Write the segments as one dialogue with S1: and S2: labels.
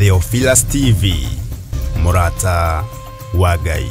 S1: Theophilus TV, Mũrata wa Ngai.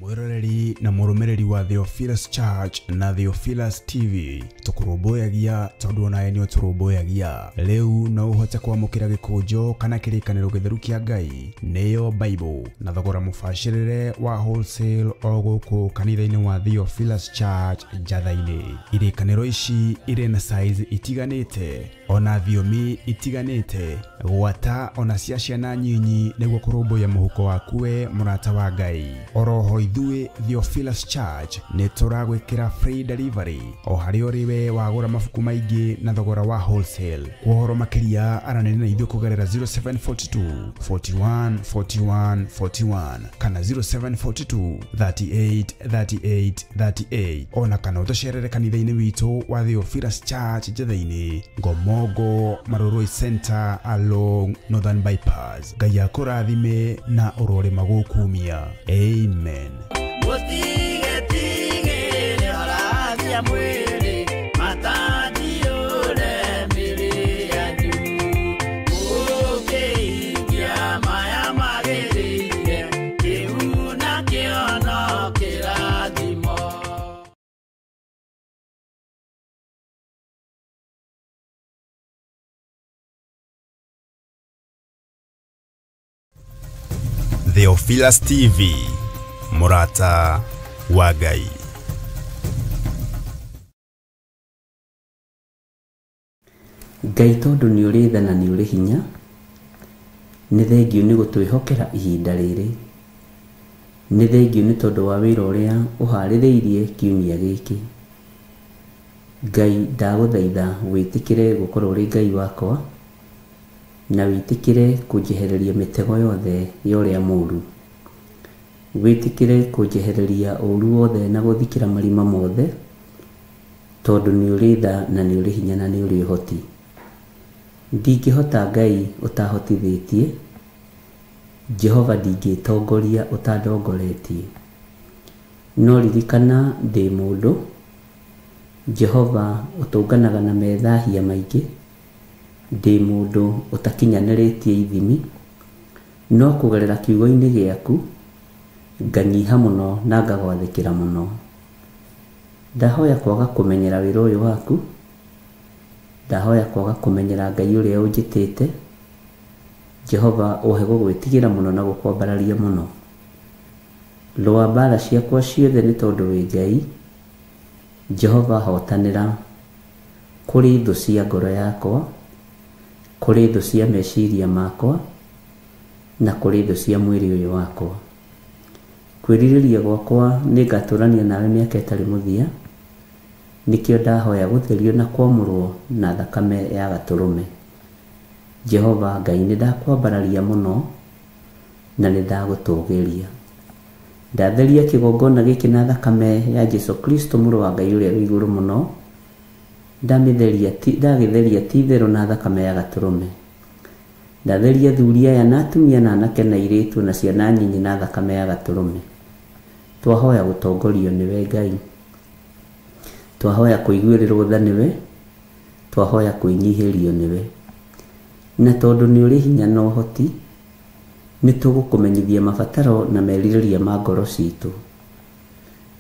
S1: Mwĩroreri na mũrũmĩrĩri wa Theophilus Church na Theophilus TV, tũkũrũmbũyagia tondũ onawe nĩ ũtũrũmbũyagia. Rĩu no ũhote kwamũkĩra gĩkũnjo kana kĩrĩkanĩro gĩtheru kĩa Ngai, nĩyo Bible, na thogora mũbacĩrĩre wa wholesale o gũkũ kanitha-inĩ wa Theophilus Church Njatha-inĩ. Irĩkanĩro ici irĩ na size itiganĩte ona thiomi itiganĩte, gwata ona cia ciana nyinyi, nĩguo kũrũmbũiya mũhuko waku we mũrata wa Ngai. Oroho ithuĩ Theophilus Church nĩ tũragwĩkĩra free delivery o harĩa ũrĩ we wagũra mabuku maingĩ na thogora wa wholesale. Kwa ũhoro makĩria aranĩria na ithuĩ kũgerera 0742 41 41 41 kana 0742 38 38 38, ona kana ũtũcerere kanitha-inĩ witũ wa Theophilus Church Njatha-inĩ, Ngomongo Marurui Center along Northern Bypass. Ngai akũrathime na ũrorĩma gũkumia. Amen. Theophilus TV, Mũrata wa Ngai.
S2: Ngai tondũ nĩ ũrĩ tha na nĩ ũrĩ hinya, nĩ thengiũ nĩ gũtwĩhokera ihinda rĩrĩ, nĩ thengiũ nĩ tondũ wa wĩra ũrĩa ũharĩrĩirie kiumia gĩkĩ. Ngai ndagũthaitha wĩtĩkĩre gũkorwo ũrĩ Ngai wakwa, na wĩtĩkĩre kũnjehereria mĩtego yothe ya ũrĩa mũũru, wĩtĩkĩre kũnjehereria ũũru wothe na gũthikĩra marima mothe, tondũ nĩ ũrĩ tha na nĩ ũrĩ hinya na nĩ ũrĩ ũhoti. Ndingĩhota Ngai ũtahotithĩtie, Jehova ndingĩtongoria ũtandongoretie. No ririkana ndĩ mũndũ, Jehova ũtũnganaga na methahia maingĩ, ndĩ mũndũ ũtakinyanĩrĩtie ithimi, no kũgerera kiugo-inĩ gĩaku nganyiha mũno na ngagwathĩkĩra mũno. Ndahoya kwaga kũmenyera wĩra ũyũ waku, ndahoya kwaga kũmenyera Ngai ũrĩa ũnjĩtĩte. Jehova ũhe gũgwĩtigĩra mũno na gũkwambararia mũno. Rũa mbara ciakwa ciothe nĩ tondũ wĩ Ngai. Jehova hotanĩra kũrĩ thũ cia ngoro yakwa, kũrĩ thũ cia meciria makwa, na kũrĩ thũ cia mwĩrĩ ũyũ wakwa. Kwĩrirĩria gwakwa nĩ ngatũrania nawe mĩaka ĩtarĩ mũthia, nĩkĩo ndahoya gũtherio na kwamũrwo na thakame ya gatũrũme. Jehova Ngai nĩ ndakwambararia mũno na nĩ ndagũtũgĩria. Ndatheria kĩgongona gĩkĩ na thakame ya Jesu Kristo mũrũ wa Ngai ũrĩa wĩ igũrũ mũno, ndagĩtheria ti itherũ na thakame ya gatũrũme. Ndatheria athuri aya na atumia na anake na airĩtu na ciana nyinyi na thakame ya gatũrũme. Twahoya gũtongorio nĩwe Ngai, twahoya kũiguĩrĩrwo tha nĩwe, twahoya kwĩnyihĩrio nĩwe. Na tondũ nĩ ũrĩ hinya na ũhoti, nĩ tũgũkũmenyithia mabataro na merirĩria ma ngoro citũ.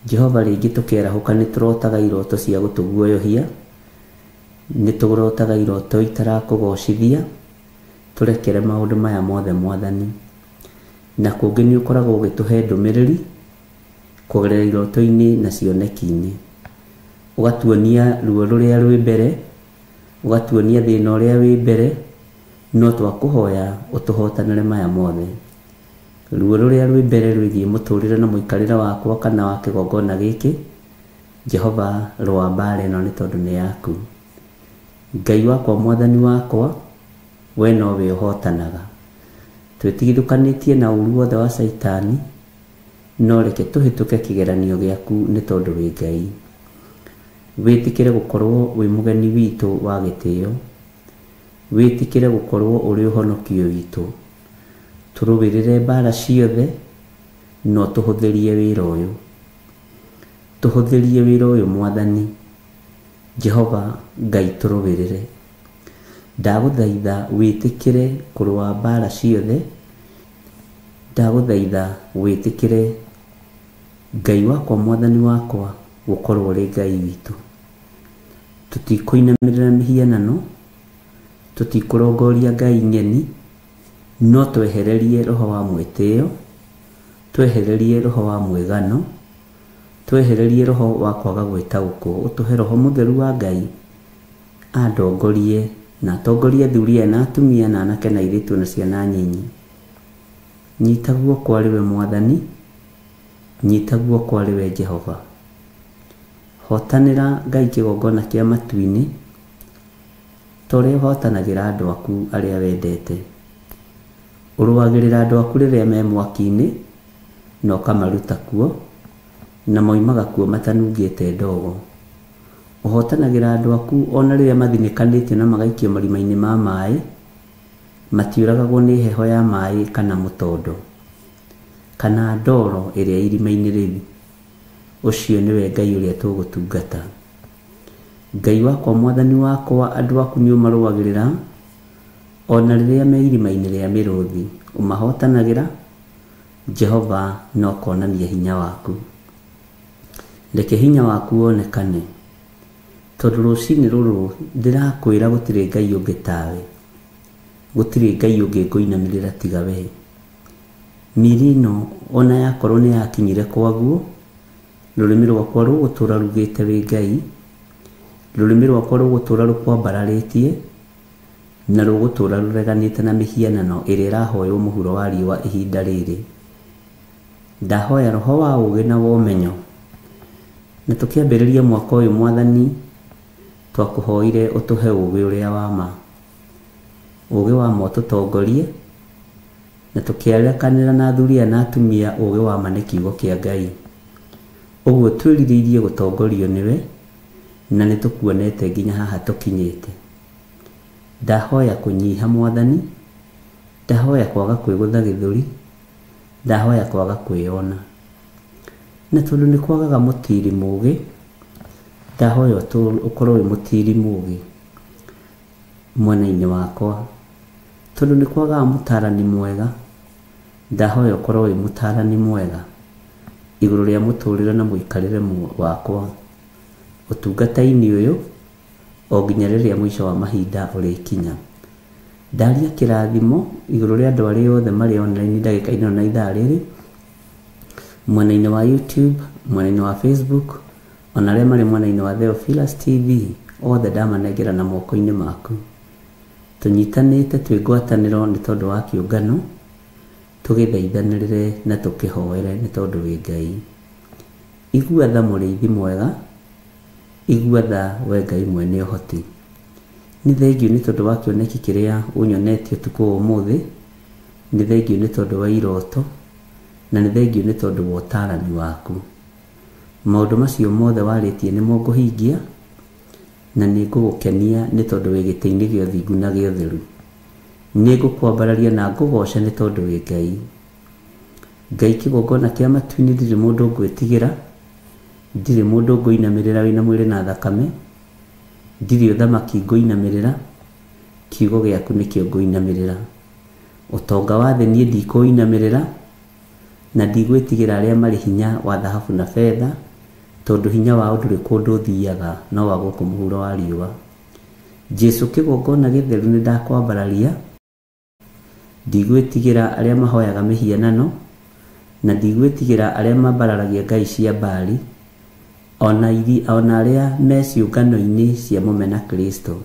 S2: Jehova rĩngĩ tũkĩarahũka nĩ tũrotaga iroto cia gũtũguoyohia, nĩ tũrotaga iroto itarakũgocithia, tũrekere maũndũ maya mothe Mwathani. Na kũngĩ nĩ ũkoragwo ũgĩtũhe ndũmĩrĩri kũgerera iroto-inĩ na cioneki-inĩ, ũgatuonia ruo rũrĩa rwĩ mbere, ũgatuonia thĩna ũrĩa wĩ mbere, no twakũhoya ũtũhotanĩre maya mothe. Ruo rũrĩa rwĩ mbere rwĩgiĩ mũtũrĩre na mũikarĩre wakwa kana wa kĩgongona gĩkĩ, Jehova rũa mbara ĩno nĩ tondũ nĩ yaku. Ngai wakwa Mwathani wakwa, we nowe ũhotanaga. Twĩtigithũkanĩtie na ũũru wothe wa Caitani, no reke tũhĩtũke kĩgeranio gĩaku nĩ tondũ wĩ Ngai. Wĩtĩkĩre gũkorwo wĩ mũgeni witũ wa gĩtĩo, wĩtĩkĩre gũkorwo ũrĩ ũhonokio witũ. Tũrũĩrĩre mbara ciothe, no tũhũthĩrie wĩra ũyũ. Tũhũthĩrie wĩra ũyũ Mwathani, Jehova Ngai tũrũĩrĩre. Ndagũthaitha wĩtĩkĩre kũrũa mbara ciothe. Ndagũthaitha wĩtĩkĩre Ngai wakwa mwathani wakwa gũkorwo ũrĩ Ngai witũ. Tũtikũinamĩrĩra mĩhianano, tũtikũrongoria ngai ng'eni, no twehererie roho wa mwĩtĩo, twehererie roho wa mwĩgano, twehererie roho wa kwaga gwĩtaũkwo, ũtũhe roho mũtheru wa Ngai andongorie na atongorie athuri aya na atumia na anake na airĩtu na ciana nyinyi. Nyita guoko arĩ we Mwathani, nyita guoko arĩ we Jehova. Hotanĩra Ngai kĩgongona kĩa matu-inĩ, ta ũrĩa ũhotanagĩra andũ aku arĩa wendete. Ũrũagĩrĩra andũ aku rĩrĩa me mwaki-inĩ na ũkamaruta kuo, na moimaga kuo matanungĩte ndogo. Ũhotanagĩra andũ aku ona rĩrĩa mathinĩkanĩtio na magaikio marima-inĩ ma maĩ, matiũragagwo nĩ heho ya maĩ kana mũtondo kana ndoro ĩrĩa irima-inĩ rĩu. Ũcio nĩwe Ngai ũrĩa tũgũtungata. Ngai wakwa mwathani wakwa, andũ aku nĩ ũmarũagĩrĩra ona rĩrĩa me irima-inĩ rĩa mĩrũthi, ũmahotanagĩra Jehova na ũkonania hinya waku. Reke hinya waku wonekane, tondũ rũcinĩ rũrũ ndĩrakwĩra gũtirĩ Ngai ũngĩ tawe, gũtirĩ Ngai ũngĩ ngũinamĩrĩra tiga we. Mĩĩrĩ ĩno ona yakorwo nĩ yakinyire kwaguo, rũrĩmĩ rwakwa rũgũtũra rugĩte wĩ Ngai, rũrĩmĩ rwakwa rũgũtũra rũkwambararĩtie, na rũgũtũra rũreganĩte na mĩhianano ĩrĩa ĩrahoywo mũhuro wa riũa ihinda rĩrĩ. Ndahoya roho wa ũũgĩ na wa ũmenyo, na tũkĩambĩrĩria mwaka ũyũ Mwathani, twakũhoire ũtũhe ũũgĩ ũrĩa wa ma, ũũgĩ wa ma ũtũtongorie, na tũkĩarekanĩra na athuri aya na atumia ũũgĩ wa ma nĩ kiugo kĩa Ngai. Ũguo twĩrirĩirie gũtongorio nĩwe, na nĩ tũkuonete nginya haha tũkinyĩte. Ndahoya kũnyiha Mwathani, ndahoya kwaga kwĩgũtha gĩthũri, ndahoya kwaga kwĩyona. Na tondũ nĩ kwagaga mũtiri mũũgĩ, ndahoya ũkorwo wĩ mũtiri mũũgĩ mwena-inĩ wakwa. Tondũ nĩ kwagaga mũtarani mwega, ndahoya ũkorwo wĩ mũtarani mwega igũrũ rĩa mũtũrĩre na mũikarĩre wakwa ũtungata-inĩ ũyũ o nginya rĩrĩa mũico wa mahinda ũrĩkinya. Ndaria kĩrathimo igũrũ rĩa andũ arĩa othe marĩ online ndagĩka-inĩ ĩno na ithaa rĩrĩ, mwena-inĩ wa YouTube, mwena-inĩ wa Facebook, ona arĩa marĩ mwena-inĩ wa Theophilus TV, othe ndamanengera na moko-inĩ maku. Tũnyitanĩte twĩ ngwatanĩro nĩ tondũ wa kĩũngano, tũgĩthaithanĩrĩre na tũkĩhoere nĩ tondũ wĩ Ngai. Igua tha mũrĩithi mwega, igua tha we Ngai mwene ũhoti. Nĩ thengiũ nĩ tondũ wa kĩoneki kĩrĩa ũnyonetie ũtukũ wa ũmũthĩ, nĩ thengiũ nĩ tondũ wa iroto, na nĩ thengiũ nĩ tondũ wa ũtarani waku. Maũndũ macio mothe warĩtie nĩmo ngũhingia, na nĩ ngũgũkenia nĩ tondũ wĩ gĩtĩ-inĩ gĩa ũthingu na gĩa ũtheru. Nĩ ngũkwambararia na ngũgoce nĩ tondũ wĩ Ngai. Ngai kĩgongona kĩa matu-inĩ, ndirĩ mũndũ ngwĩtigĩra, ndirĩ mũndũ ngũinamĩrĩra wĩna mwĩrĩ na thakame, ndirĩ ũthamaki ngũinamĩrĩra, kiugo gĩaku nĩkĩo ngũinamĩrĩra. Ũtonga wa thĩ niĩ ndikũinamĩrĩra, na ndigwĩtigĩra arĩa marĩ hinya wa thahabu na betha, tondũ hinya wao ndũrĩ kũndũ ũthiaga no wa gũkũ mũhuro wa riũa. Jesu kĩgongona gĩtheru nĩ ndakwambararia, ndigwĩtigĩra arĩa mahoyaga mĩhianano, na ndigwĩtigĩra arĩa mambararagia ngai cia Baali, ona arĩa me ciũngano-inĩ cia mũmena Kristo.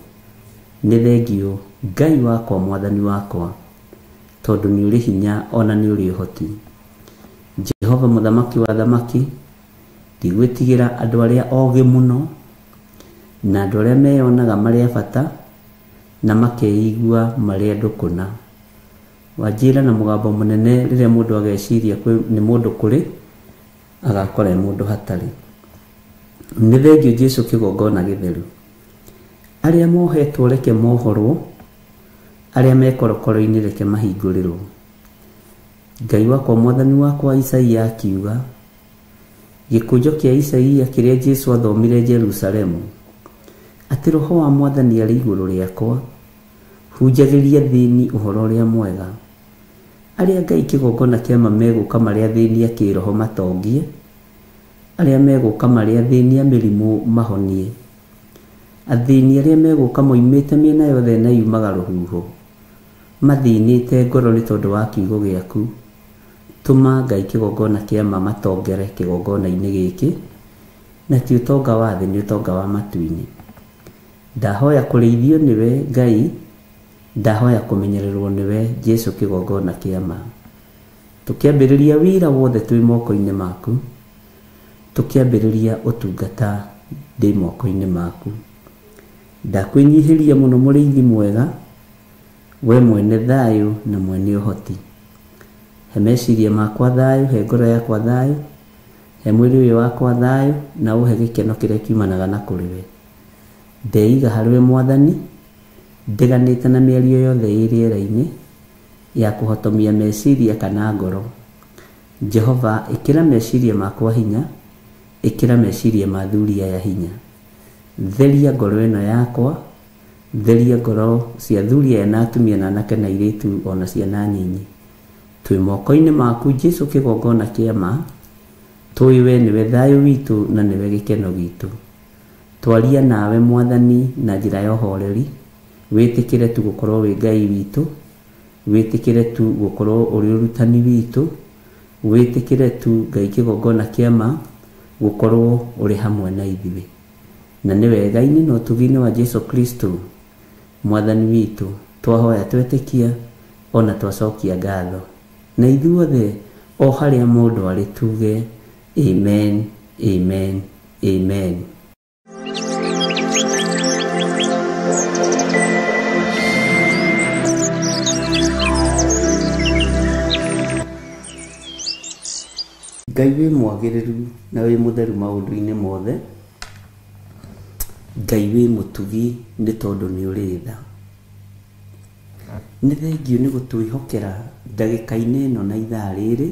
S2: Nĩ thengiũ Ngai wakwa mwathani wakwa, tondũ nĩ ũrĩ hinya ona nĩ ũrĩ ũhoti. Jehova mũthamaki wa thamaki, ndigwĩtigĩra andũ arĩa ogĩ mũno na andũ arĩa meyonaga marĩ a bata na makeigua marĩ andũ kũna. Wanjĩra na mũgambo mũnene rĩrĩa mũndũ ageciria nĩ mũndũ kũrĩ, agakora e mũndũ hatarĩ. Nĩ thengiũ Jesu kĩgongona gĩtheru. Arĩa mohetwo reke mohorwo, arĩa me korokoro-inĩ reke mahingũrĩrwo. Ngai wakwa mwathani wakwa, Isaia akiuga, gĩkũnjo kĩa Isaia kĩrĩa Jesu athomire Jerusalemu Atĩ roho wa mwathani arĩ igũrũ rĩakwa, hunjagĩria thĩni ũhoro ũrĩa mwega. Arĩa Ngai kĩgongona kĩa ma megũka marĩ athĩni a kĩroho matongie, arĩa megũka marĩ athĩni a mĩrimũ mahonie, athĩni arĩa megũka moimĩte mĩena yothe na yumaga rũhuho, mathĩnĩte ngoro nĩ tondũ wa kiugo gĩaku. Tũma Ngai kĩgongona kĩa ma matongere kĩgongona-inĩ gĩkĩ, na ti ũtonga wa thĩ, nĩ ũtonga wa matu-inĩ. Ndahoya kũrĩithio nĩwe Ngai, ndahoya kũmenyererwo nĩwe Jesu kĩgongona kĩa ma. Tũkĩambĩrĩria wĩra wothe twĩ moko-inĩ maku, tũkĩambĩrĩria ũtungata ndĩ moko-inĩ maku. Ndakwĩnyihĩria mũno mũrĩithi mwega, we mwene thayũ na mwene ũhoti. He meciria makwa thayũ, he ngoro yakwa thayũ, he mwĩrĩ ũyũ wakwa thayũ, na ũhe gĩkeno kĩrĩa kiumanaga na kũrĩ we. Ndeiga harĩ we mwathani, ndeganĩte na mĩario yothe ĩ rĩera-inĩ ya kũhotomia meciria kana ngoro. Jehova, ĩkĩra meciria makwa hinya, ĩkĩra meciria ma athuri aya hinya. Theria ngoro ĩno yakwa, theria ngoro cia athuri aya na atumia na anake na airĩtu ona ciana nyinyi. Twĩ moko-inĩ maku Jesu kĩgongona kĩa ma, tũĩ we nĩwe thayũ witũ na nĩwe gĩkeno gitũ. Twaria nawe mwathani na njĩra ya ũhoreri, wĩtĩkĩre tu gũkorwo wĩ Ngai witũ, wĩtĩkĩre tu gũkorwo ũrĩ ũrutani witũ, wĩtĩkĩre tu Ngai kĩgongona kĩa ma gũkorwo ũrĩ hamwe na ithuĩ. Na nĩ wega-inĩ na ũtugi-inĩ wa Jesu Kristo mwathani witũ, twahoya twetĩkia ona twacokia ngatho. Na ithuothe o harĩa mũndũ arĩ tuge amen, amen, amen. Ngai wĩ mwagĩrĩru na wĩ mũtheru maũndũ-inĩ mothe. Ngai wĩ mũtugi nĩ tondũ nĩ ũrĩ tha. Nĩ thengiũ nĩ gũtwĩhokera ndagĩka-inĩ ĩno na ithaa rĩrĩ,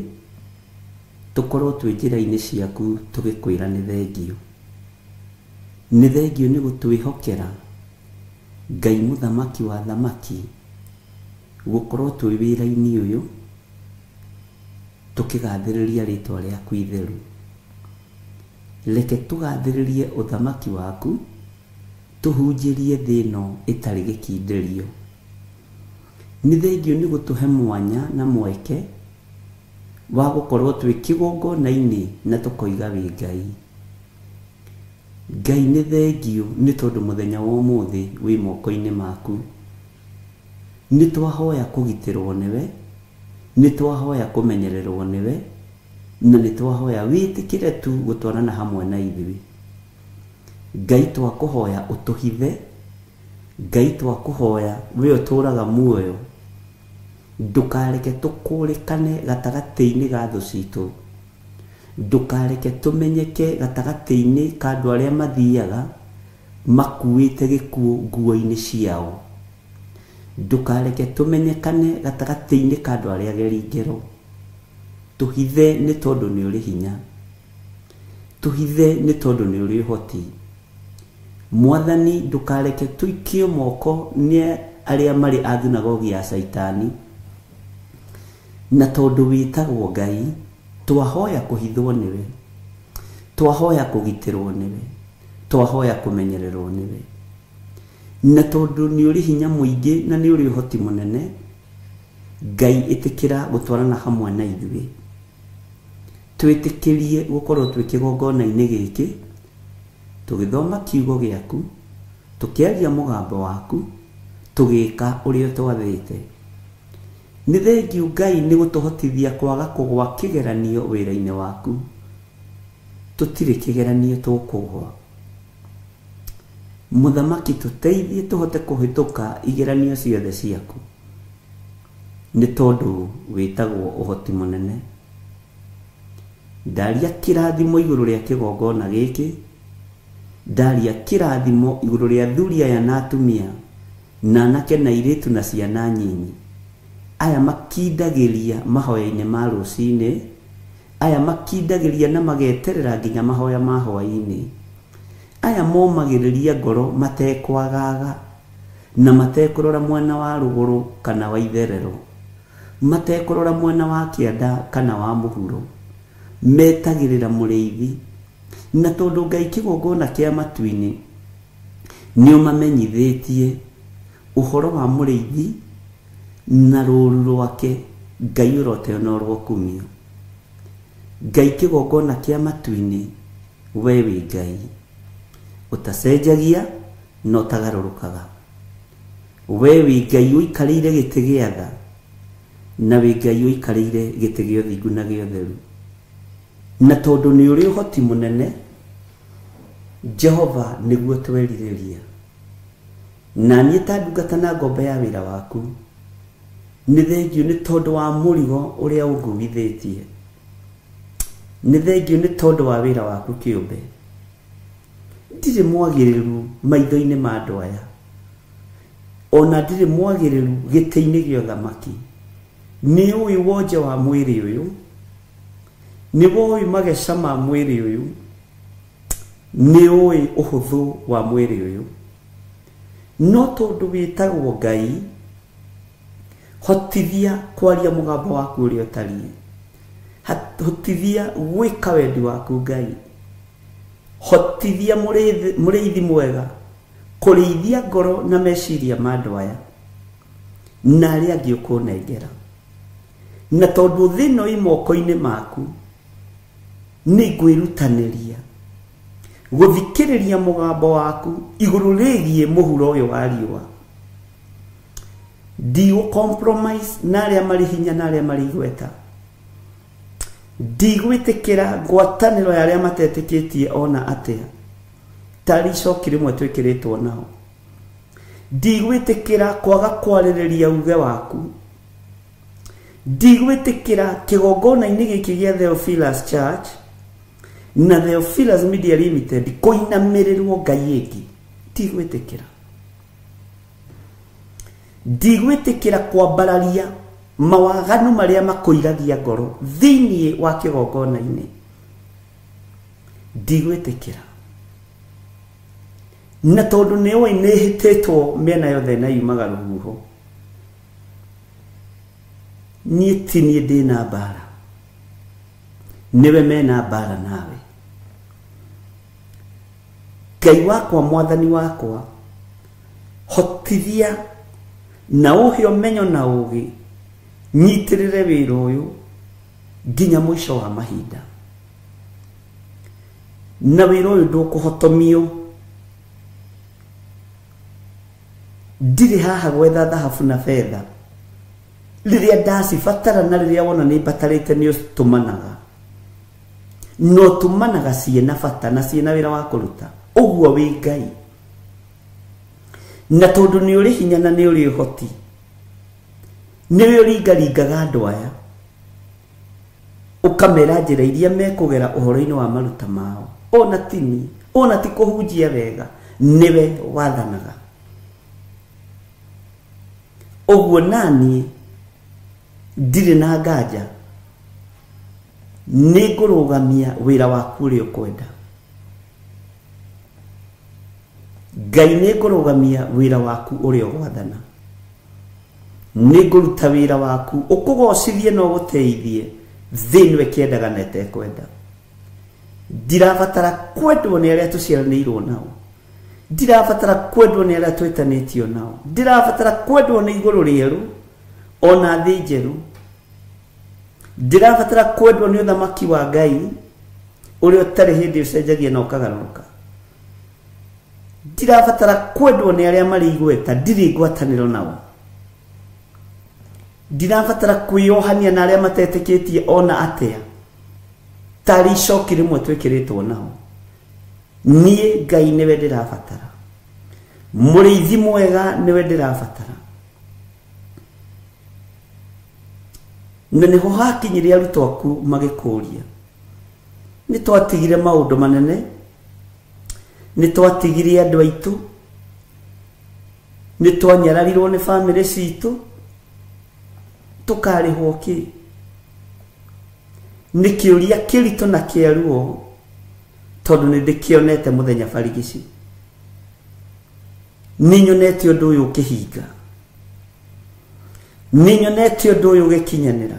S2: tũkorwo twĩ njĩra-inĩ ciaku tũgĩkwĩra nĩ thengiũ. Nĩ thengiũ nĩ gũtwĩhokera Ngai mũthamaki wa thamaki, gũkorwo twĩ wĩra-inĩ ũyũ tũkĩgathĩrĩria rĩtwa rĩaku itheru. Reke tũgathĩrĩrie ũthamaki waku, tũhunjĩrie thĩ ĩno ĩtarĩ gĩkindĩrio. Nĩ thengiũ nĩ gũtũhe mwanya na mweke wa gũkorwo twĩ kĩgongona-inĩ na tũkoiga wĩ Ngai. Ngai nĩ thengiũ nĩ tondũ mũthenya wa ũmũthĩ wĩ moko-inĩ maku. Nĩ twahoya kũgitĩrwo nĩwe, nĩ twahoya kũmenyererwo nĩwe, na nĩ twahoya wĩtĩkĩre tu gũtwarana hamwe na ithuĩ. Ngai twakũhoya ũtũhithe, Ngai twakũhoya we ũtũraga muoyo, ndũkareke tũkũrĩkane gatagatĩ-inĩ ga thũ citũ, ndũkareke tũmenyeke gatagatĩ-inĩ ka andũ arĩa mathiaga makuĩte gĩkuũ nguo-inĩ ciao, ndũkareke tũmenyekane gatagatĩ-inĩ ka andũ arĩa ageri ngero. Tũhithe nĩ tondũ nĩ ũrĩ hinya, tũhithe nĩ tondũ nĩ ũrĩ ũhoti. Mwathani ndũkareke tũikio moko nĩ arĩa marĩ a thunagogi ya Caitani, na tondũ wĩtagwo Ngai, twahoya kũhithwo nĩwe, twahoya kũgitĩrwo nĩwe, twahoya kũmenyererwo nĩwe. Na tondũ nĩ ũrĩ hinya mũingĩ na nĩ ũrĩ ũhoti mũnene, Ngai ĩtĩkĩra gũtwarana hamwe na ithuĩ. Twĩtĩkĩrie gũkorwo twĩ kĩgongona-inĩ gĩkĩ, tũgĩthoma kiugo gĩaku, tũkĩaria mũgambo waku, tũgĩka ũrĩa ũtwathĩte. Nĩ thengiũ Ngai nĩ gũtũhotithia kwaga kũgwa kĩgeranio wĩra-inĩ waku. Tũtirĩ kĩgeranio tũkũgwa. Mũthamaki tũteithie tũhote kũhĩtũka igeranio ciothe ciaku, nĩ tondũ wĩtagwo ũhoti mũnene. Ndaria kĩrathimo igũrũ rĩa kĩgongona gĩkĩ, ndaria kĩrathimo igũrũ rĩa athuri aya na atumia, na anake na airĩtu na ciana nyinyi, aya makindagĩria mahoya-inĩ ma rũcinĩ, aya makindagĩria na mageterera nginya mahoya ma hwaĩ-inĩ, Aya momagĩrĩria ngoro matekwagaga na matekũrora mwena wa rũgũrũ kana wa itherero, matekũrora mwena wa kĩanda kana wa mũhuro, metagĩrĩra mũrĩithi. Na tondũ Ngai kĩgongona kĩa matu-inĩ nĩ ũmamenyithĩtie ũhoro wa mũrĩithi na rũũru rwake, Ngai ũroteo na ũrokumio. Ngai kĩgongona kĩa matu-inĩ, we wĩ Ngai ũtacenjagia na ũtagarũrũkaga. We wĩ Ngai ũikarĩire gĩtĩ gĩa tha, na wĩ Ngai ũikarĩire gĩtĩ gĩa ũthingu na gĩa ũtheru. Na tondũ nĩ ũrĩ ũhoti mũnene, Jehova nĩguo twerirĩria. Na niĩ ta ndungata na ngombo ya wĩra waku, nĩ thengiũ nĩ tondũ wa mũrigo ũrĩa ũnguithĩtie, nĩ thengiũ nĩ tondũ wa wĩra waku kĩũmbe. Ndirĩ mwagĩrĩru maitho-inĩ ma andũ aya, ona ndirĩ mwagĩrĩru gĩtĩ-inĩ gĩa ũthamaki. Nĩ ũĩ wonje wa mwĩrĩ ũyũ, nĩ woĩ mageca ma mwĩrĩ ũyũ, nĩ ũĩ ũhũthũ wa mwĩrĩ ũyũ. No tondũ wĩtagwo Ngai, hotithia kwaria mũgambo waku ũrĩa ũtariĩ, hotithia gwĩka wendi waku Ngai, hotithia mũrĩithi mwega kũrĩithia ngoro na meciria ma andũ aya na arĩa angĩ ũkũnengera. Na tondũ thĩ ĩno ĩ moko-inĩ maku, nĩ ngwĩrutanĩria gũthikĩrĩria mũgambo waku igũrũ rĩgiĩ mũhuro ũyũ wa riũa. Ndigũ compromise na arĩa marĩ hinya na arĩa marĩ igweta. Ndigwĩtĩkĩra ngwatanĩro ya arĩa matetĩkĩtie ona atĩa, tarĩ icoki rĩmwe twĩkĩrĩtwo nao. Ndigwĩtĩkĩra kwaga kwarĩrĩria uge waku. Ndigwĩtĩkĩra kĩgongona-inĩ gĩkĩ gĩa Theophilus Church na Theophilus Media Limited kũinamĩrĩrwo Ngai ĩngĩ. Ndigwĩtĩkĩra. Ndigwĩtĩkĩra kwambararia mawaganu marĩa makũiragia ngoro thĩinĩ wa kĩgongona-inĩ. Ndigwĩtĩkĩra. Na tondũ nĩ ũĩ nĩ hĩtĩtwo mĩena yothe na yumaga rũhuho, niĩ ti niĩ ndĩna mbara, nĩwe mena mbara nawe. Ngai wakwa, mwathani wakwa, hotithia na ũhe ũmenyo na ũũgĩ, nyitĩrĩre wĩra ũyũ nginya mũico wa mahinda. Na wĩra ũyũ ndũkũhotomio. Ndirĩ haha gwetha thahabu na betha, rĩrĩa ndacibatara na rĩrĩa wona nĩ mbatarĩte nĩ ũtũmanaga, no tũmanaga ciĩna bata na ciĩna wĩra wa kũruta. Ũguo wĩ Ngai. Na tondũ nĩ ũrĩ hinya na nĩ ũrĩ ũhoti, nĩwe ũringaringaga andũ aya, ũkamera njĩra iria mekũgera ũhoro-inĩ wa maruta mao. Ona ti niĩ, ona ti kũhunjia wega, nĩwe wathanaga. Ũguo naniĩ ndirĩ na nganja, nĩ ngũrũgamia wĩra waku ũrĩa ũkwenda. Ngai, nĩ ngũrũgamia wĩra waku ũrĩa ũgwathana. Nĩ ngũruta wĩra waku ũkũgocithie na ũgũteithie thĩ ĩno ĩkĩendaga na ĩtekwenda. Ndirabatara kwendwo nĩ arĩa tũciaranĩirwo nao, ndirabatara kwendwo nĩ arĩa twĩtanĩtio nao, ndirabatara kwendwo nĩ igũrũ rĩerũ ona thĩ njerũ. Ndirabatara kwendwo nĩ ũthamaki wa Ngai ũrĩa ũtarĩ hĩndĩ ũcenjagia na ũkagarũrũka. Ndirabatara kwendwo nĩ arĩa marĩ igweta, ndirĩ ngwatanĩro nao. Ndirabatara kwĩyohania na arĩa matetĩkĩtie ona atĩa, tarĩ icoki rĩmwe twĩkĩrĩtwo nao. Niĩ Ngai nĩwe ndĩrabatara, mũrĩithi mwega nĩwe ndĩrabatara. Na nĩho hakinyire arutwo aku magĩkũria, nĩ twatigire maũndũ manene, nĩ twatigire andũ aitũ, nĩ twanyararirwo nĩ bamĩrĩ citũ, tũkarĩhwo kĩ? Nĩ kĩũria kĩritũ na kĩa ruo, Tondu nĩ ndĩkĩonete mũthenya barigici. Nĩ nyonete ũndũ ũyũ ũkĩhinga. Nĩ nyonete ũndũ ũyũ ũgĩkinyanĩra.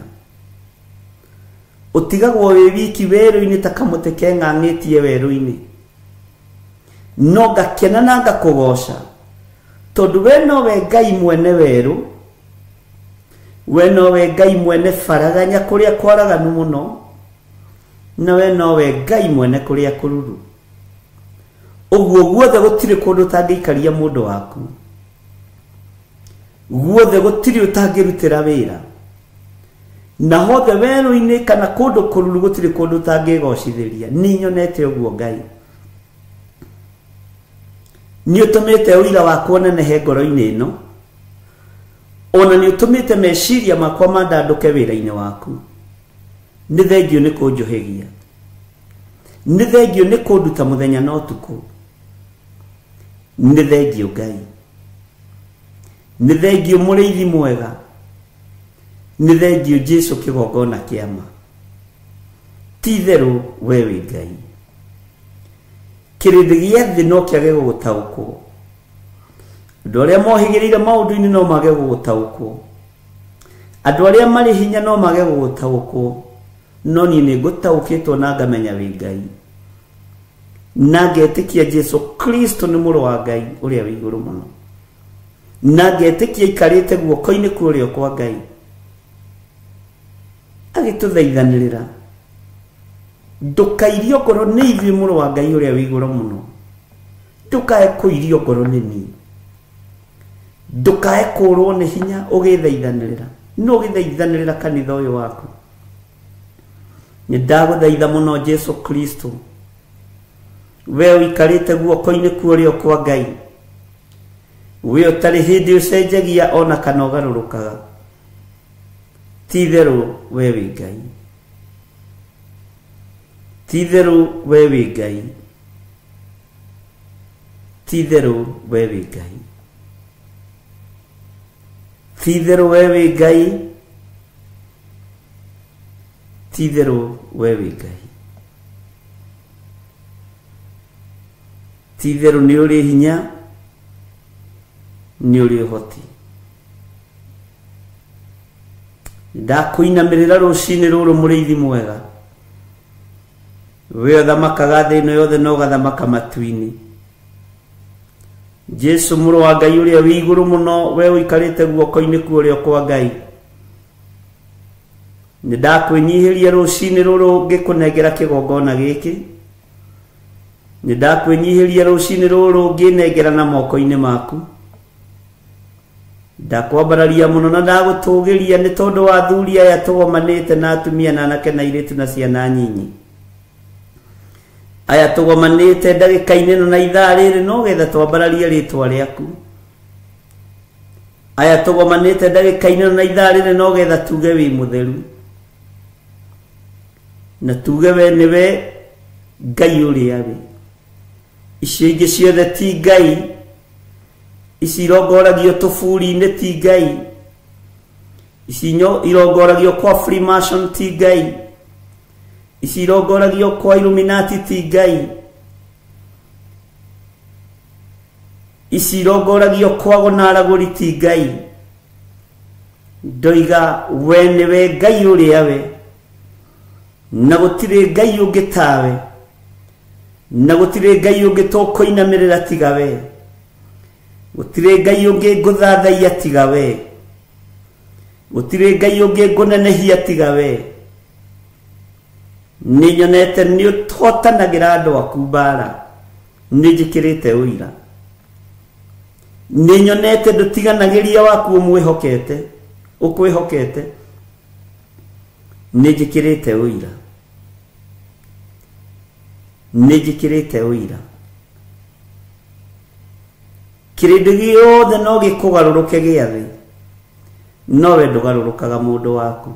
S2: Ũtigagwo wĩ wiki werũ-inĩ ta kamũtĩ keng'ang'ĩtie werũ-inĩ. No ngakena na ngakũgoca tondu we nowe Ngai mwene werũ, we nowe Ngai mwene baraganya kũrĩa kwaraganu mũno, na we nowe Ngai mwene kũrĩa kũruru. Ũguo guothe gũtirĩ kũndũ ũtangĩikaria mũndũ waku, guothe gũtirĩ ũtangĩrutĩra wĩra, na hothe werũ-inĩ kana kũndũ kũruru gũtirĩ kũndũ ũtangĩgocithĩria. Nĩ nyonete ũguo Ngai. Nĩ ũtũmĩte ũira wakwa ũnenehe ngoro-inĩ ĩno, ona nĩ ũtũmĩte meciria makwa mandandũke wĩra-inĩ waku. Nĩ thengio nĩ kũnjũhĩgia, nĩ thengio nĩ kũnduta mũthenya na ũtukũ. Nĩ thengio Ngai, nĩ thengio mũrĩithi mwega, nĩ thengio Jesu kĩgongona kĩama. Ti itherũ we wĩ Ngai. Kĩrĩndĩ gĩa thĩ no kĩage gũgũtaũkwo, andũ arĩa mohĩgĩrĩire maũndũ-inĩ no mage gũgũtaũkwo, andũ arĩa marĩ hinya no mage gũgũtaũkwo, no niĩ nĩ ngũtaũkĩtwo na ngamenya wĩ Ngai, na ngetĩkia Jesu Kristo nĩ mũrũ wa Ngai ũrĩa wĩ igũrũ mũno, na ngetĩkia aikarĩte guoko-inĩ kwa ũrĩo kwa Ngai agĩtũthaithanĩrĩra. Ndũkairio ngoro nĩ ithuĩ mũrũ wa Ngai ũrĩa wĩ igũrũ mũno, ndũkae kũirio ngoro nĩ niĩ, ndũkae kũrwo nĩ hinya ũgĩthaithanĩrĩra. No ũgĩthaithanĩrĩra kanitha ũyũ waku. Nĩ ndagũthaitha mũno Jesu Kristo, we ũikarĩte guoko-inĩ kwa ũrĩo kwa Ngai, we ũtarĩ hĩndĩ ũcenjagia ona kana ũgarũrũkaga. Ti itherũ we wĩ Ngai, ti itherũ we wĩ Ngai, ti itherũ we wĩ Ngai, ti itherũ we wĩ Ngai, ti itherũ we wĩ Ngai. Ti itherũ nĩ ũrĩ hinya, nĩ ũrĩ ũhoti. Ndakũinamĩrĩra rũcinĩ rũrũ mũrĩithi mwega, we ũthamakaga thĩ ĩno yothe na ũgathamaka matu-inĩ. Jesu mũrũ wa Ngai ũrĩa wĩ igũrũ mũno, we ũikarĩte guoko-inĩ kwa ũrĩo kwa Ngai, nĩ ndakwĩnyihĩria rũcinĩ rũrũ ngĩkũnengera kĩgongona gĩkĩ. Nĩ ndakwĩnyihĩria rũcinĩ rũrũ ngĩnengera na moko-inĩ maku. Ndakwambararia mũno na ndagũtũgĩria nĩ tondũ wa athuri aya tũgomanĩte na atumia na anake na airĩtu na ciana nyinyi. Aya tũgomanĩte ndagĩka-inĩ ĩno na ithaa rĩrĩ no getha twambararie rĩtwa rĩaku. Aya tũgomanĩte ndagĩka-inĩ ĩno na ithaa rĩrĩ no getha tuge wĩ mũtheru, na tuge we nĩwe Ngai ũrĩa wĩ. Icio ingĩ ciothe ti Ngai, ici irongoragio tũburi-inĩ ti Ngai, ici irongoragio kwa Freemason ti Ngai, ici irongoragio kwa Illuminati ti Ngai, ici irongoragio kwa gonaragũri ti Ngai. Ndoiga we nĩwe Ngai ũrĩa we, na gũtirĩ Ngai ũngĩ tawe, na gũtirĩ Ngai ũngĩ tũkũinamĩrĩra tiga we, gũtirĩ Ngai ũngĩ ngũthathaiya tiga we, gũtirĩ Ngai ũngĩ ngũnenehia tiga we. Nĩ nyonete nĩ ũhotanagĩra andũ aku mbara, nĩ njĩkĩrĩte ũira. Nĩ nyonete ndũtiganagĩria waku ũmwĩhokete, ũkwĩhokete. Nĩ njĩkĩrĩte ũira, nĩ njĩkĩrĩte ũira. Kĩrĩndĩ gĩothe no gĩkũgarũrũke gĩa thĩ, no we ndũgarũrũkaga mũndũ waku.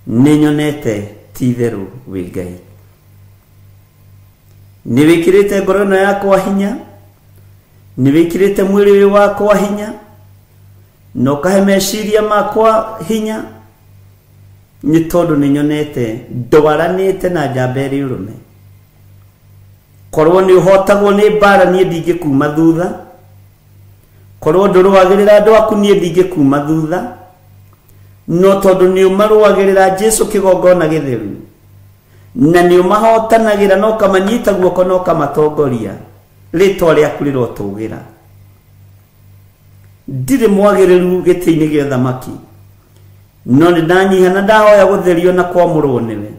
S2: Nĩ nyonete ti itherũ wĩ Ngai. Nĩ wĩkĩrĩte ngoro ĩno yakwa hinya, nĩ wĩkĩrĩte mwĩrĩ ũyũ wakwa hinya, na ũkahe meciria makwa hinya, nĩ tondũ nĩ nyonete ndwaranĩte na njamba ĩrĩ ũrũme. Korwo nĩ ũhotagwo nĩ mbara niĩ ndingĩkuma thutha. Korwo ndũrũagĩrĩra andũ aku niĩ ndingĩkuma thutha. No tondũ nĩ ũmarũagĩrĩra Jesu kĩgongona gĩtheru, na nĩ ũmahotanagĩra na ũkamanyita guoko na ũkamatongoria, rĩtwa rĩaku rĩrotũgĩra. Ndirĩ mwagĩrĩru gĩtĩ-inĩ gĩa ũthamaki, no nĩ ndanyiha na ndahoya gũtherio na kwamũrwo nĩwe,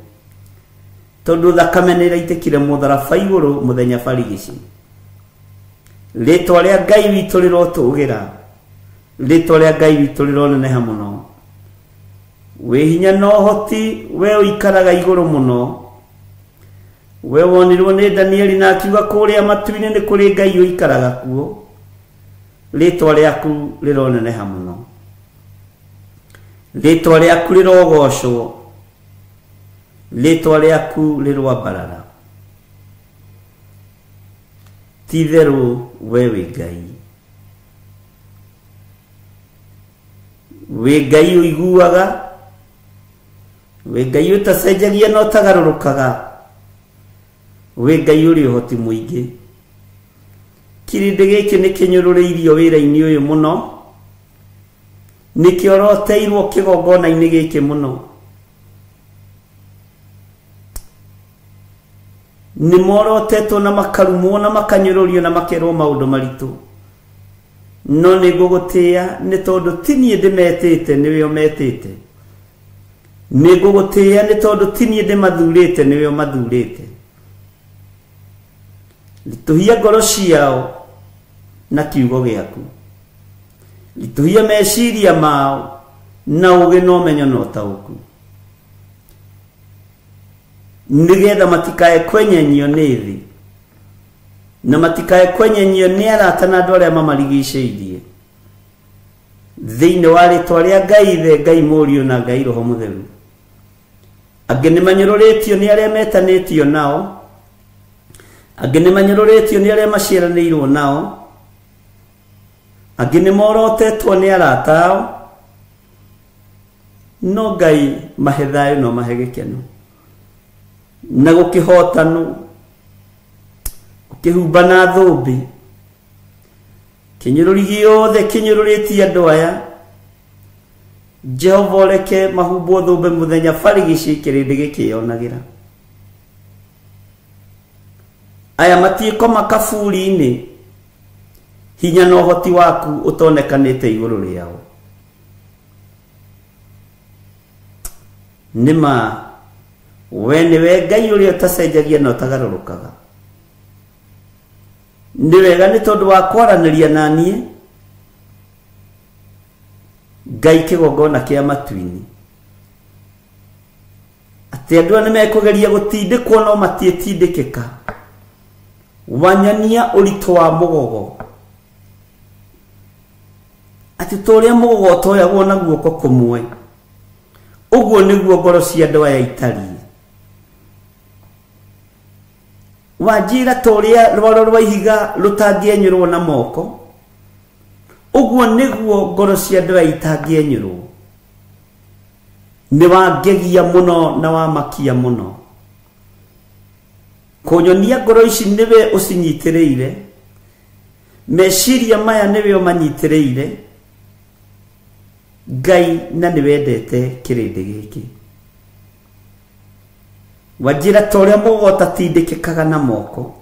S2: tondũ thakame nĩ ĩraitĩkire mũtharaba igũrũ mũthenya barigici. Rĩtwa rĩa Ngai witũ rĩrotũgĩra, rĩtwa rĩa Ngai witũ rĩroneneha mũno. Wĩ hinya na ũhoti, we ũikaraga igũrũ mũno. We wonirwo nĩ Danieli na akiuga kũrĩa matu-inĩ nĩ kũrĩ Ngai ũikaraga kuo. Rĩtwa rĩaku rĩroneneha mũno, rĩtwa rĩaku rĩrogocwo, rĩtwa rĩaku rĩroambarara. Ti-itherũ we wĩ Ngai, wĩ Ngai ũiguaga, wĩ Ngai ũtacenjagia na ũtagarũrũkaga, wĩ Ngai ũrĩ ũhoti mũingĩ. Kĩrĩndĩ gĩkĩ nĩ kĩnyũrũrĩirio wĩra-inĩ ũyũ mũno, nĩkĩoroteirwo kĩgongona-inĩ gĩkĩ mũno. Nĩ morotetwo na makarumwo na makanyũrũrio na makerwo maũndũ maritũ, no nĩ ngũgũtĩĩa nĩ tondũ ti niĩ ndĩmetĩte, nĩwe ũmetĩte. Nĩ ngũgũtĩĩa nĩ tondũ ti niĩ ndĩmathurĩte, nĩwe ũmathurĩte. Ritũhia ngoro ciao na kiugo gĩaku, ritũhia meciria mao na ũũgĩ na ũmenyo na ũtaũku, nĩgetha matikae kwenyenyio nĩ thĩ, na matikae kwenyenyio nĩ arata na andũ arĩa mamarigicĩirie. Thĩinĩ wa rĩtwa rĩa Ngai Ithe, Ngai Mũriũ na Ngai Roho Mũtheru. Angĩ nĩ manyũrũrĩtio nĩ arĩa metanĩtio nao, angĩ nĩ manyũrũrĩtio nĩ arĩa maciaranĩirwo nao, angĩ nĩ morotetwo nĩ arata ao, no Ngai mahe thayũ no mahe gĩkeno na gũkĩhotanwo, ũkĩhumba na thũmbĩ. Kĩnyũrũri gĩothe kĩnyũrũrĩtie andũ aya, Jehova ũreke mahumbwo thũmbĩ mũthenya barigici kĩrĩndĩ gĩkĩyonagĩra. Aya matiĩkoma kaburi-inĩ, hinya na ũhoti waku ũtonekanĩte igũrũ rĩao. Nĩma we nĩwe Ngai ũrĩa ũtacenjagia na ũtagarũrũkaga. Nĩ wega nĩ tondũ wa kwaranĩria na niĩ, Ngai kĩgongona kĩa matu-inĩ, atĩ andũ aya nĩmekũgeria gũtindĩkwo no matiĩtindĩkĩka. Wanyonia ũritũ wa mũgogo, atĩ ta ũrĩa mũgogo ũtoyagwo na guoko kũmwe, ũguo nĩguo ngoro cia andũ aya itariĩ. Wanjĩra ta ũrĩa rwaro rwa ihiga rũtangĩenyũrwo na moko, ũguo nĩguo ngoro cia andũ aya itangĩenyũrwo. Nĩ wangegia mũno na wamakia mũno. Kũnyonia ngoro ici nĩwe ũcinyitĩrĩire, meciria maya nĩwe ũmanyitĩrĩire, Ngai, na nĩwendete kĩrĩndĩ gĩkĩ. Wanjĩra ta ũrĩa mũgogo ũtatindĩkĩkaga na moko,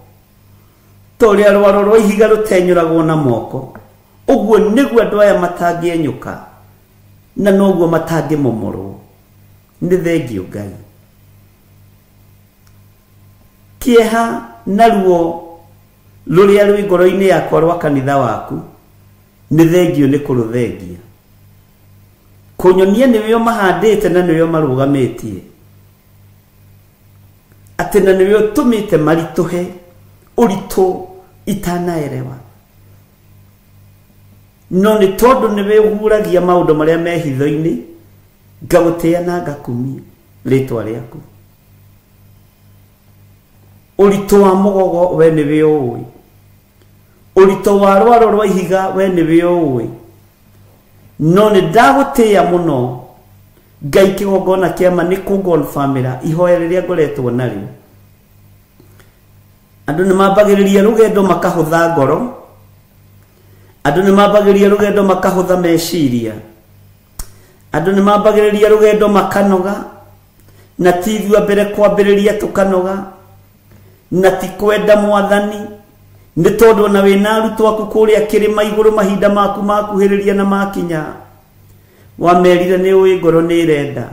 S2: ta ũrĩa rwaro rwa ihiga rũtenyũragwo na moko, ũguo nĩguo andũ aya matangĩenyũka na noguo matangĩmomorwo. Nĩ thengio Ngai. Kĩeha na ruo rũrĩa rwĩ ngoro-inĩ yakwa rwa kanitha waku, nĩ thengio nĩ kũrũthengia. Kũnyonia nĩwe ũmahandĩte na nĩwe ũmarũgamĩtie, atĩ na nĩwe ũtũmĩte maritũhe ũritũ itanaerewa, no nĩ tondũ nĩwe ũhuragia maũndũ marĩa me hitho-inĩ, ngagũtĩĩa na ngakumia rĩtwa rĩaku. Ũritũ wa mũgogo we nĩwe ũũĩ, ũritũ wa rwaro rwa ihiga we nĩwe ũũĩ, no nĩ ndagũtĩĩa mũno Ngai kĩgongona kĩa ma nĩ kũngonbamĩra ihoya rĩrĩa ngoretwo narĩo, Andũ nĩ mambagĩrĩria rũgendo makahũtha ngoro, andũ nĩ mambagĩrĩria rũgendo makahũtha meciria, andũ nĩ mambagĩrĩria rũgendo makanoga, na ti ithuĩ mbere kwambĩrĩria tũkanoga, na ti kwenda mwathani nĩ tondũ ona wĩna arutwo aku kũrĩa kĩrĩma igũrũ mahinda maku makuhĩrĩria na makinya wamerire nĩ ũĩ ngoro nĩ ĩrenda,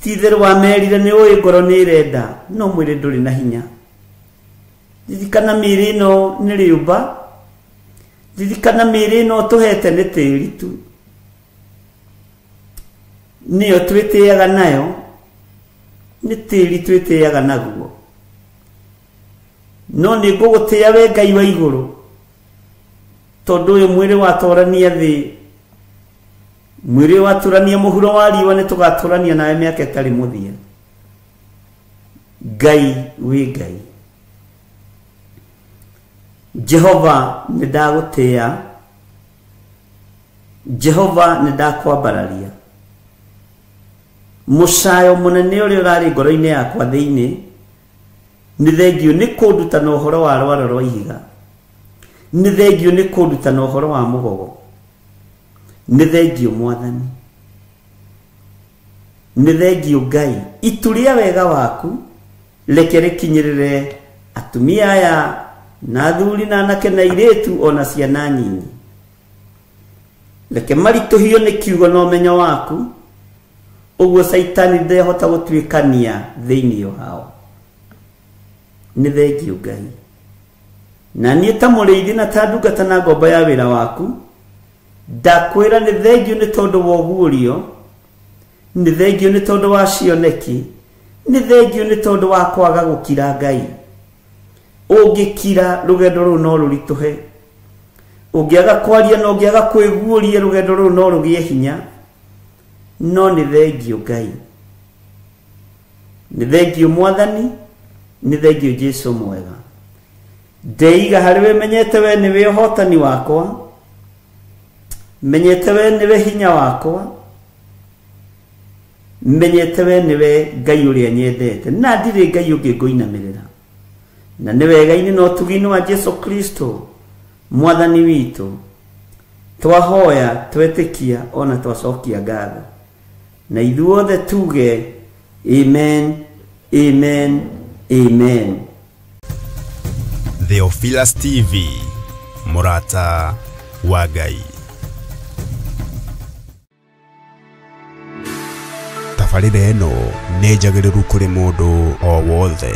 S2: ti itherũ wamerire nĩ ũĩ ngoro nĩ ĩrenda, no mwĩrĩ ndũrĩ na hinya. Ririkana mĩĩrĩ ĩno nĩ rĩũmba, ririkana mĩĩrĩ ĩno tũhete nĩ tĩri tu, nĩyo twĩtĩaga nayo, nĩ tĩri twĩtĩaga naguo. No nĩ ngũgũtĩa we Ngai wa igũrũ, tondũ ũyũ mwĩrĩ watũrania thĩ, mwĩrĩ watũrania mũhuro wa riũa, nĩ tũgatũrania nawe mĩaka ĩtarĩ mũthia. Ngai wĩ Ngai. Jehova nĩ ndagũtĩa, Jehova nĩ ndakwambararia. Mũcayo mũnene ũrĩa ũrarĩ ngoro-inĩ yakwa thĩinĩ nĩ thengio nĩ kũndutana ũhoro wa rwaro rwa ihiga, nĩ thengio nĩ kũndutana ũhoro wa mũgogo, nĩ thengio mwathani, nĩ thengio Ngai. Itu rĩa wega waku reke rĩkinyĩrĩre atumia aya na athuri na anake na airĩtu ona ciana nyinyi. Reke maritũhio nĩ kiugo na ũmenyo waku, ũguo Caitani ndehota gũtuĩkania thĩinĩ wao. Nĩ thengio Ngai. Na niĩ ta mũrĩithi na ta ndungata na ngombo ya wĩra waku, ndakwĩra nĩ thengio nĩ tondũ wa ũguũrio, nĩ thengio nĩ tondũ wa cioneki, nĩ thengio nĩ tondũ wa kwaga gũkira Ngai. Ũngĩkira rũgendo rũu no rũritũhe, ũngĩaga kwaria na ũngĩaga kwĩguũria rũgendo rũu no rũgĩe hinya. No nĩ thengio Ngai, nĩ thengio mwathani, nĩ thengio Jesu mwega. Ndeiga harĩ we, menyete we nĩwe ũhotani wakwa, menyete we nĩwe hinya wakwa, menyete we nĩwe Ngai ũrĩa nyendete, na ndirĩ Ngai ũngĩ ngũinamĩrĩra. Na nĩ wega-inĩ na ũtugi-inĩ wa Jesu Kristo mwathani witũ twahoya twetĩkia ona twacokia ngatho, na ithuothe tuge amen, amen, amen.
S1: Theophilus TV, mũrata wa Ngai. Tabarĩra ĩno nĩ njagĩrĩru kũrĩ mũndũ o wothe.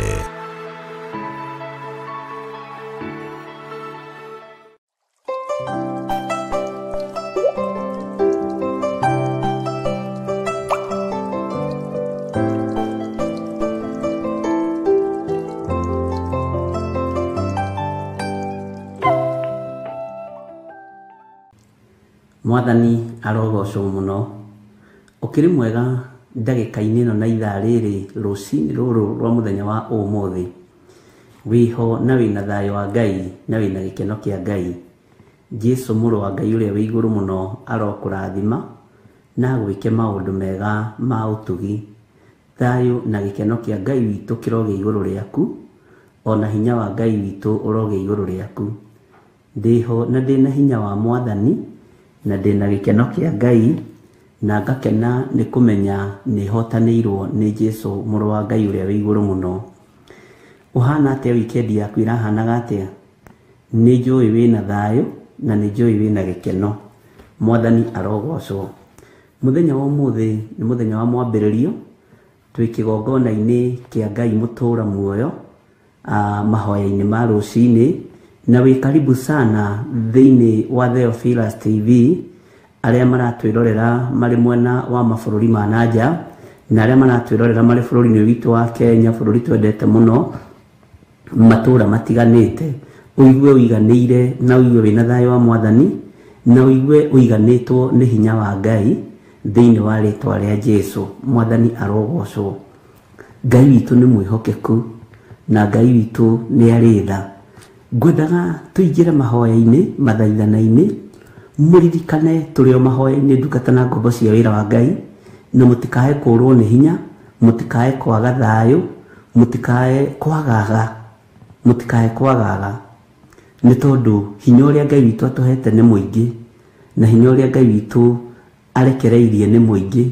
S2: Mwathani arogocwo mũno. Ũkĩrĩ mwega ndagĩka-inĩ ĩno na ithaa rĩrĩ rũcinĩ rũrũ rwa mũthenya wa ũmũthĩ. Wĩho na wĩna thayũ wa Ngai na wĩna gĩkeno kĩa Ngai. Jesu mũrũ wa Ngai ũrĩa wĩ igũrũ mũno arokũrathima na agwĩke maũndũ mega ma ũtugi. Thayũ na gĩkeno kĩa Ngai witũ kĩrogĩa igũrũ rĩaku, ona hinya wa Ngai witũ ũrogĩa igũrũ rĩaku. Ndĩho na ndĩna hinya wa mwathani na ndĩna gĩkeno kĩa Ngai, na ngakena nĩ kũmenya nĩ hotanĩirwo nĩ Jesu mũrũ wa Ngai ũrĩa wĩ igũrũ mũno. Ũhana atĩa wikendi yaku ĩrahanaga atĩa? Nĩ njũĩ wĩna thayũ na nĩ njũĩ wĩna gĩkeno. Mwathani arogocwo. Mũthenya wa ũmũthĩ nĩ mũthenya wa mwambĩrĩrio, twĩ kĩgongona-inĩ kĩa Ngai mũtũũra muoyo, mahoya-inĩ ma rũcinĩ, na wĩ karibu sana thĩinĩ wa Theophilus TV, arĩa maratwĩrorera marĩ mwena wa mabũrũri ma nanja, na arĩa maratwĩrorera marĩ bũrũri-inĩ witũ wa Kenya, bũrũri twendete mũno, matũũra matiganĩte. Ũigue ũiganĩire na ũigue wĩna thayũ wa mwathani, na ũigue ũiganĩtwo nĩ hinya wa Ngai thĩinĩ wa rĩtwa rĩa Jesu. Mwathani arogocwo. Ngai witũ nĩ mwĩhokeku na Ngai witũ nĩ arĩ tha. Ngwendaga tũingĩre mahoya-inĩ, mathaithana-inĩ, mũririkane tũrĩ o mahoya-inĩ ndungata na ngombo cia wĩra wa Ngai, na mũtikae kũrwo nĩ hinya, mũtikae kwaga thayũ, Mũtikae kwagaga, mũtikae kwagaga, nĩ tondũ hinya ũrĩa Ngai witũ atũhete nĩ mũingĩ, na hinya ũrĩa Ngai witũ arekereirie nĩ mũingĩ,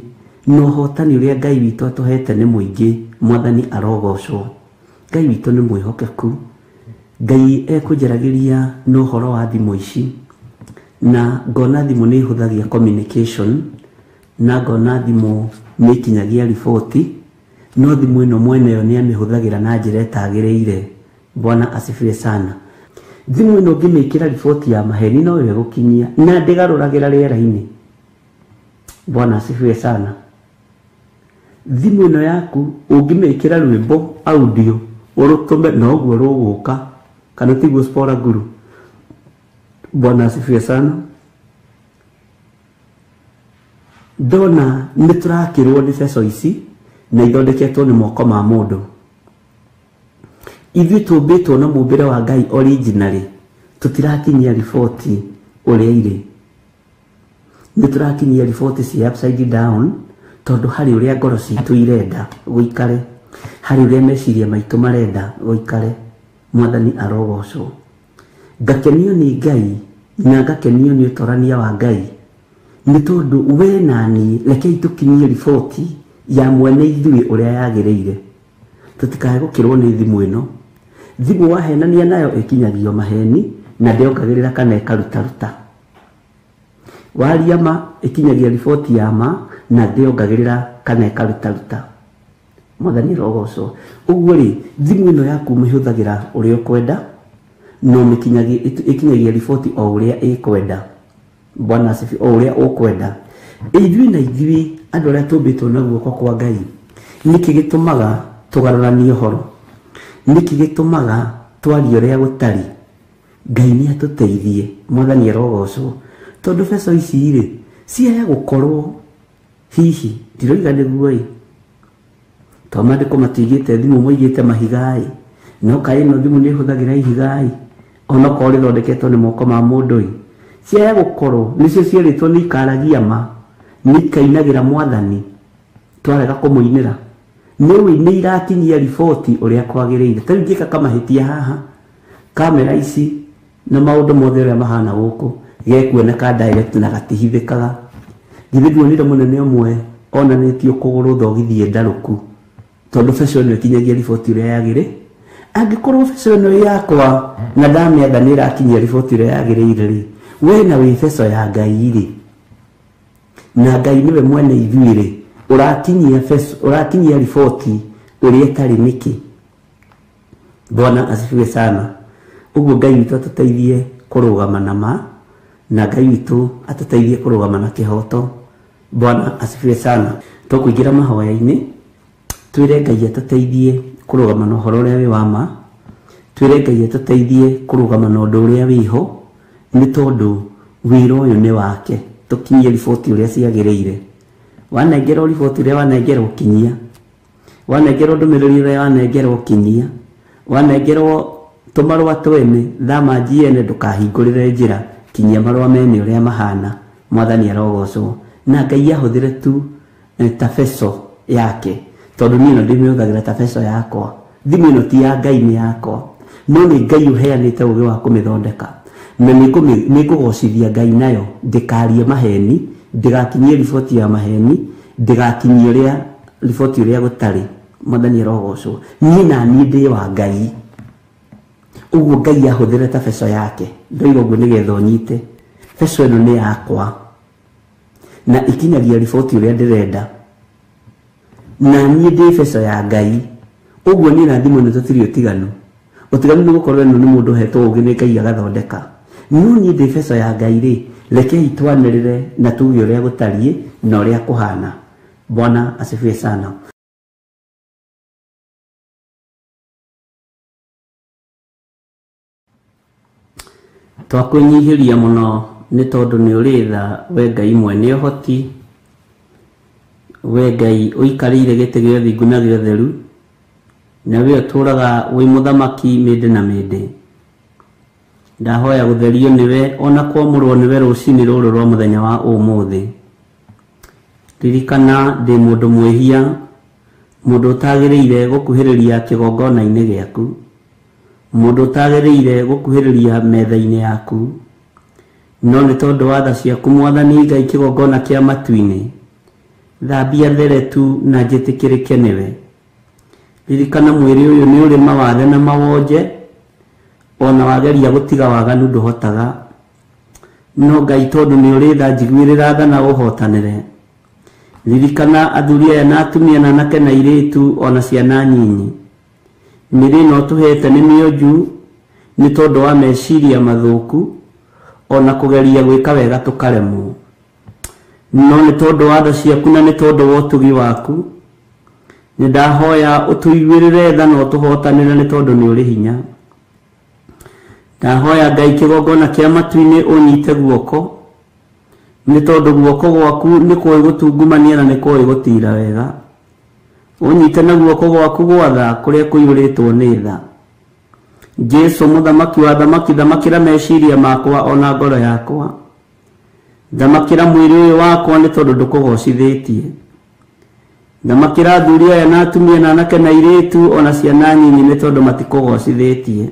S2: na ũhotani ũrĩa Ngai witũ atũhete nĩ mũingĩ. Mwathani arogocwo. Ngai witũ nĩ mwĩhokeku. Ngai ekũnjaragĩria na ũhoro wa thimũ ici, na ngona thimũ nĩ ihũthagia communication, na ngona thimũ nĩ ikinyagia riboti, no thimũ ĩno mwene yo nĩ amĩhũthagĩra na njĩra ĩtagĩrĩire. Bwana asifiwe sana. Thimũ ĩno ũngĩmĩkĩra riboti ya maheni no yo ĩgũkinyia, na ndĩgarũragĩra rĩera-inĩ. Bwana asifiwe sana. Thimũ ĩno yaku ũngĩmĩkĩra rwĩmbo audio ũrũtũme noguo rũgũka, kana tiguo Spora Guru? Bwana asifiwe sana. Ndona nĩ tũrakĩrwo nĩ beco ici na ithondeketwo nĩ moko ma mũndũ. Ithuĩ tũmbĩtwo na mũmbĩre wa Ngai originally, tũtirakinyia riboti ũrĩa irĩ. Nĩ tũrakinyia riboti cia upside down, tondũ harĩ ũrĩa ngoro citũ irenda gũikare, harĩ ũrĩa meciria maitũ marenda gũikare. Mwathani arogocwo. Ngakenio nĩ Ngai na ngakenio nĩ ũtorania wa Ngai, nĩ tondũ we na niĩ rekei tũkinyie riboti ya mwene ithuĩ ũrĩa yagĩrĩire. Tũtikae gũkĩrwo nĩ thimũ ĩno. Thimũ wahenania nayo ĩkinyagio maheni na ndĩongagĩrĩra kana ĩkarutaruta. Waria ma ĩkinyagia riboti ya ma na ndĩongagĩrĩra kana ĩkarutaruta. Mwathani arogocwo. Ũguo rĩ, thimũ ĩno yaku ũmĩhũthagĩra ũrĩa ũkwenda, no ĩkinyagia riboti o ũrĩa ĩkwenda. Bwana asifiwe. O ũrĩa ũkwenda. Ithuĩ na ithuĩ andũ arĩa tũmbĩtwo na guoko kwa Ngai, nĩkĩ gĩtũmaga tũgarũranie ũhoro? Nĩkĩ gĩtũmaga twarie ũrĩa gũtarĩ? Ngai nĩ atũteithie. Mwathani arogocwo. Tondũ beco ici rĩ, ciaya gũkorwo hihi ndiroiga nĩguo ĩ, to maandĩko matiigĩte thimũ moigĩte mahiga ĩ, no kaĩ ĩno thimũ nĩ ĩhũthagĩra ihiga ĩ, onokorwo rĩthondeketwo nĩ moko ma mũndũ ĩ, ciaya gũkorwo nĩcio cierĩtwo nĩ ikaragia ma, nĩ ikainagĩra Mwathani twarega kũmũinĩra. Nĩũĩ nĩ irakinyia riboti ũrĩa kwagĩrĩire. Ta rĩu ingĩka kamahĩtia haha, kamera ici na maũndũ mothe ũrĩa mahana gũkũ gekuoneka direct na gatihithĩkaga. Githĩ nduonire mũnene ũmwe onanĩtio kũgũrũ thogithi ĩ ndarũku, tondũ beco ĩno ĩkinyagia riboti ũrĩa yagĩrĩ. Angĩkorwo beco ĩno ĩ yakwa na ndamĩatha nĩ ĩrakinyia riboti ũrĩa yagĩrĩire rĩ, we na wĩ beco ya Ngai rĩ, na Ngai nĩwe mwene ithuĩ rĩ, ũrakinyia beco, ũrakinyia riboti ũrĩa ĩtarĩ nĩkĩ? Bwana asifiwe sana. Ũguo Ngai witũ atũteithie kũrũgama na ma, na Ngai witũ atũteithie kũrũgama na kĩhoto. Bwana asifiwe sana. Tũkũingĩra mahoya-inĩ, twĩre Ngai atũteithie kũrũgama na ũhoro ũrĩa wĩ wa ma, twĩre Ngai atũteithie kũrũgama na ũndũ ũrĩa wĩho, nĩ tondũ wĩra ũyũ nĩ wake. Tũkinyie riboti ũrĩa ciagĩrĩire. Wanengerwo riboti ũrĩa wanengerwo kinyia, wanengerwo ndũmĩrĩri ũrĩa wanengerwo kinyia, wanengerwo tũmarũa twene thama njiene, ndũkahingũrĩre njĩra, kinyia marũa mene ũrĩa mahana. Mwathani arogocwo. Na Ngai ahũthĩre tu ta beco yake, tondũ niĩ no ndĩmĩhũthagĩra ta beco yakwa. Thimũ ĩno ti ya Ngai, nĩ yakwa, no nĩ Ngai ũheanĩte ũgĩ wa kũmĩthondeka, na nĩ ngũgocithia Ngai nayo. Ndĩkarie maheni, ndĩgakinyie riboti ya maheni, ndĩgakinyie ũrĩa riboti ũrĩa gũtarĩ. Mwathani arogocwo. Niĩ na niĩ ndĩ wa Ngai, ũguo Ngai ahũthĩre ta beco yake. Ndoiga ũguo nĩgetha ũnyite, beco ĩno nĩ yakwa na ikinyagia riboti ũrĩa ndĩrenda, na niĩ ndĩ beco ya Ngai. Ũguo niĩ na thimũ ĩno tũtirĩ ũtiganu. Ũtiganu nĩ gũkorwo ĩno nĩ mũndũ ũhetwo ũgĩ nĩ Ngai agathondeka, no niĩ ndĩ beco ya Ngai rĩ, rekei twanĩrĩre na tuge ũrĩa gũtariĩ na ũrĩa kũhana. Bwana asifiwe sana. Twakwĩnyihĩria mũno nĩ tondũ nĩ ũrĩ tha, we Ngai mwene ũhoti, we Ngai ũikarĩire gĩtĩ gĩa ũthingu na gĩa ũtheru, na we ũtũũraga wĩ mũthamaki mĩndĩ na mĩndĩ. Ndahoya gũtherio nĩwe ona kwamũrwo nĩwe rũcinĩ rũrũ rwa mũthenya wa ũmũthĩ. Ririkana ndĩ mũndũ mwĩhia, Mũndũ ũtagĩrĩire gũkuhĩrĩria kĩgongona-inĩ gĩaku, mũndũ ũtagĩrĩire gũkuhĩrĩria metha-inĩ yaku, no nĩ tondũ wa tha ciaku Mwathani Ngai kĩgongona kĩa matu-inĩ, thambia there tu na njĩtĩkĩrĩke nĩwe. Ririkana mwĩrĩ ũyũ nĩ ũrĩ mawathe na mawonje, ona wageria gũtiga waganu ndũhotaga. No Ngai tondũ nĩ ũrĩ tha, njiguĩrĩra tha na ũhotanĩre. Ririkana athuri aya na atumia na anake na airĩtu ona ciana nyinyi. Mĩrĩ ĩno ũtũhete nĩ mĩonju nĩ tondũ wa meciria mathũku, ona kũgeria gwĩka wega tũkaremwo. No nĩ tondũ wa tha ciaku na nĩ tondũ wa ũtugi waku, nĩ ndahoya ũtũiguĩrĩre tha na ũtũhotanĩre nĩ tondũ nĩ ũrĩ hinya. Ndahoya Ngai kĩgongona kĩa matu-inĩ ũnyite guoko, nĩ tondũ guoko gwaku nĩ kũĩ gũtungumania na nĩ kũĩ gũtira wega. Ũnyite na guoko gwaku gwatha kũrĩa kũiyũrĩtwo nĩ tha. Jesu mũthamaki wa thamaki, thamakĩra meciria makwa ona ngoro yakwa. Thamakĩra mwĩrĩ ũyũ wakwa nĩ tondũ ndũkũgocithĩtie. Thamakĩra athuri aya na atumia na anake na airĩtu ona ciana nyinyi nĩ tondũ matikũgocithĩtie.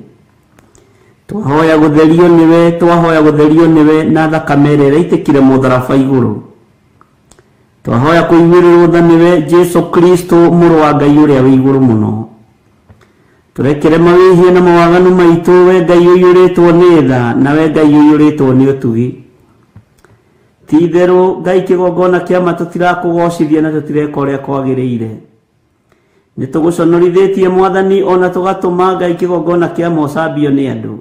S2: Twahoya gũtherio nĩwe, twahoya gũtherio nĩwe na thakame ĩrĩa ĩraitĩkire mũtharaba igũrũ. Twahoya kũiguĩrĩrwo tha nĩwe Jesu Kristo mũrũ wa Ngai ũrĩa wĩ igũrũ mũno. Tũrekere mawĩhia na mawaganu maitũ, we Ngai ũiyũrĩtwo nĩ tha na we Ngai ũiyũrĩtwo nĩ ũtugi. Ti itherũ Ngai kĩgongona kĩa ma tũtirakũgocithia na tũtireka ũrĩa kwagĩrĩire. Nĩ tũgũconorithĩtie Mwathani ona tũgatũma Ngai kĩgongona kĩa ma ũcambio nĩ andũ.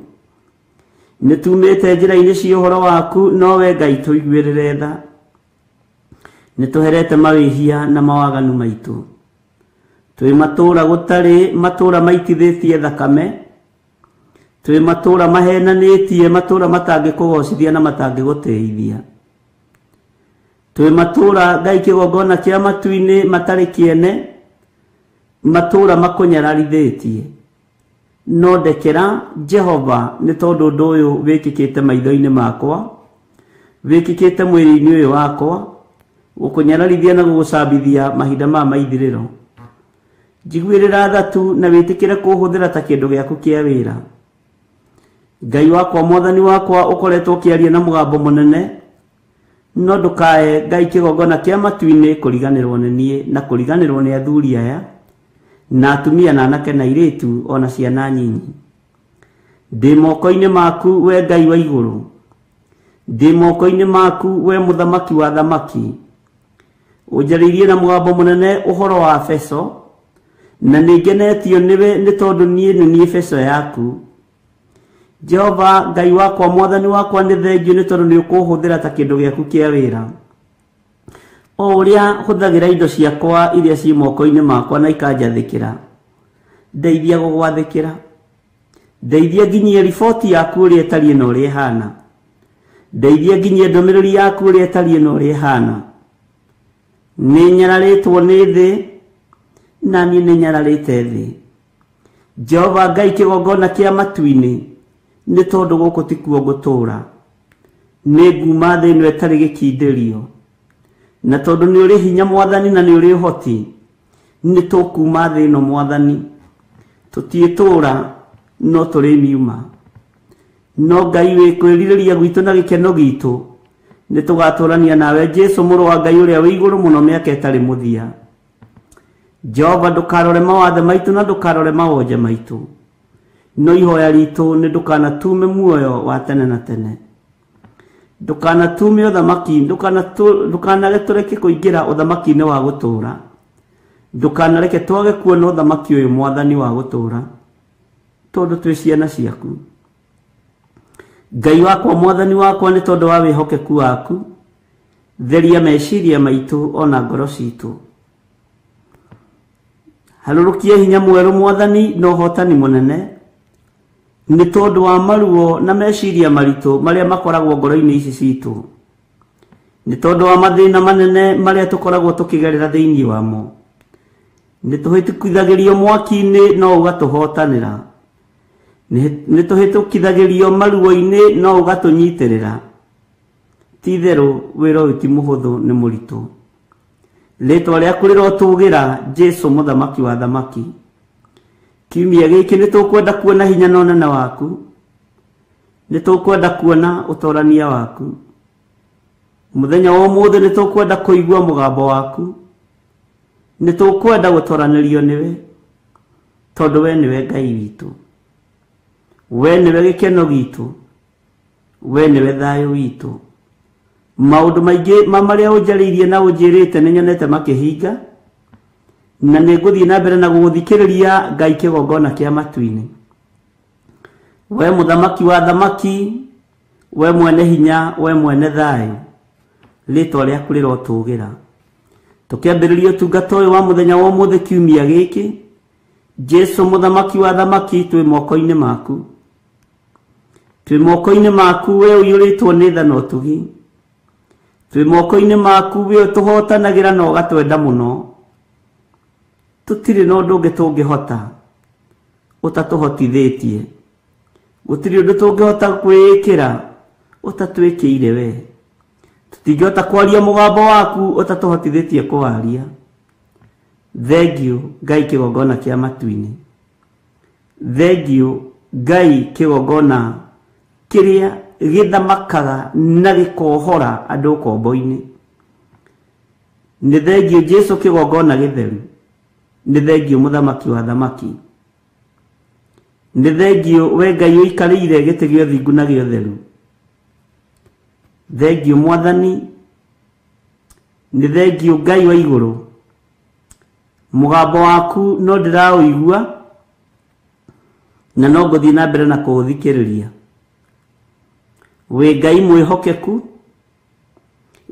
S2: Nĩ tumĩte njĩra-inĩ cia ũhoro waku, no we Ngai tũiguĩrĩre tha. Nĩ tũherete mawĩhia na mawaganu maitũ. Twĩ matũũra gũtarĩ matũũra maitithĩtie thakame, twĩ matũũra mahenanĩtie, matũũra matangĩkũgocithia na matangĩgũtĩithia. Twĩ matũũra Ngai kĩgongona kĩa matu-inĩ matarĩ kĩene, matũũra makũnyararithĩtie. No ndekera Jehova nĩ tondũ ũndũ ũyũ wĩkĩkĩte maitho-inĩ makwa, wĩkĩkĩte mwĩrĩ-inĩ ũyũ wakwa, gũkũnyararithia na gũgũcambithia mahinda ma maithirĩro. Njiguĩrĩra tha tu na wĩtĩkĩre kũhũthĩra ta kĩndũ gĩaku kĩa wĩra. Ngai wakwa Mwathani wakwa ũkoretwo ũkĩaria na mũgambo mũnene, no ndũkae Ngai kĩgongona kĩa matu-inĩ kũriganĩrwo nĩ niĩ na kũriganĩrwo nĩ athuri aya na atumia na anake na airĩtu ona ciana nyinyi. Ndĩ moko-inĩ maku we Ngai wa igũrũ, ndĩ moko-inĩ maku we mũthamaki wa thamaki. Ũnjarĩirie na mũgambo mũnene ũhoro wa beco, na nĩ ngenetio nĩwe nĩ tondũ niĩ nĩ niĩ beco yaku. Jehova Ngai wakwa Mwathani wakwa nĩ thengio nĩ tondũ nĩ ũkũhũthĩra ta kĩndũ gĩaku kĩa wĩra. O ũrĩa hũthagĩra indo ciakwa iria ciĩ moko-inĩ makwa na ikanjathĩkĩra, ndeithia gũgwathĩkĩra. Ndeithia nginyie riboti yaku ũrĩa ĩtariĩ na ũrĩa ĩhana. Ndeithia nginyie ndũmĩrĩri yaku ũrĩa ĩtariĩ na ũrĩa ĩhana. Nĩ nyararĩtwo nĩ thĩ, na niĩ nĩ nyararĩte thĩ. Jehova Ngai kĩgongona kĩa matu-inĩ, nĩ tondũ gũkũ tikuo ngũtũũra. Nĩ nguma thĩ ĩno ĩtarĩ gĩkindĩrio. Na tondũ nĩ ũrĩ hinya Mwathani na nĩ ũrĩ ũhoti, nĩ tũkuma thĩ ĩno Mwathani. Tũtiĩtũũra no tũrĩmiuma. No Ngai wĩ kwĩrirĩria gwitũ na gĩkeno gitũ, nĩ tũgatũrania nawe Jesu mũrũ wa Ngai ũrĩa wĩ igũrũ mũno mĩaka ĩtarĩ mũthia. Jehova ndũkarore mawathe maitũ na ndũkarore mawonje maitũ, no ihoya ritũ nĩ ndũkanatume muoyo wa tene na tene. Ndũkanatume ũthamaki, ndũkanage tũreke kũingĩra ũthamaki-inĩ wa gũtũũra. Ndũkanareke twage kuona ũthamaki ũyũ Mwathani wa gũtũũra, tondũ twĩ ciana ciaku. Ngai wakwa Mwathani wakwa nĩ tondũ wa wĩhokeku waku, theria meciria maitũ ona ngoro citũ. Harũrũkia hinya mwerũ Mwathani na ũhotani mũnene, nĩ tondũ wa maruo na meciria maritũ marĩa makoragwo ngoro-inĩ ici citũ, nĩ tondũ wa mathĩna manene marĩa tũkoragwo tũkĩgerera thĩinĩ wamo. Nĩ tũhĩtũkithagĩrio mwaki-inĩ no ũgatũhotanĩra, nĩ tũhĩtũkithagĩrio maruo-inĩ no ũgatũnyitĩrĩra. Ti itherũ wĩra ũyũ ti mũhũthũ, nĩ mũritũ. Rĩtwa rĩaku rĩrotũgĩra Jesu mũthamaki wa thamaki. Kiumia gĩkĩ nĩ tũkwenda kuona hinya na ũnene waku, nĩ tũkwenda kuona ũtorania waku. Mũthenya wa ũmũthĩ nĩ tũkwenda kũigua mũgambo waku, nĩ tũkwenda gũtoranĩrio nĩwe, tondũ we nĩwe Ngai witũ, we nĩwe gĩkeno gitũ, we nĩwe thayũ witũ. Maũndũ maingĩ ma marĩa ũnjarĩirie na ũnjĩrĩte nĩ nyonete makĩhinga, na nĩ ngũthiĩ na mbere na gũgũthikĩrĩria Ngai kĩgongona kĩa matu-inĩ. We mũthamaki wa thamaki, we mwene hinya, we mwene thayũ, rĩtwa rĩaku rĩrotũgĩra. Tũkĩambĩrĩria ũtungata ũyũ wa mũthenya wa ũmũthĩ kiumia gĩkĩ, Jesu mũthamaki wa thamaki, twĩ moko-inĩ maku, twĩ moko-inĩ maku, we ũiyũrĩtwo nĩ tha na ũtugi, twĩ moko-inĩ maku, we ũtũhotanagĩra na ũgatwenda mũno. Tũtirĩ na ũndũ ũngĩ tũngĩhota ũtatũhotithĩtie, gũtirĩ ũndũ tũngĩhota kwĩĩkĩra ũtatwĩkĩire we. Tũtingĩhota kwaria mũgambo waku ũtatũhotithĩtie kũwaria. Thengiũ Ngai kĩgongona kĩa matu-inĩ, thengiũ Ngai kĩgongona kĩrĩa gĩthamakaga na gĩkohora andũ ũkombo-inĩ. Nĩ thengiũ Jesu kĩgongona gĩtheru, nĩ thengiũ mũthamaki wa thamaki, nĩ thengiũ we Ngai ũikarĩire gĩtĩ gĩa ũthingu na gĩa ũtheru. Thengiũ Mwathani, nĩ thengiũ Ngai wa igũrũ. Mũgambo waku no ndĩraũigua na no ngũthiĩ na mbere na kũũthikĩrĩria. Wĩ Ngai mwĩhokeku,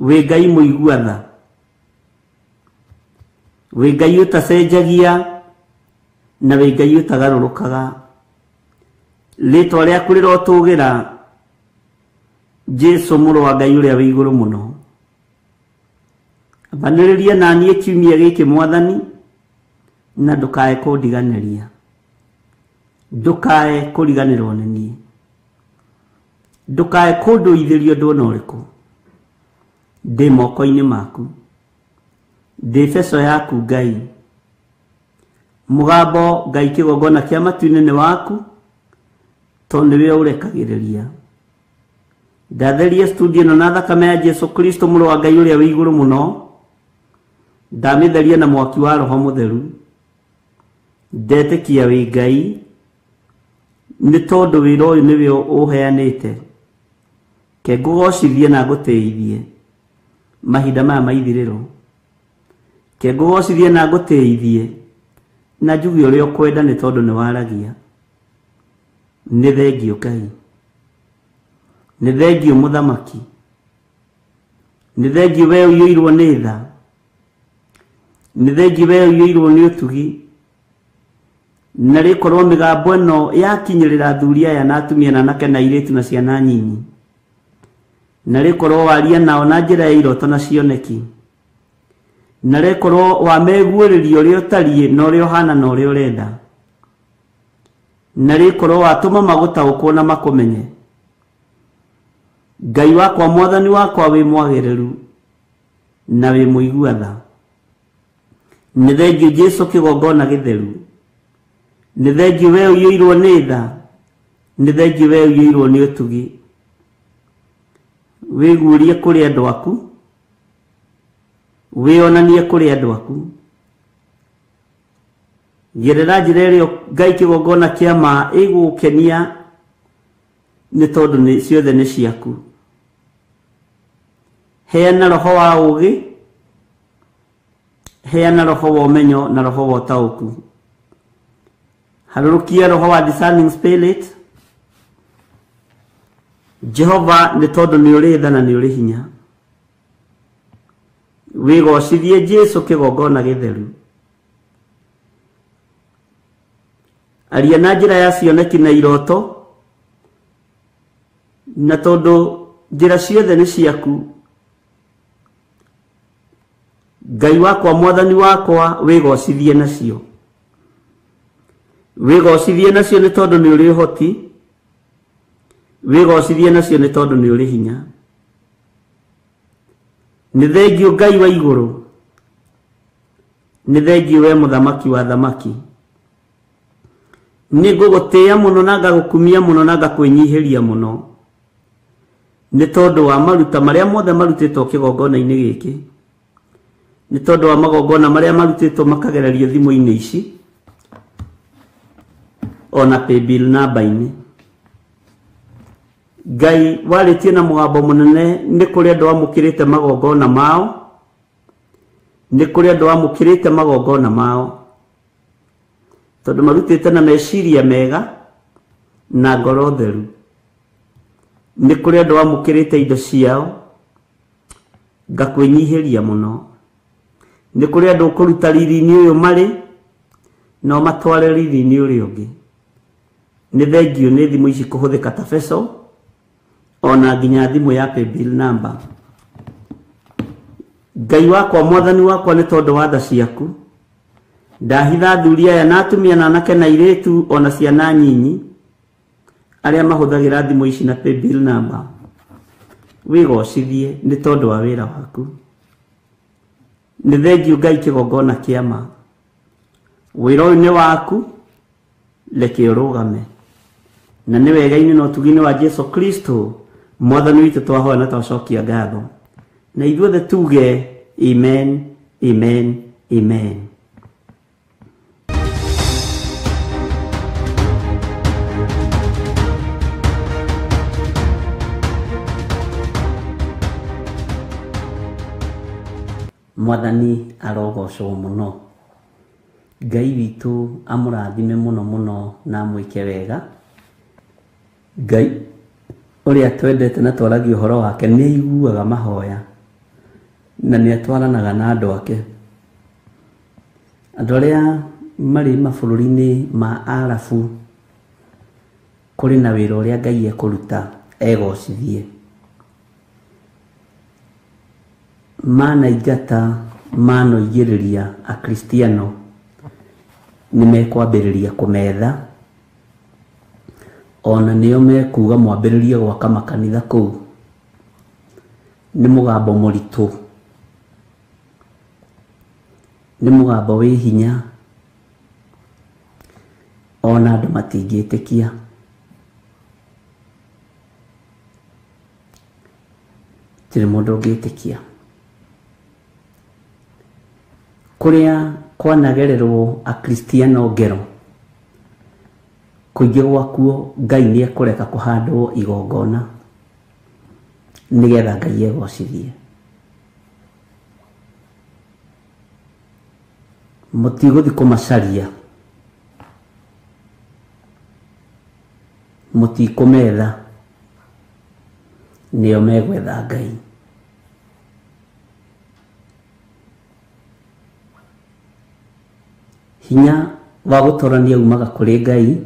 S2: wĩ Ngai mũigua tha, wĩ Ngai ũtacenjagia na wĩ Ngai ũtagarũrũkaga. Rĩtwa rĩaku rĩrotũgĩra Jesu mũrũ wa Ngai ũrĩa wĩ igũrũ mũno. Ambanĩrĩria na niĩ kiumia gĩkĩ Mwathani, na ndũkae kũndiganĩria, ndũkae kũriganĩrwo nĩ niĩ, ndũkae kũndũithĩria ũndũ ona ũrĩkũ. Ndĩ moko-inĩ maku, ndĩ beco yaku Ngai. Mũgambo Ngai kĩgongona kĩa matu-inĩ nĩ waku, tondũ nĩwe ũrekagĩrĩria. Ndatheria studio ĩno na thakame ya Jesu Kristo mũrũ wa Ngai ũrĩa wĩ igũrũ mũno. Ndamĩtheria na mwaki wa Roho Mũtheru. Ndetĩkia wĩ Ngai, nĩ tondũ wĩra ũyũ nĩwe ũheanĩte. Ke ngũgocithie na ngũtĩithie mahinda maya ma ithirĩro. Ke ngũgocithie na ngũtĩithie na njuge ũrĩa ũkwenda, nĩ tondũ nĩ waragia. Nĩ thengiũ Ngai, nĩ thengiũ mũthamaki, nĩ thengiũ we ũiyũirwo nĩ tha, nĩ thengiũ we ũiyũirwo nĩ ũtugi. Na rĩkorwo mĩgambo ĩno yakinyĩrĩra athuri aya na atumia na anake na airĩtu na ciana nyinyi, na rĩkorwo waria nao na njĩra ya iroto na cioneki, na rĩkorwo wameguũrĩria ũrĩa ũtariĩ na ũrĩa ũhana na ũrĩa ũrenda, na rĩkorwo watũma magũtaũkwo na makũmenye. Ngai wakwa, Mwathani wakwa, wĩ mwagĩrĩru na wĩ mũigua tha. Nĩ thengiũ Jesu kĩgongona gĩtheru, nĩ thengiũ we ũiyũirwo nĩ tha, nĩ thengiũ we ũiyũirwo nĩ ũtugi. Wĩguũrie kũrĩ andũ aku, wĩonanie kũrĩ andũ aku. Gerera njĩra ĩrĩa Ngai kĩgongona kĩa ma ĩgũgũkenia, nĩ tondũ nĩ ciothe nĩ ciaku. Heana roho wa ũũgĩ, heana roho wa ũmenyo na roho wa ũtaũku. Harũrũkia roho wa discerning spirit. Jehova, nĩ tondũ nĩ ũrĩ tha na nĩ ũrĩ hinya. Wĩgocithie Jesu kĩgongona gĩtheru. Aria na njĩra ya cioneki na iroto, na tondũ njĩra ciothe nĩ ciaku. Ngai wakwa, Mwathani wakwa, wĩgocithie nacio, wĩgocithie nacio, nĩ tondũ nĩ ũrĩ ũhoti. Wĩgocithie nacio, nĩ tondũ nĩ ũrĩ hinya. Nĩ thengiũ Ngai wa igũrũ. Nĩ thengiũ we mũthamaki wa thamaki. Nĩ ngũgũtĩĩa mũno na ngagũkumia mũno na ngakwĩnyihĩria mũno, nĩ tondũ wa maruta marĩa mothe marutĩtwo kĩgongona-inĩ gĩkĩ, nĩ tondũ wa magongona marĩa marutĩtwo makagererio thimũ-inĩ ici ona paybill namba-inĩ. Ngai warĩtie na mũgambo mũnene, nĩ kũrĩ andũ amũkĩrĩte magongona mao, nĩ kũrĩ andũ amũkĩrĩte magongona mao, tondũ marutĩte na meciria mega na ngoro theru. Nĩ kũrĩ andũ amũkĩrĩte indo ciao, ngakwĩnyihĩria mũno. Nĩ kũrĩ andũ ũkũruta riri-inĩ ũyũ marĩ no matware riri-inĩ ũrĩa ũngĩ. Nĩ thengiũ nĩ thimũ ici kũhũthĩka ta beco, ona nginya thimũ ya paybill number. Ngai wakwa, mwathani wakwa, nĩ tondũ wa tha ciaku ndahitha athuri aya na atumia na anake na airĩtu ona ciana nyinyi arĩa mahũthagĩra thimũ ici na paybill number. Wĩgocithie nĩ tondũ wa wĩra waku. Nĩ thengiũ Ngai kĩgongona kĩa ma. Wĩra ũyũ nĩ waku, reke ũrũgame. Na nĩ wega-inĩ na ũtugi-inĩ wa Jesu Kristo mwathani witũ twahoya na twacokia ngatho. Na ithuothe tuge amen, amen, amen. Mwathani arogocwo mũno. Ngai witũ amũrathime mũno mũno na amwĩke wega. Ngai ũrĩa twendete na twaragia ũhoro wake nĩ aiguaga mahoya na nĩ atwaranaga na andũ ake. Andũ arĩa marĩ mabũrũri-inĩ ma Arabu, kũrĩ na wĩra ũrĩa Ngai ekũruta egocithie. Manaingata, manoigĩrĩria Akristiano nĩ mekwambĩrĩria kũmetha, ona nĩo mekuga mwambĩrĩrie gwaka makanitha kũu. Nĩ mũgambo mũritũ, nĩ mũgambo wĩ hinya, ona andũ matingĩtĩkia. Gũtirĩ mũndũ ũngĩtĩkia. Kũrĩa kwanagererwo Akristiano ngero, kũingĩ gwakuo Ngai nĩ ekũreka kũhandwo igongona nĩgetha Ngai egocithie. Mũtigũthiĩ kũmacaria, mũtikũmetha, nĩo megwetha Ngai. Hinya wa gũtorania umaga kũrĩ Ngai,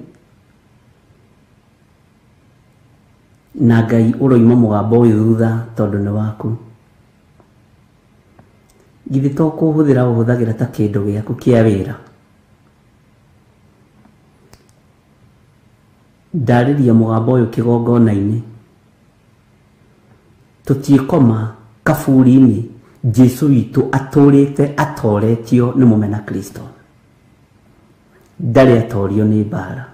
S2: na Ngai ũroima mũgambo ũyũ thutha tondũ nĩ waku. Githĩ to kũhũthĩra ũhũthagĩra ta kĩndũ gĩaku kĩa wĩra? Ndarĩria mũgambo ũyũ kĩgongona-inĩ. Tũtiĩkoma kaburi-inĩ Jesu witũ atũrĩte atoretio nĩ mũmena Kristo. Ndarĩ atorio nĩ mbara.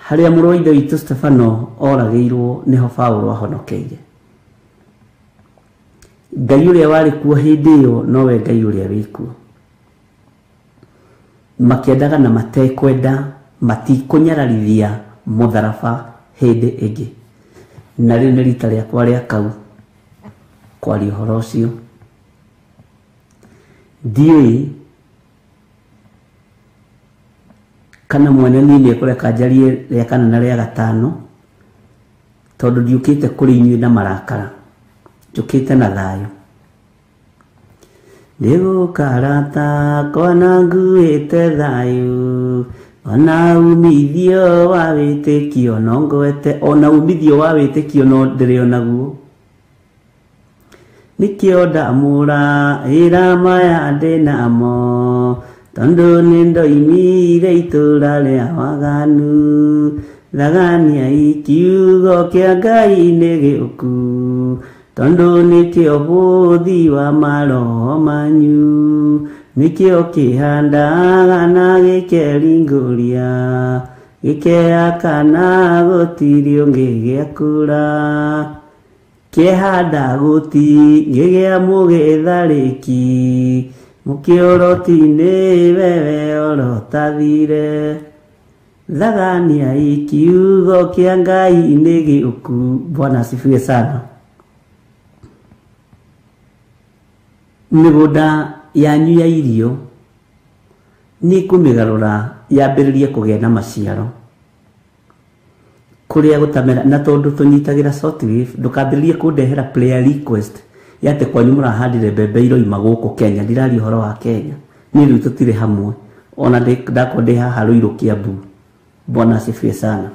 S2: Harĩa mũrũ wa ithe witũ Stefano oragĩirwo nĩho Paulo ahonokeire. Ngai ũrĩa warĩ kuo hĩndĩ ĩyo nowe Ngai ũrĩa wĩ kuo. Makĩendaga na matekwenda, matikũnyararithia mũtharaba hĩndĩ ĩngĩ. Na rĩu nĩ rita rĩakwa rĩa kau kwaria ũhoro ũcio. Ndiũĩ kana mwene niĩ nĩ ekũreka njarie rĩa kana na rĩa gatano, tondũ ndiũkĩte kũrĩ inyuĩ na marakara, njũkĩte na thayũ. Nĩgũkarata kwana nguĩte thayũ, ona umithio wa wĩtĩkio no ngwete, ona umithio wa wĩtĩkio no ndĩrĩ onaguo. Nĩkĩo ndamũra ĩra maya ndĩnamo, tondũ nĩ ndoimire itũra rĩa waganu. Thaganiai kiugo kĩa Ngai nĩ gĩũku, Tondũ nĩkĩo bũthi wa maroho manyu, nĩkĩo kĩhandaga na gĩkeringũria, gĩkeakana gũtirĩ ũngĩ gĩakũra. Kĩhanda gũtingĩgĩa mũgĩtharĩki, mũkĩũroti-inĩ wewe orotathire. Thagania kiugo kĩa Ngai nĩ gĩũku. Bwana asifiwe sana. Mĩgũnda yanyu ya irio nĩ kũmĩgarũra yambĩrĩrie kũgĩa na maciaro kũrĩa gũtamera. Na tondũ tũnyitagĩra shortwave, ndũkambĩrĩrie kũndehera prayer request ya atĩ kwanyu mũrahandire mbembe iroima gũkũ Kenya. Ndiraria ũhoro wa Kenya, niĩ rĩu tũtirĩ hamwe, ona ndakorwo ndĩ haha Ruiru Kiambu. Bwana asifiwe sana.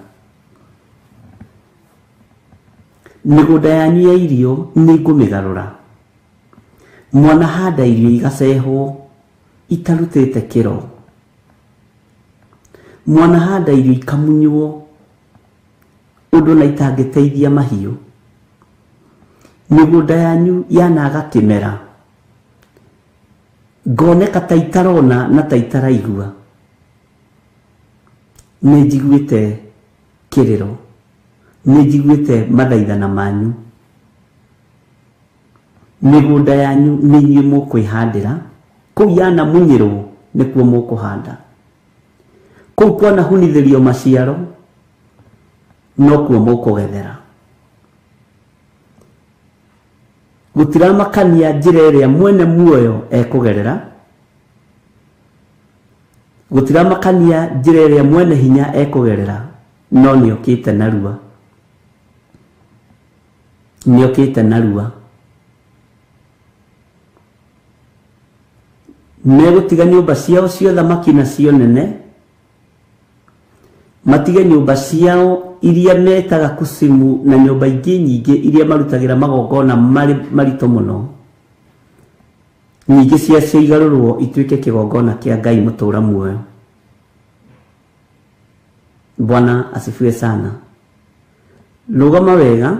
S2: Mĩgũnda yanyu ya irio nĩ ngũmĩgarũra. Mwana handa irio igacehwo itarutĩte kĩro, mwana handa irio ikamunywo ũndũ na itangĩteithia mahiũ. Mĩgũnda yanyu yanaga kĩmera, ngoneka ta itarona na ta itaraigua. Nĩ njiguĩte kĩrĩro, nĩ njiguĩte mathaithana manyu. Mĩgũnda yanyu nĩ inyuĩ mũkwĩhandĩra, kũu yanamunyĩrwo nĩkuo mũkũhanda, kũu kwanahunithĩrio maciaro nokuo mũkũgethera. Gũtiramakania njĩra ĩrĩa mwene muoyo ekũgerera, gũtiramakania njĩra ĩrĩa mwene hinya ekũgerera, no nĩokĩte narua, nĩokĩte narua. Megũtiga nyũmba ciao cia ũthamaki nacio nene, matige nyũmba ciao iria metaga kusimu na nyũmba ingĩ nyingĩ iria marutagĩra magongona marĩ maritũ mũno, nyingĩ ciacio igarũrwo ituĩke kĩgongona kĩa Ngai mũtũra muoyo. Bwana asifiwe sana. Rũgama wega,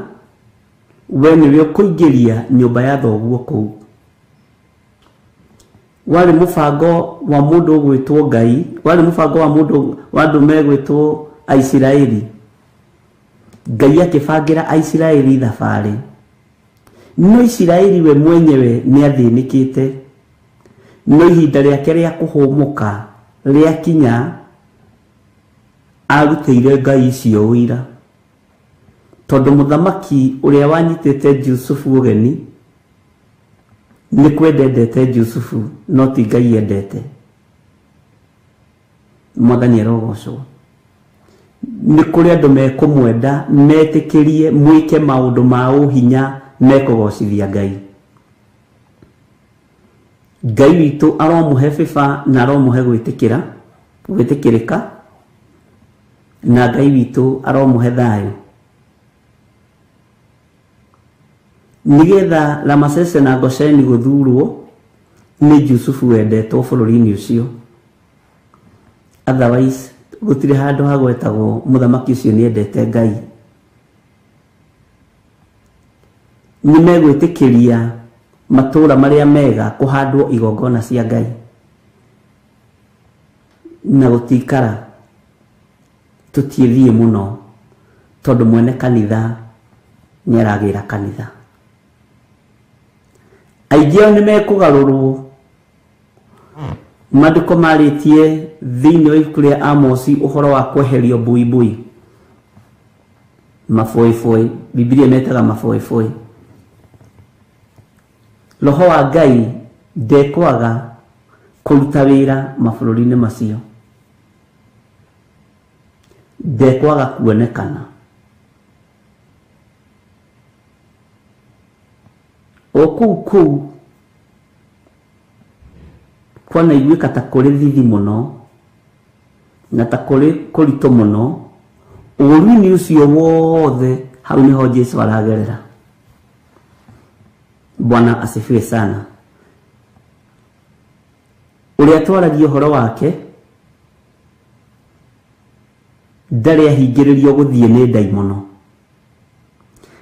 S2: we nĩwe ũkũingĩria nyũmba ya thoguo kũu. Warĩ mũbango wa mũndũ ũgwĩtwo Ngai, warĩ mũbango wa mũndũ wa andũ megwĩtwo Aisiraeli. Ngai akĩbangĩra Aisiraeli thabarĩ, no Isiraeli we mwenyewe nĩ athĩnĩkĩte, no ihinda rĩake rĩa kũhũmũka rĩakinya, arutĩire Ngai icio ũira. Tondũ mũthamaki ũrĩa wanyitĩte Jusufu ũgeni nĩ kwenda endete Jusufu, no ti Ngai endete. Mwathani arogocwo. Nĩ kũrĩ andũ mekũmwenda, metĩkĩrie mwĩke maũndũ ma ũhinya mekũgocithia Ngai. Ngai witũ aromũhe bĩba na aromũhe gwĩtĩkĩra, gwĩtĩkĩrĩka, na Ngai witũ aromũhe thayũ, nĩgetha Ramasese na Gosheni gũthurwo nĩ Jusufu wendetwo bũrũri-inĩ ũcio. Otherwise gũtirĩ handũ hagwetagwo mũthamaki ũcio nĩ endete Ngai. Nĩ megwĩtĩkĩria matũũra marĩa mega kũhandwo igongona cia Ngai, na gũtikara tũtiĩthiĩ mũno, tondũ mwene kanitha nĩ aragĩra kanitha. Aingĩ ao nĩ mekũgarũrwo. Maandĩko marĩtie thĩinĩ wa ibuku rĩa Amosi ũhoro wa kweherio mbuibui, maboĩboĩ, Bibilia metaga maboĩboĩ. Roho wa Ngai ndekwaga kũruta wĩra mabũrũri-inĩ macio, ndekwaga kuonekana. O kũu kũu kwanaiguĩka ta kũrĩ thithi mũno na ta kũrĩ kũritũ mũno, ũũru-inĩ ũcio wothe hau nĩho Jesu aragerera. Bwana asifiwe sana. Ũrĩa twaragia ũhoro wake ndarĩ ahingĩrĩrio gũthiĩ nĩ ndaimono,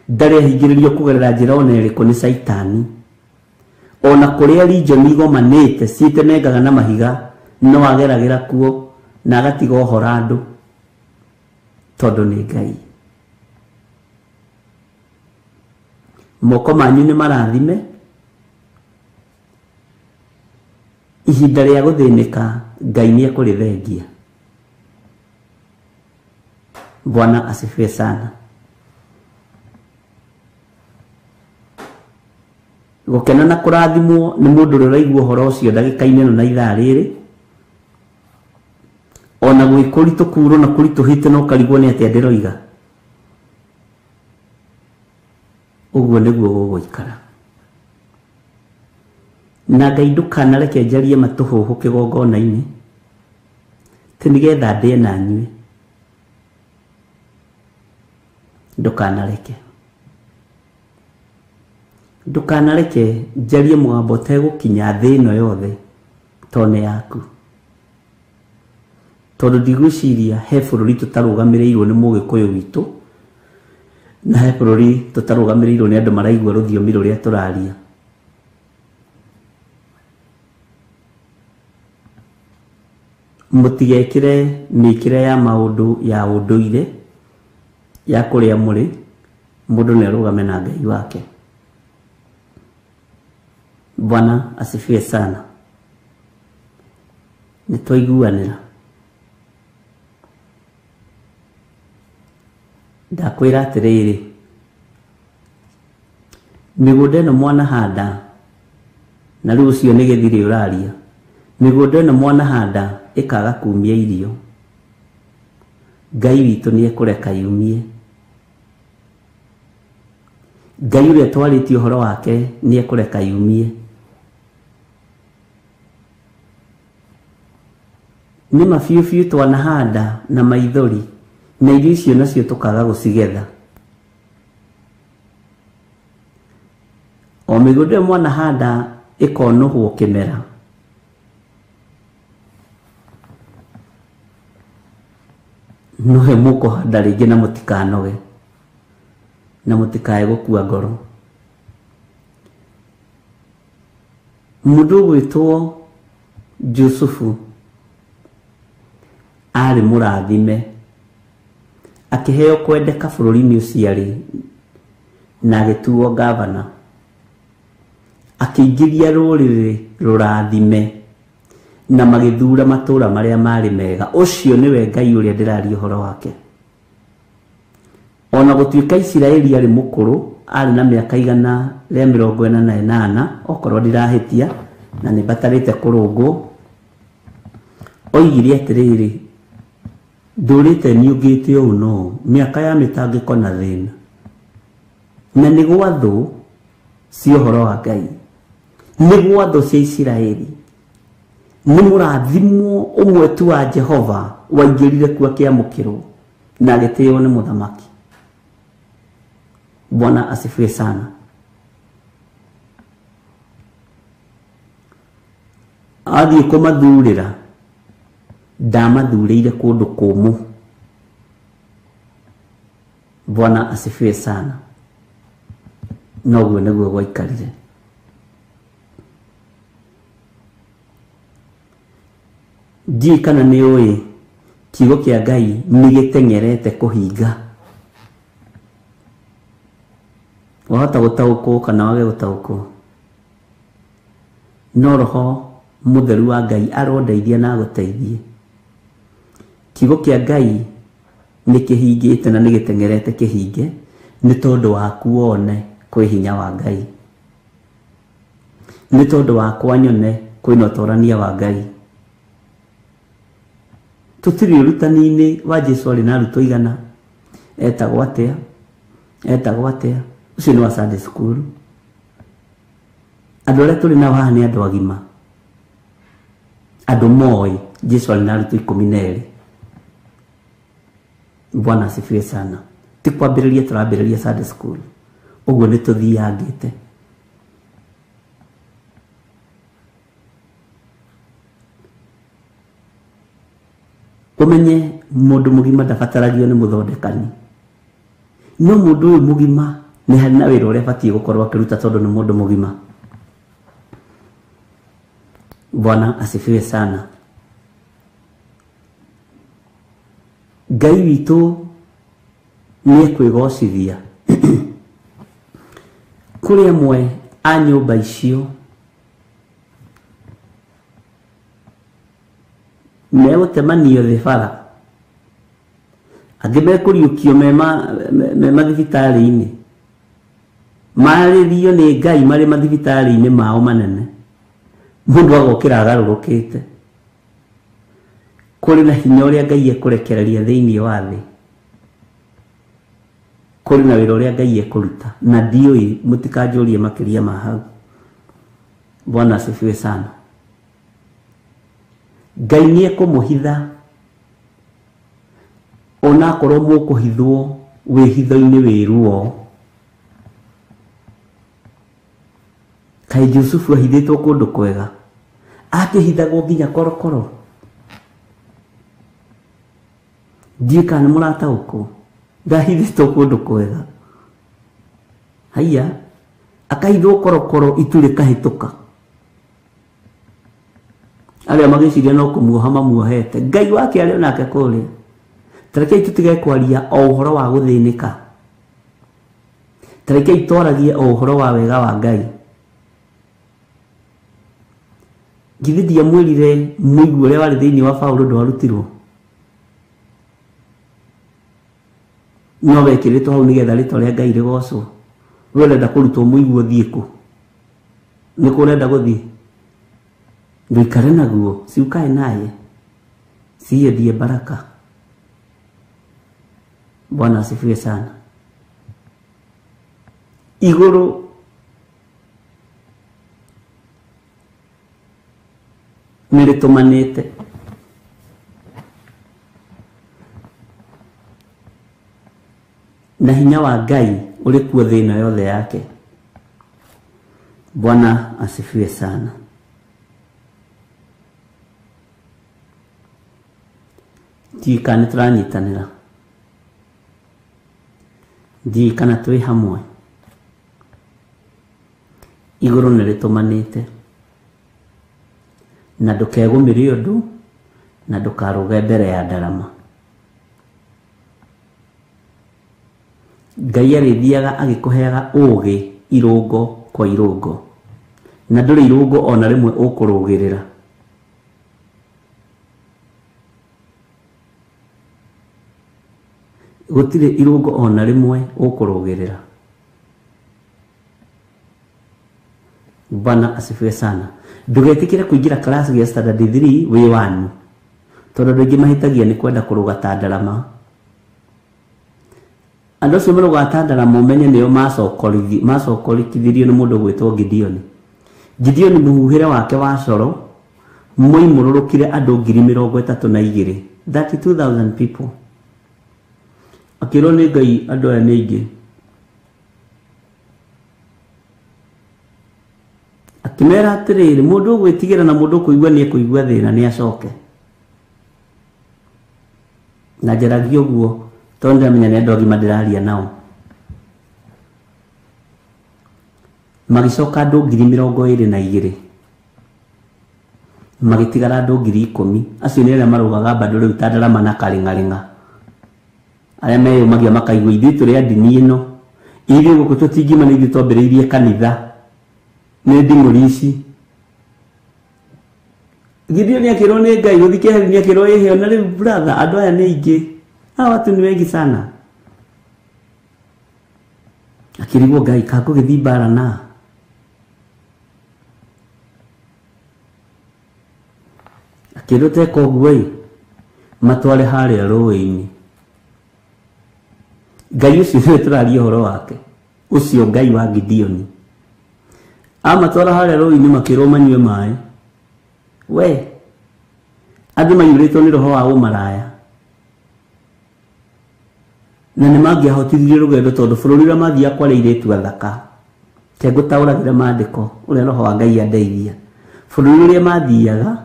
S2: Ndarĩ ahingĩrĩrio kũgerera njĩra ona ĩrĩkũ nĩ Caitani. Ona kũrĩa region igomanĩte ciĩtemengaga na mahiga no ageragĩra kuo na agatiga ũhoro andũ tondũ nĩ Ngai. Moko manyu nĩ marathime. Ihinda rĩa gũthĩnĩka Ngai nĩ ekũrĩthengia. Bwana asifiwe sana. Gũkena na kũrathimwo nĩ mũndũ ũrĩa ũraigua ũhoro ũcio ndagĩka-inĩ ĩno na ithaa rĩrĩ. Ona gwĩ kũritũ kurwo na kũritũhĩte no ũkarigwo nĩ atĩa ndĩroiga. Ũguo nĩguo gũgũikara. Na Ngai ndũkanareke njarie matũhũhũ kĩgongona-inĩ ti nĩgetha ndĩe na nyue. Ndũkanareke. Ndũkanareke njarie mũgambo ũtegũkinya thĩ ĩno yothe tondũ nĩ yaku. Tondũ ndigwĩciria he bũrũri tũtarũgamĩrĩirwo nĩ mũgĩkũyũ witũ na he bũrũri tũtarũgamĩrĩirwo nĩ andũ maraigua rũthiomi rũrĩa tũraria. Mũtigekĩre mĩkĩre ya maũndũ ya ũndũire ya kũrĩa mũrĩ, mũndũ nĩ arũgame na Ngai wake. Bwana asifiwe sana. Nĩ twaiguanĩra. Ndakwĩra atĩrĩrĩ, mĩgũnda ĩno mwanahanda, na rĩu ũcio nĩ gĩthirĩ ũraria, mĩgũnda ĩno mwanahanda ĩkaga kumia irio, Ngai witũ nĩ ekũreka yumie. Ngai ũrĩa twarĩtie ũhoro wake nĩ ekũreka yumie. Nĩ ma biũ biũ twanahanda na maithori na irio icio nacio tũkaga gũcigetha. O mĩgũnda ĩyo mwanahanda ĩkonũhwo kĩmera. Nowe mũkũhanda rĩngĩ na mũtikanoge na mũtikae gũkua ngoro. Mũndũ ũgwĩtwo Jusufu arĩ mũrathime, akĩheo kwendeka bũrũri-inĩ ũcio arĩ na agĩtuo gavana, akĩingĩria rũrĩrĩ rũrathime na magĩthura matũũra marĩa marĩ mega. Ũcio nĩwe Ngai ũrĩa ndĩraria ũhoro wake. Ona gũtuĩka Isiraeli arĩ mũkũrũ, arĩ na mĩaka 148, okorwo ndirahĩtia na nĩ mbatarĩte kũrũngwo, oigire atĩrĩrĩ, ndũrĩte niũngĩte ũũ no mĩaka ya mĩtangĩko na thĩna, na nĩ gwathũ cia ũhoro wa Ngai, nĩ gwathũ cia Isiraeli, nĩ mũrathimwo ũmwe tu wa Jehova waingĩrire kuo akĩamũkĩrwo na agĩtĩĩo nĩ mũthamaki. Bwana asifiwe sana. Athiĩ kũmathurĩra, ndamathurĩire kũndũ kũmũ. Bwana asifiwe sana. Noguo nĩguo gwaikarire. Ndiũĩ kana nĩ ũĩ kiugo kĩa Ngai nĩ gĩteng'erete kũhinga. Wahota gũtaũkwo kana wage gũtaũkwo, no Roho Mũtheru wa Ngai arondeithia na agũteithie. Kiugo kĩa Ngai nĩ kĩhingĩte na nĩ gĩteng'erete kĩhinge nĩ tondũ waku wone kwĩ hinya wa Ngai, nĩ tondũ wakwa nyone kwĩna ũtorania wa Ngai. Tũtirĩ ũrutani-inĩ wa Jesu arĩ na arutwo igana, etagwo atĩa, etagwo atĩa, ũcio nĩ wa Sunday school. Andũ arĩa tũrĩ nao haha nĩ andũ agima, andũ moĩ Jesu arĩ na arutwo 12. Bwana asifiwe sana. Ti kwambĩrĩria tũrambĩrĩria Sunday school, ũguo nĩ tũthiangĩte. Ũmenye mũndũ mũgima ndabataragio nĩ mũthondekani, no mũndũ ũyũ mũgima Nĩ harĩ na wĩra ũrĩa abatiĩ gũkorwo akĩruta tondũ nĩ mũndũ mũgima. Bwana asifiwe sana. Ngai witũ nĩ ekwĩgocithia. Kũrĩ amwe a nyũmba icio megũtemanio thĩ bara, angĩ mekũriũkio me mathibitarĩ-inĩ, marĩrio nĩ Ngai marĩ mathibitarĩ-inĩ mao manene, mũndũ agokĩra agarũrũkĩte. Kũrĩ na hinya ũrĩa Ngai ekũrekereria thĩinĩ wa thĩ, kũrĩ na wĩra ũrĩa Ngai ekũruta, na ndiũĩ, mũtikanjũrie makĩria ma hau. Bwana asifiwe sana. Ngai nĩ ekũmũhitha onakorwo mũkũhithwo wĩhitho-inĩ wĩ ruo. Kaĩ Jusufu ahithĩtwo kũndũ kwega, akĩhithagwo nginya korokoro. Ndiũĩ kana nĩ mũrataũkwo, ndahithĩtwo kũndũ kwega. Haiya, akahithwo korokoro itu rĩkahĩtũka. Arĩa magĩciria no kũmuoha mamuohete, Ngai wake arĩ onake kũrĩa. Tarekei tũtige kwaria o ũhoro wa gũthĩnĩka, tarekei twaragie o ũhoro wa wega wa Ngai. Githĩ ndiamwĩrire mũigua ũrĩa warĩ thĩinĩ wa Paũlũ ndwarutirwo? No wekĩrĩtwo hau nĩgetha rĩtwa rĩa Ngai rĩgocwo. We ũrenda kũrutwo mũigua ũthiĩ kũ? Nĩ kũ ũrenda gũthiĩ? Ndũikare naguo, si ukae naye, siye ndiye baraka. Bwana asifiwe sana. Igũrũ nĩ rĩtũmanĩte. Na hinya wa Ngai ũrĩ kuo thĩ ĩno yothe yake. Bwana asifiwe sana. Ndiũĩ kana nĩ tũranyitanĩra, ndiũĩ kana twĩ hamwe. Igũrũ nĩ rĩtũmanĩte, na ndũkegũmĩre ũndũ, na ndũkarũge mbere ya ndarama. Ngai arĩthiaga agĩkũheaga ũũgĩ irũngo kwa irũngo, na ndũrĩ irũngo ona rĩmwe ũkũrũgĩrĩra. Gũtirĩ irũngo ona rĩmwe ũkũrũgĩrĩra. Bwana asifiwe sana. Ndũgetĩkĩre kũingĩra class gĩa standard 3 wĩ 1, tondũ andũ aingĩ mahĩtagia nĩ kwenda kũrũga ta ndarama. Andũ acio marũgaga ta ndarama ũmenye nĩo macokorithithirio nĩ mũndũ ũgwĩtwo Gideoni. Gideoni mũhuhĩre wake wa coro moimũrũrũkire andũ 32,000, 32,000 people. Akĩrwo nĩ Ngai andũ aya nĩ aingĩ. Akĩmera atĩrĩrĩ, mũndũ ũgwĩtigĩra na mũndũ ũkũigua nĩ ekũigua thĩna nĩ acoke. Na njaragia ũguo tondũ ndĩramenya nĩ andũ agima ndĩraria nao. Magĩcoka andũ 22,000, magĩtigara andũ 10,000. Acio nĩ arĩa marũgaga bado rĩu ta ndarama na karĩng'arĩng'a, arĩa meyũmagia makaigua ithuĩ tũrĩ a ndini ĩno, ithuĩ gũkũ tũtingiuma nĩ ithuĩ twambĩrĩirie kanitha, nĩ nding'ũri ici. Gideoni akĩrwo nĩ Ngai gũthiĩ keheri-inĩ, akĩrwo ĩhĩ, ona rĩu brother, andũ aya nĩ aingĩ, hawa watu ni wengi sana. Akĩrigwo Ngai kangũgĩthiĩ mbara na akĩrwo teka ũguo ĩ, matware harĩa rũĩ-inĩ. Ngai ũcio nĩwe tũraria ũhoro wake, ũcio Ngai wa Gideoni. Amatwara harĩa rũĩ-inĩ makĩrwo manyue maĩ. We andũ maiyũrĩtwo nĩ roho wa ũmaraya, na nĩ mangĩahotithirie rũgendo tondũ bũrũri ũrĩa mathiaga kwarĩ airĩtu athaka. Ke ngũtaũragĩra maandĩko ũrĩa roho wa Ngai andeithia. Bũrũri ũrĩa mathiaga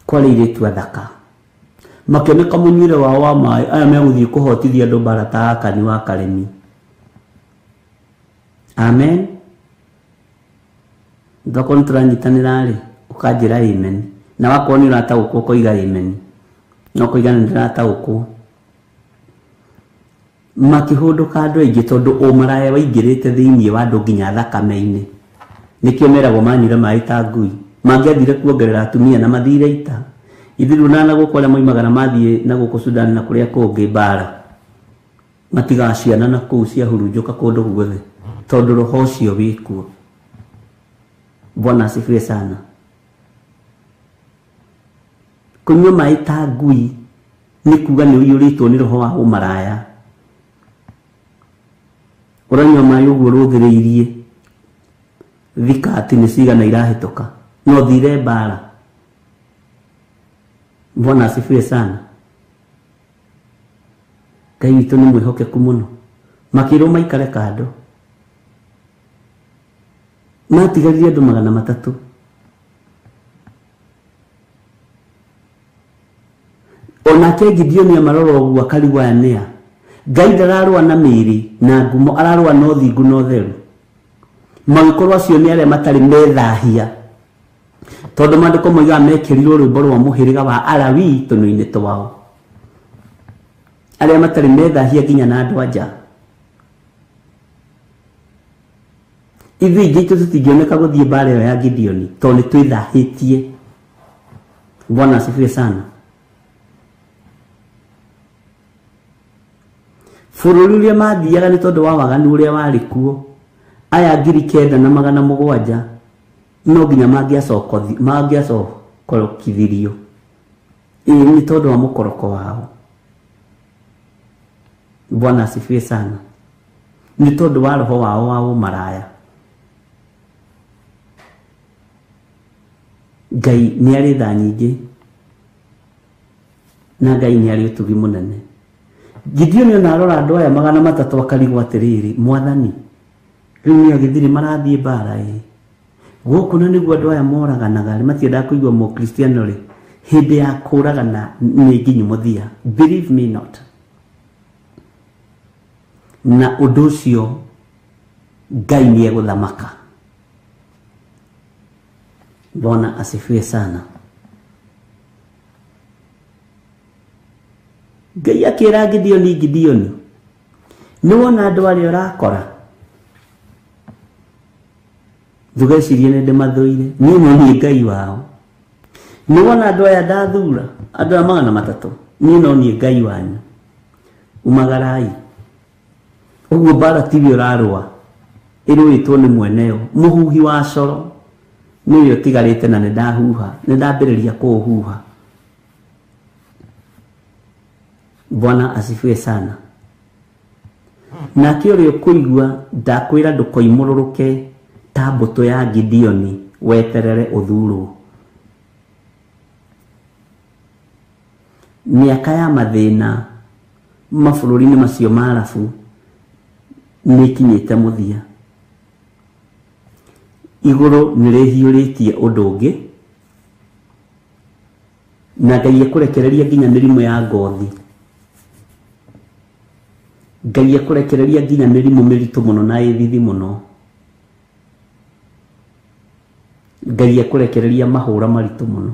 S2: kwarĩ airĩtu athaka, makĩoneka mũnyuĩre wao wa maĩ, aya megũthiĩ kũhotithia andũ mbara ta Akani wa Karemi. Amen. Ndokorwo nĩtũranyitanĩra rĩ, ũkanjĩra amen. Na wakorwo nĩ ũrataũkwo ũkoiga amen. Na ũkoiga nĩ ndĩrataũkwo. Makĩhũndũka andũ aingĩ tondũ ũmaraya waingĩrĩte thĩinĩ wa andũ nginya thakame-inĩ. Nĩkĩo meragwo manyuire maĩ ta ngui. Mangĩathire kuongerera atumia na mathire ita. Ithuĩ na gũkũ arĩa moimaga na mathiĩ na gũkũ Sudan na kũrĩa kũngĩ mbara. Matigaciana na kũu ciahurunjũka kũndũ guothe tondũ roho ũcio wĩkuo. Bwana asifiwe sana. Kũnyua maĩ ta ngui nĩ kuga nĩ ũiyũrĩtwo nĩ roho wa ũmaraya. Ũranyua maĩ ũguo rũthĩrĩirie thikati nĩ cigana irahĩtũka no thire mbara. Bwana asifiwe sana. Ngai witũ nĩ mwĩhokeku mũno. Makĩrwo maikare kando. Matigaririe andũ 300. Onake Gideoni amarora ũguo akarigwo aya nĩa. Ngai ndararũa na mĩĩrĩ na ngumo, ararũa na ũthingu na ũtheru. Magĩkorwo acio nĩ arĩa matarĩ methahia. Tondũ maandĩko moigaga mekĩrirwo rwĩmbo rwa mũhĩrĩga wa Alawii tũnua-inĩ twao. Arĩa matarĩ methahia nginya na andũ a nja. Ithuĩ aingĩ aitũ tũtingĩoneka gũthiĩ mbara ĩyo ya Gideoni tondũ nĩ twĩthahĩtie. Bwana asifiwe sana. Bũrũri ũrĩa mathiaga nĩ tondũ wa waganu ũrĩa warĩ kuo. Aya 9,700 no nginya mangĩacokorokithirio. Ĩĩ nĩ tondũ wa mũkoroko wao. Bwana asifiwe sana. Nĩ tondũ wa roho wao wa ũmaraya. Ngai nĩ arĩ tha nyingĩ na Ngai nĩ arĩ ũtugi mũnene. Gideoni ona arora andũ aya 300 akarigwo atĩrĩrĩ, Mwathani, rĩu nĩ agĩthire marathiĩ mbara ĩ. Gũkũ na nĩguo andũ aya moraganaga, matiendaga kũigua mũkristiano rĩ, hĩndĩ ya kũragana nĩ nginyu mũthia. Believe me not. Na ũndũ ũcio Ngai nĩ egũthamaka. Bwana asifiwe sana. Ngai akĩra Gideoni, Gideoni, nĩ wona andũ arĩa ũrakora? Ndũgecirie nĩ ndĩmathũire, niĩ no niĩ Ngai wao. Nĩ wona andũ aya ndathura, andũ aya 300, niĩ no niĩ Ngai wanyu. Umagarai. Ũguo mbara tiwe ũrarũa, ĩrũĩtwo nĩ mweneo. Mũhuhi wa coro nĩwe ũtigarĩte na nĩ ndahuha, nĩ ndambĩrĩria kũũhuha. Bwana asifiwe sana. Nake ũrĩa ũkũigua ndakwĩra ndũkoimũrũrũke ta mbũtũ ya Gideoni weterere ũthurwo. Mĩaka ya mathĩna mabũrũri-inĩ macio ma Arabu nĩ ĩkinyĩte mũthia. Igũrũ nĩ rĩhiũrĩtie ũndũ ũngĩ na Ngai ekũrekereria nginya mĩrimũ ya ngothi. Ngai ekũrekereria nginya mĩrimũ mĩritũ mũno na ĩthithi mũno. Ngai ekũrekereria mahũra maritũ mũno.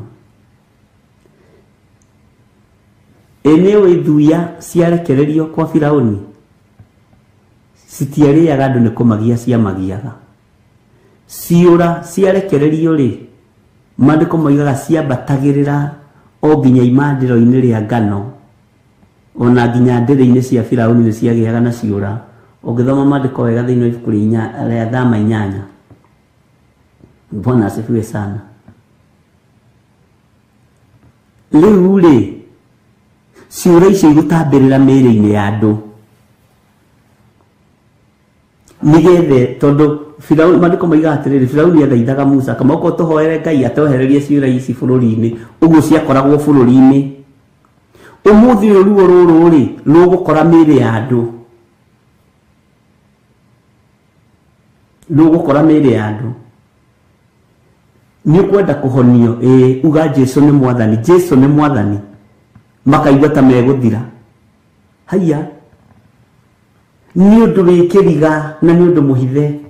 S2: Ĩ nĩ ũĩ thuya ciarekererio kwa Firaũni citiarĩaga andũ nĩ kũmagia ciamagiaga. Ciũra ciarekererio rĩ, maandĩko moigaga ciambatagĩrĩra o nginya imandĩro-inĩ rĩa ngano, ona nginya ndĩrĩ-inĩ cia Firaũni nĩ ciagĩaga na ciũra. Ũngĩthoma maandĩko wega thĩinĩ wa ibuku rĩa Thama 8. Bwana asifiwe sana. Rĩu rĩ, ciũra icio igũtambĩrĩra mĩĩrĩ-inĩ ya andũ nĩgetha, tondũ Firaũni, maandĩko moigaga atĩrĩrĩ, Firaũni athaithaga Musa akamwĩra tũhoere Ngai atwehererie ciũra ici bũrũri-inĩ. Ũguo ciakoragwo bũrũri-inĩ. Ũmũthĩ ũyũ ruo rũrũ rĩ, rũgũkora mĩĩrĩ ya andũ. Rũgũkora mĩĩrĩ ya andũ. Nĩ ũkwenda kũhonio, ĩĩ, uga Jesu nĩ Mwathani, Jesu nĩ Mwathani. Makaigua ta megũthira. Haiya, nĩ ũndũ wĩ kĩriga na nĩ ũndũ mũhithe.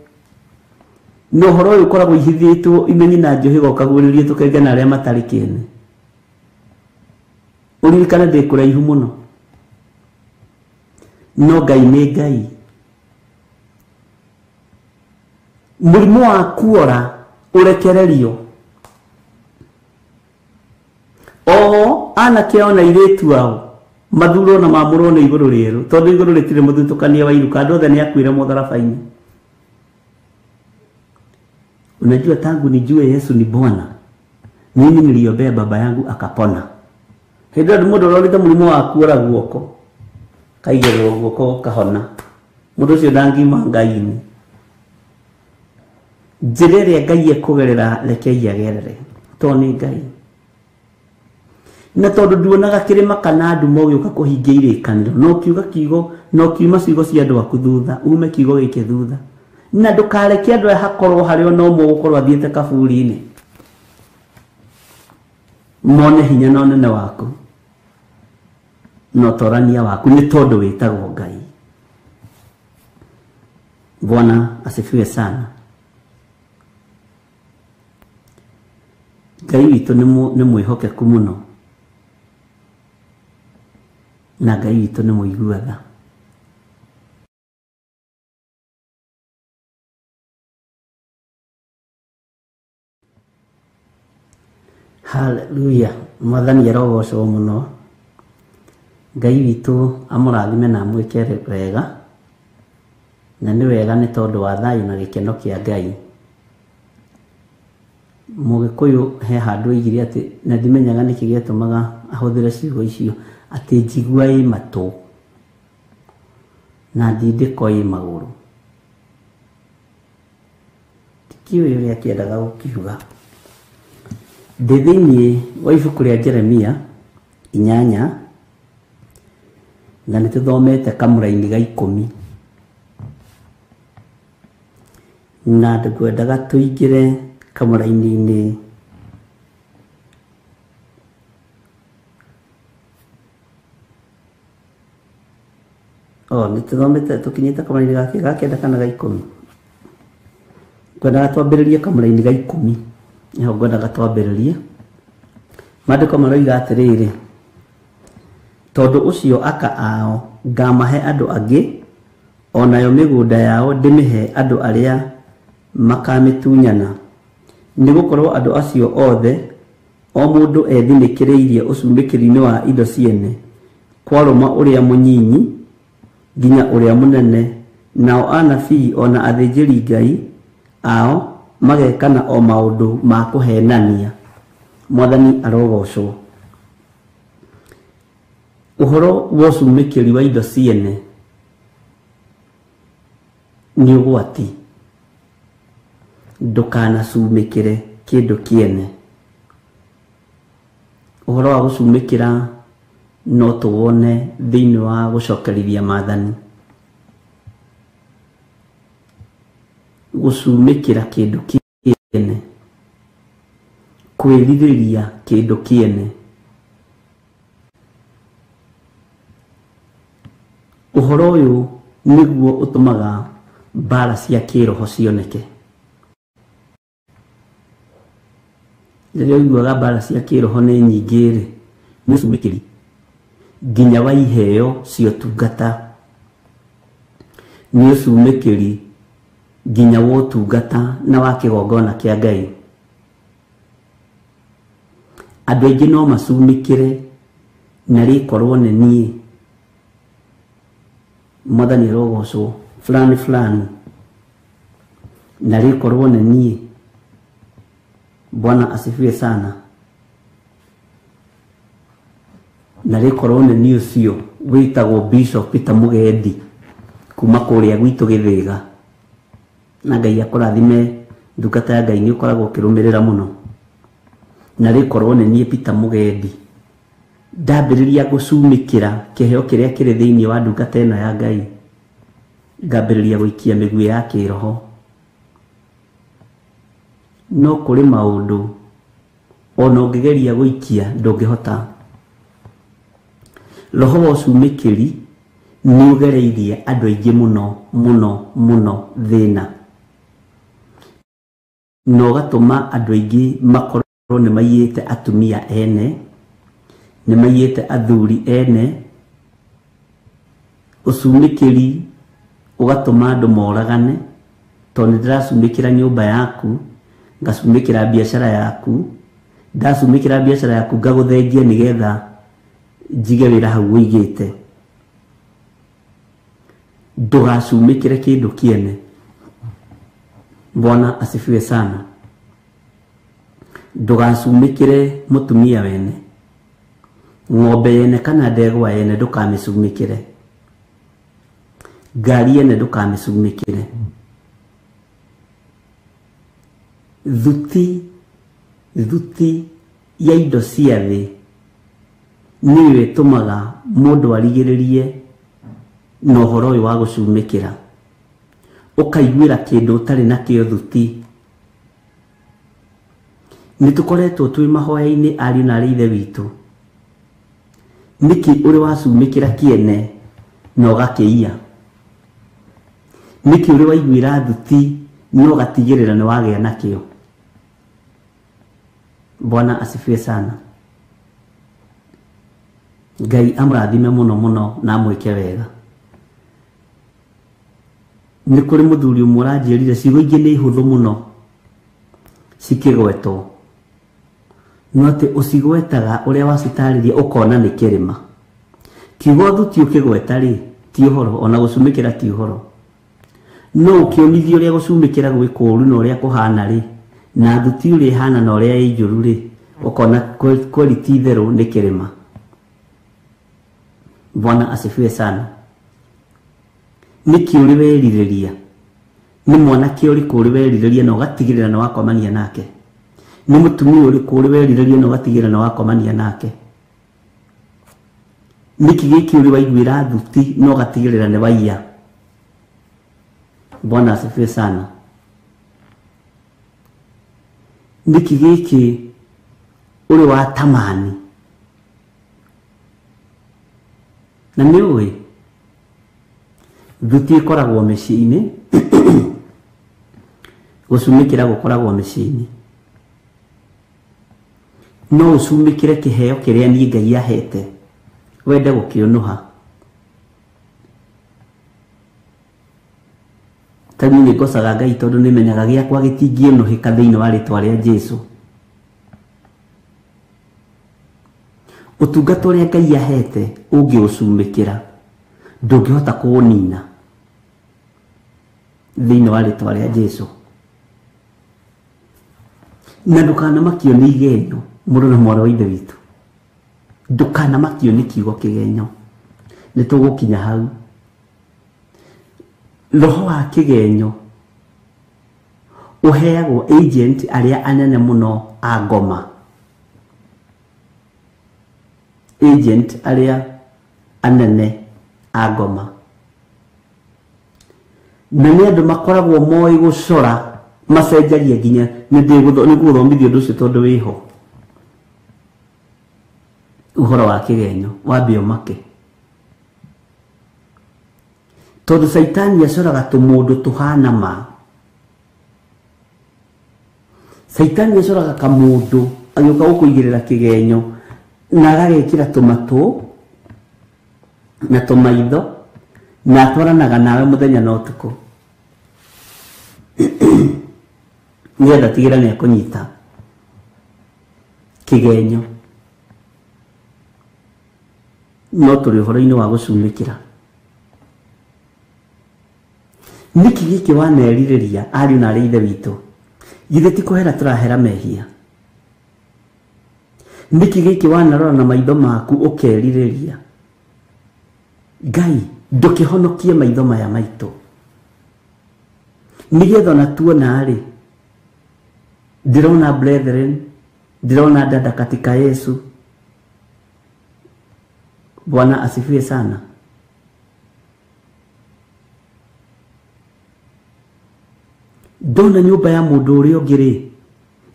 S2: Na ũhoro ũyũ ũkoragwo ihithĩtwo imenyi na njũhĩga ũkaguũrĩrio tũkenge na arĩa matarĩ kĩene. Ũririkane ndĩ kũraihu mũno. No Ngai nĩ Ngai. Mũrimũ wa kuora ũrekererio. O anake ao na airĩtu ao mathurwo na mamũrwo nĩ igũrũ rĩerũ, tondũ igũrũ rĩtirĩ mũthutũkanio wa iruka, andũ othe nĩ akuire mũtharaba-inĩ. Unajua, tangu nijue Yesu ni Bwana, mimi niliombea baba yangu akapona. Hĩndĩ ĩyo mũndũ ũrorĩte mũrimũ wa kuora guoko, kaigĩrĩrwo guoko kahona. Mũndũ ũcio ndangiuma Ngai-inĩ. Njĩra ĩrĩa Ngai ekũgerera rekei agerere, tondũ nĩ Ngai. Na tondũ nduonaga kĩrĩma kana nduma ũgĩũka kũhingia irĩkanĩro, no kiuga kiugo, no kiuma ciugo cia andũ aku thutha, ume kiugo gĩkĩ thutha. Na ndũkareke andũ aya hakorwo harĩ ona ũmwe ũgũkorwo athiĩte kaburi-inĩ, mone hinya na ũnene waku na ũtorania waku, nĩ tondũ wĩtagwo Ngai. Bwana asifiwe sana. Ngai witũ nĩ mwĩhokeku mũno, na Ngai witũ nĩ mũigua tha. Haleluya. Mwathani arogocwo mũno. Ngai witũ amũrathime na amwĩke wega, na nĩ wega nĩ tondũ wa thayũ na gĩkeno kĩa Ngai. Mũgĩkũyũ he handũ oigire atĩ, na ndimenyaga nĩkĩ gĩatũmaga ahũthĩre ciugo icio, atĩ njigua ĩ matũ na ndindĩko ĩ magũrũ. Ndikĩũĩ ũrĩa akĩendaga gũkiuga. Ndĩ thĩinĩ wa ibuku rĩa Jeremia 8, na nĩ tũthomete kamũraini ga 10, na ngwendaga tũingĩre kamũraini-inĩ nĩ tũthomete tũkinyĩte kamũraini ga 9 kana ga 10. Ngwendaga twambĩrĩrie kamũraini ga 10, nĩho ngwendaga twambĩrĩrie. Maandĩko maroiga atĩrĩrĩ, tondũ ũcio aka ao ngamahe andũ angĩ, onayo mĩgũnda yao ndĩmĩhe andũ arĩa makamĩtunyana, nĩgũkorwo andũ acio othe o mũndũ ethinĩkĩrĩirie ũcumĩkĩri-inĩ wa indo ciene, kwarũma ũrĩa mũnyinyi nginya ũrĩa mũnene, nao anabii ona athĩnjĩri Ngai ao magekana o maũndũ ma kũhenania. Mwathani arogocwo. Ũhoro wa ũcumĩkĩri wa indo ciene nĩ ũgwati. Ndũkanacumĩkĩre kĩndũ kĩene. Ũhoro wa gũcumĩkĩra no tũwone thĩinĩ wa gũcokerithia maathani. Gũcumĩkĩra kĩndũ kĩene, kwĩrirĩria kĩndũ kĩene. Ũhoro ũyũ nĩguo ũtũmaga mbara cia kĩroho cioneke. Rĩrĩa ũiguaga mbara cia kĩroho nĩ nyingĩ rĩ, nĩ ũcumĩkĩri nginya wa iheo cia ũtungata, nĩ ũcumĩkĩri nginya wa ũtungata na wa kĩgongona kĩa Ngai. Andũ aingĩ no macumĩkĩre na rĩkorwo nĩ niĩ. Mwathani arogocwo fulani fulani, na rĩkorwo nĩ niĩ. Bwana asifiwe sana. Na rĩkorwo nĩ niĩ ũcio wĩtagwo Bishop Peter Mugendi kuma kũrĩa gwitũ Gĩthĩga. Na Ngai akũrathime, ndungata ya Ngai nĩ ũkoragwo ũkĩrũmĩrĩra mũno. Na rĩkorwo nĩ niĩ Peter Mugendi, ndambĩrĩria gũcumĩkĩra kĩheo kĩrĩa kĩrĩ thĩinĩ wa ndungata ĩno ya Ngai, ngambĩrĩria gũikia mĩguĩ ya kĩroho. No kũrĩ maũndũ ona ũngĩgeria gũikia ndũngĩhota. Roho wa ũcumĩkĩri nĩ ũgereirie andũ aingĩ mũno mũno mũno thĩna. Na ũgatũma andũ aingĩ makorwo nĩ maiyĩte atumia ene, nĩ maiyĩte athuri ene. Ũcumĩkĩri ũgatũma andũ moragane, tondũ nĩ ndĩracumĩkĩra nyũmba yaku, ngacumĩkĩra biacara yaku, ndacumĩkĩra biacara yaku ngagũthengia nĩgetha njige wĩra hau ũigĩte. Ndũgacumĩkĩre kĩndũ kĩene. Bwana asifiwe sana. Ndũgacumĩkĩre mũtumia wene, ng'ombe yene kana ndegwa yene ndũkamĩcumĩkĩre, ngari yene ndũkamĩcumĩkĩre. Thuti ya indo cia thĩ nĩyo ĩtũmaga mũndũ arigĩrĩrie na ũhoro ũyũ wa gũcumĩkĩra. Ũkaiguĩra kĩndũ ũtarĩ nakĩo thuti. Nĩ tũkoretwo twĩ mahoya-inĩ ariũ na arĩ ithe witũ. Nĩkĩ ũrĩ wacumĩkĩra kĩene na ũgakĩiya? Nĩkĩ ũrĩ waiguĩra thuti na ũgatigĩrĩra nĩ wagĩa nakĩo? Bwana asifiwe sana. Ngai amũrathime mũno mũno na amwĩke wega. Nĩ kũrĩ mũthuri ũmwe ũranjĩrire ciugo ingĩ nĩ ihũthũ mũno cikĩgwetwo, no atĩ ũcigwetaga ũrĩa wacitarĩria ũkona nĩ kĩrĩma. Kiugo thuti ũkĩgweta rĩ ti ũhoro, ona gũcumĩkĩra ti ũhoro, no ũkĩonithia ũrĩa gũcumĩkĩra gwĩ kũũru na ũrĩa kũhana rĩ, na thuti ũrĩa ĩhana na ũrĩa ĩ njũru rĩ, ũkona kweli ti itherũ nĩ kĩrĩma. Bwana asifiwe sana. Nĩkĩ ũrĩ werirĩria? Nĩ mwanake ũrĩkũ ũrĩ werirĩria na ũgatigĩrĩra nĩ wakomania nake? Nĩ mũtumia ũrĩkũ ũrĩ werirĩria na ũgatigĩrĩra nĩ wakomania nake? Nĩkĩ gĩkĩ ũrĩ waiguĩra thuti na ũgatigĩrĩra nĩ waiya? Bwana asifiwe sana. Nĩkĩ gĩkĩ ũrĩ watamani? Na nĩ ũĩ thuti ĩkoragwo mĩciĩ-inĩ, gũcumĩkĩra gũkoragwo mĩciĩ-inĩ. No ũcumĩkĩre kĩheo kĩrĩa niĩ Ngai ahete wende gũkĩũnũha. Ta niĩ nĩngocaga Ngai tondũ nĩmenyaga gĩakwa gĩtingĩũnũhĩka thĩinĩ wa rĩtwa rĩa Jesũ. Ũtungata ũrĩa Ngai ahete ũngĩũcumĩkĩra ndũngĩhota kũũnina thĩinĩ wa rĩtwa rĩa Jesũ. Na ndũkanamakio nĩ igenyo, mũrũ na mwarĩ wa ithe witũ, ndũkanamakio nĩ kiugo kĩgenyo. Nĩ tũgũkinya hau. Roho wa kĩgenyo ũheagwo agent arĩa anene mũno a ngoma, agent arĩa anene a ngoma, na nĩ andũ makoragwo moĩ gũcora, macenjagia nginya nĩ ngũgũthomithia ũndũ ũcio tondũ wĩho. Ũhoro wa kĩgenyo wambe ũmake, tondũ Caitani acoraga tũmũndũ tũhana ma. Caitani acoraga kamũndũ agĩũka gũkũigĩrĩra kĩgenyo na agagekĩra tũmatũ na tũmaitho na atwaranaga nawe mũthenya na ũtukũ nĩgetha tigĩra nĩ akũnyita kĩgenyo. No tũrĩ ũhoro-inĩ wa gũcumĩkĩra. Nĩkĩ gĩkĩ wanerirĩria ariũ na arĩ ithe witũ? Githĩ ti kũhera tũrahera mehia? Nĩkĩ gĩkĩ wanarora na maitho maku ũkerirĩria? Ngai ndũkĩhonokie maitho maya maitũ nĩgetha ona tuona rĩ, ndĩrona brethren, ndĩrona dada katika Yesu. Bwana asifiwe sana. Ndona nyũmba ya mũndũ ũrĩa ũngĩ rĩ,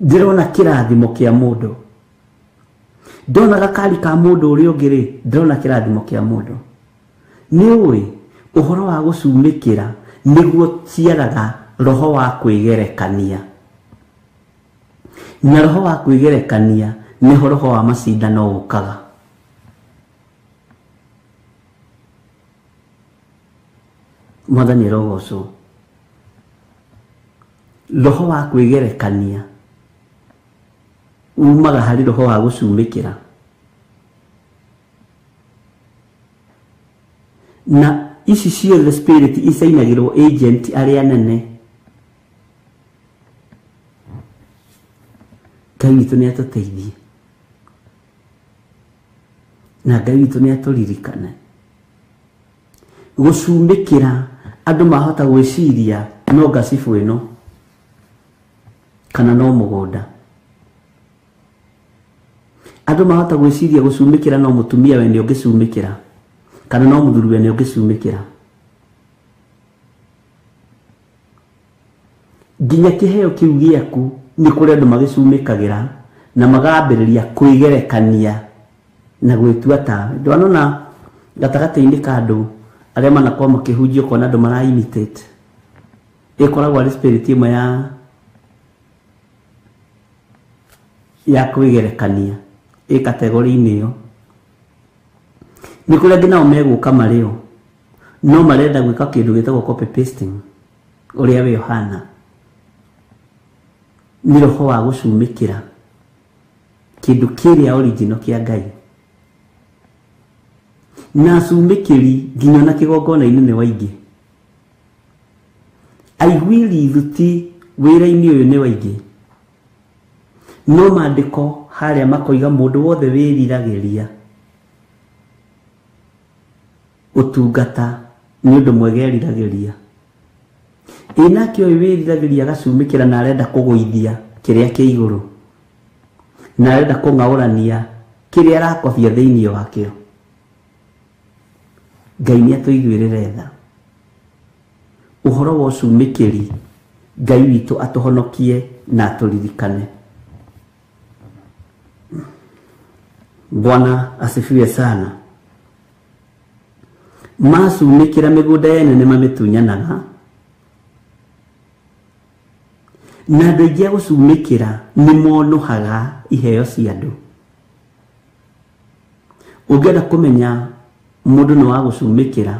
S2: ndĩrona kĩrathimo kĩa mũndũ. Ndona gakari ka mũndũ ũrĩa ũngĩ rĩ, ndĩrona kĩrathimo kĩa mũndũ. Nĩ ũĩ ũhoro wa gũcumĩkĩra nĩguo ciaraga roho wa kwĩgerekania. Na roho wa kwĩgerekania nĩho roho wa macindano ũkaga. Mwathani arogocwo. Roho wa kwĩgerekania umaga harĩ roho wa gũcumĩkĩra. Na ici ciothe spirit icainagĩrwo agent arĩa nene. Ngai witũ nĩ atũteithie na Ngai witũ nĩ atũririkane. Gũcumĩkĩra andũ mahota gwĩciria no ngacibũ ĩno kana no mũgũnda. Andũ mahota gwĩciria gũcumĩkĩra no mũtumia wene ũngĩcumĩkĩra kana no mũthuri wene ũngĩcumĩkĩra. Nginya kĩheo kĩu gĩaku nĩ kũrĩ andũ magĩcumĩkagĩra na magambĩrĩria kwĩgerekania na gwĩtua tawe. Ndwanona gatagatĩ-inĩ ka andũ arĩa manakorwo makĩhunjia ũkona andũ mara imitate. Ĩkoragwo arĩ spirit ĩmwe ya kwĩgerekania ĩ kategori-inĩ ĩyo. Nĩ kũrĩ angĩ nao megũka marĩo no marenda gwĩka kĩndũ gĩtagwo copy pasting ũrĩa we ũhana. Nĩ roho wa gũcumĩkĩra kĩndũ kĩrĩa original kĩa Ngai. Na acumĩkĩri nginya na kĩgongona-inĩ nĩ waingĩ. Aiguĩri thuti wĩra-inĩ ũyũ nĩ waingĩ. No maandĩko harĩa makoiga mũndũ wothe wĩriragĩria ũtungata nĩ ũndũ mwega eriragĩria. Ĩ nake ũyũ wĩriragĩria agacumĩkĩra na arenda kũgũithia kĩrĩa kĩ igũrũ na arenda kũng'aũrania kĩrĩa arakobia thĩinĩ wakĩo. Ngai nĩ atũiguĩrĩre tha. Ũhoro wa ũcumĩkĩri Ngai witũ atũhonokie na atũririkane. Bwana asifiwe sana. Macumĩkĩra mĩgũnda yene nĩ mamĩtunyanaga. Na andũ aingĩ a gũcumĩkĩra nĩ monũhaga iheo cia andũ. Ũngĩenda kũmenya mũndũ nĩ wa gũcumĩkĩra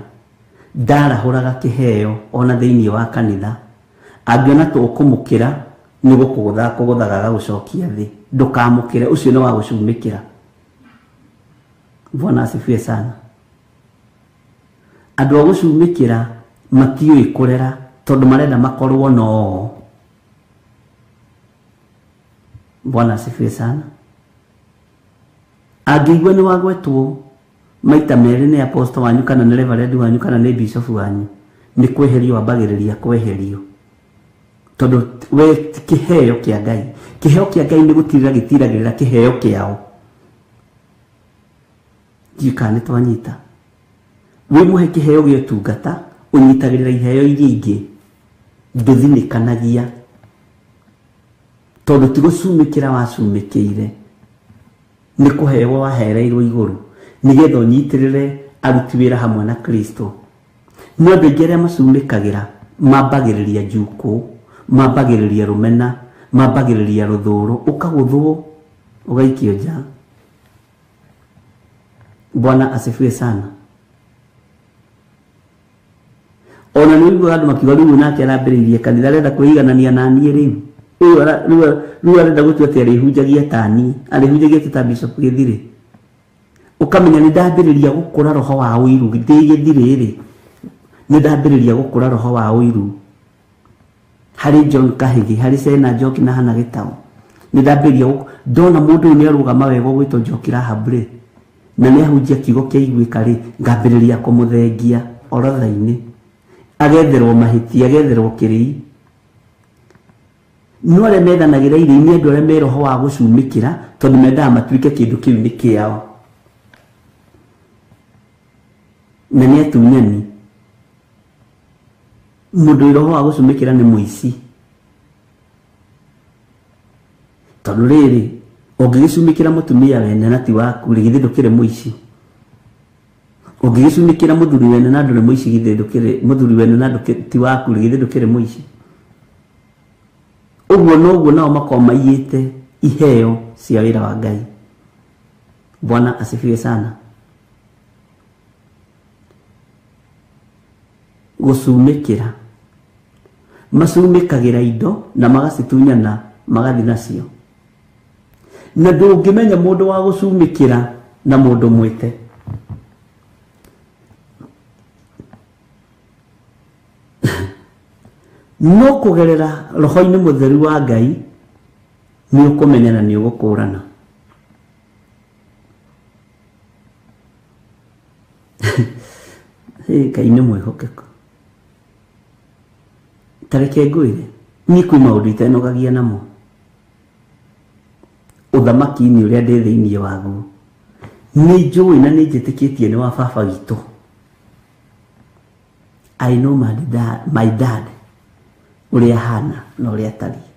S2: ndarahũraga kĩheo ona thĩinĩ wa kanitha. Angĩona tũkũmũkĩra nĩ gũkũgũtha kũgũthaga agagũcokia thĩ. Ndũkamũkĩre, ũcio nĩ wa gũcumĩkĩra. Bwana asifiwe sana. Andũ a gũcumĩkĩra matiũĩ kũrera tondũ marenda makorwo no. Bwana asifiwe sana. Angĩigua nĩ wagwetwo maita merĩ nĩ apostle wanyu kana nĩ reverend wanyu kana nĩ bishop wanyu nĩ kweherio ambagĩrĩria kweherio. Tondũ we ti kĩheo kĩa Ngai. Kĩheo kĩa Ngai nĩ gũtirĩra gĩtiragĩrĩra kĩheo kĩao. Ndiũĩ kana nĩ twanyita. Wĩ mũhe kĩheo gĩa ũtungata ũnyitagĩrĩra iheo iria ingĩ ndũthinĩkanagia tondũ ti gũcumĩkĩra wacumĩkĩire nĩ kũheo wahereirwo igũrũ nĩgetha ũnyitĩrĩre aruti wĩra hamwe na Kristo. No andũ aingĩ arĩa macumĩkagĩra mambagĩrĩria njukũ, mambagĩrĩria rũmena, mambagĩrĩria rũthũũro, ũkagũthwo ũgaikio nja. Bwana asifiwe sana. Ona nĩ ũiguaga andũ makiuga rĩu nake arambĩrĩirie kanitha arenda kwĩiganania na niĩ rĩu. Rĩu arenda gũtua atĩ arĩhunjagia ta niĩ, arĩhunjagia ta Bishop Gĩthirĩ. Ũkamenya nĩ ndambĩrĩria gũkũra roho wa ũiru ndĩ Gĩthirĩ rĩ, nĩ ndambĩrĩria gũkũra roho wa ũiru harĩ John Kahigi, harĩ Sena Njoki na Hannah Gĩtaũ. Nĩ ndambĩrĩria ndona mũndũ ũyũ nĩ arũgama wega ũgwĩtwo Njoki Rahab rĩ, na nĩ ahunjia kiugo kĩa iguĩka rĩ, ngambĩrĩria kũmũthengia orodha-inĩ. Agetherwo mahĩtia, agetherwo kĩrĩi. No arĩa methanagĩra irio nĩ andũ arĩa me roho wa gũcumĩkĩra tondũ mendaga matuĩke kĩndũ kĩu nĩ kĩao. Na nĩ atunyani. Mũndũ wĩ roho wa gũcumĩkĩra nĩ mũici. Tondũ rĩrĩ ũngĩgĩcumĩkĩra mũtumia wene na ti waku rĩ, githĩ ndũkĩrĩ mũici? Ũngĩgĩcumĩkĩra mũthuri wene na ndũrĩ mũici, githĩ ndũkĩrĩ mũthuri wene na ti waku rĩ, githĩ ndũkĩrĩ mũici? Ũguo noguo nao makoragwo maiyĩte iheo cia wĩra wa Ngai. Bwana asifiwe sana. Gũcumĩkĩra, macumĩkagĩra indo na magacitunyana magathi nacio, na ndũngĩmenya mũndũ wa gũcumĩkĩra na mũndũ mwĩte. No kũgerera roho-inĩ mũtheru wa Ngai nĩ ũkũmenya na nĩ ũgũkũrana. Ngai nĩ mwĩhokeku. Ta reke ngwĩre, niĩ kwĩ maũndũ itenogagia namo ũthamaki-inĩ ũrĩa ndĩ thĩinĩ waguo. Nĩ njũĩ na nĩ njĩtĩkĩtie nĩ wa baba witũ. I know my dad ũrĩa ahana na ũrĩa atariĩ.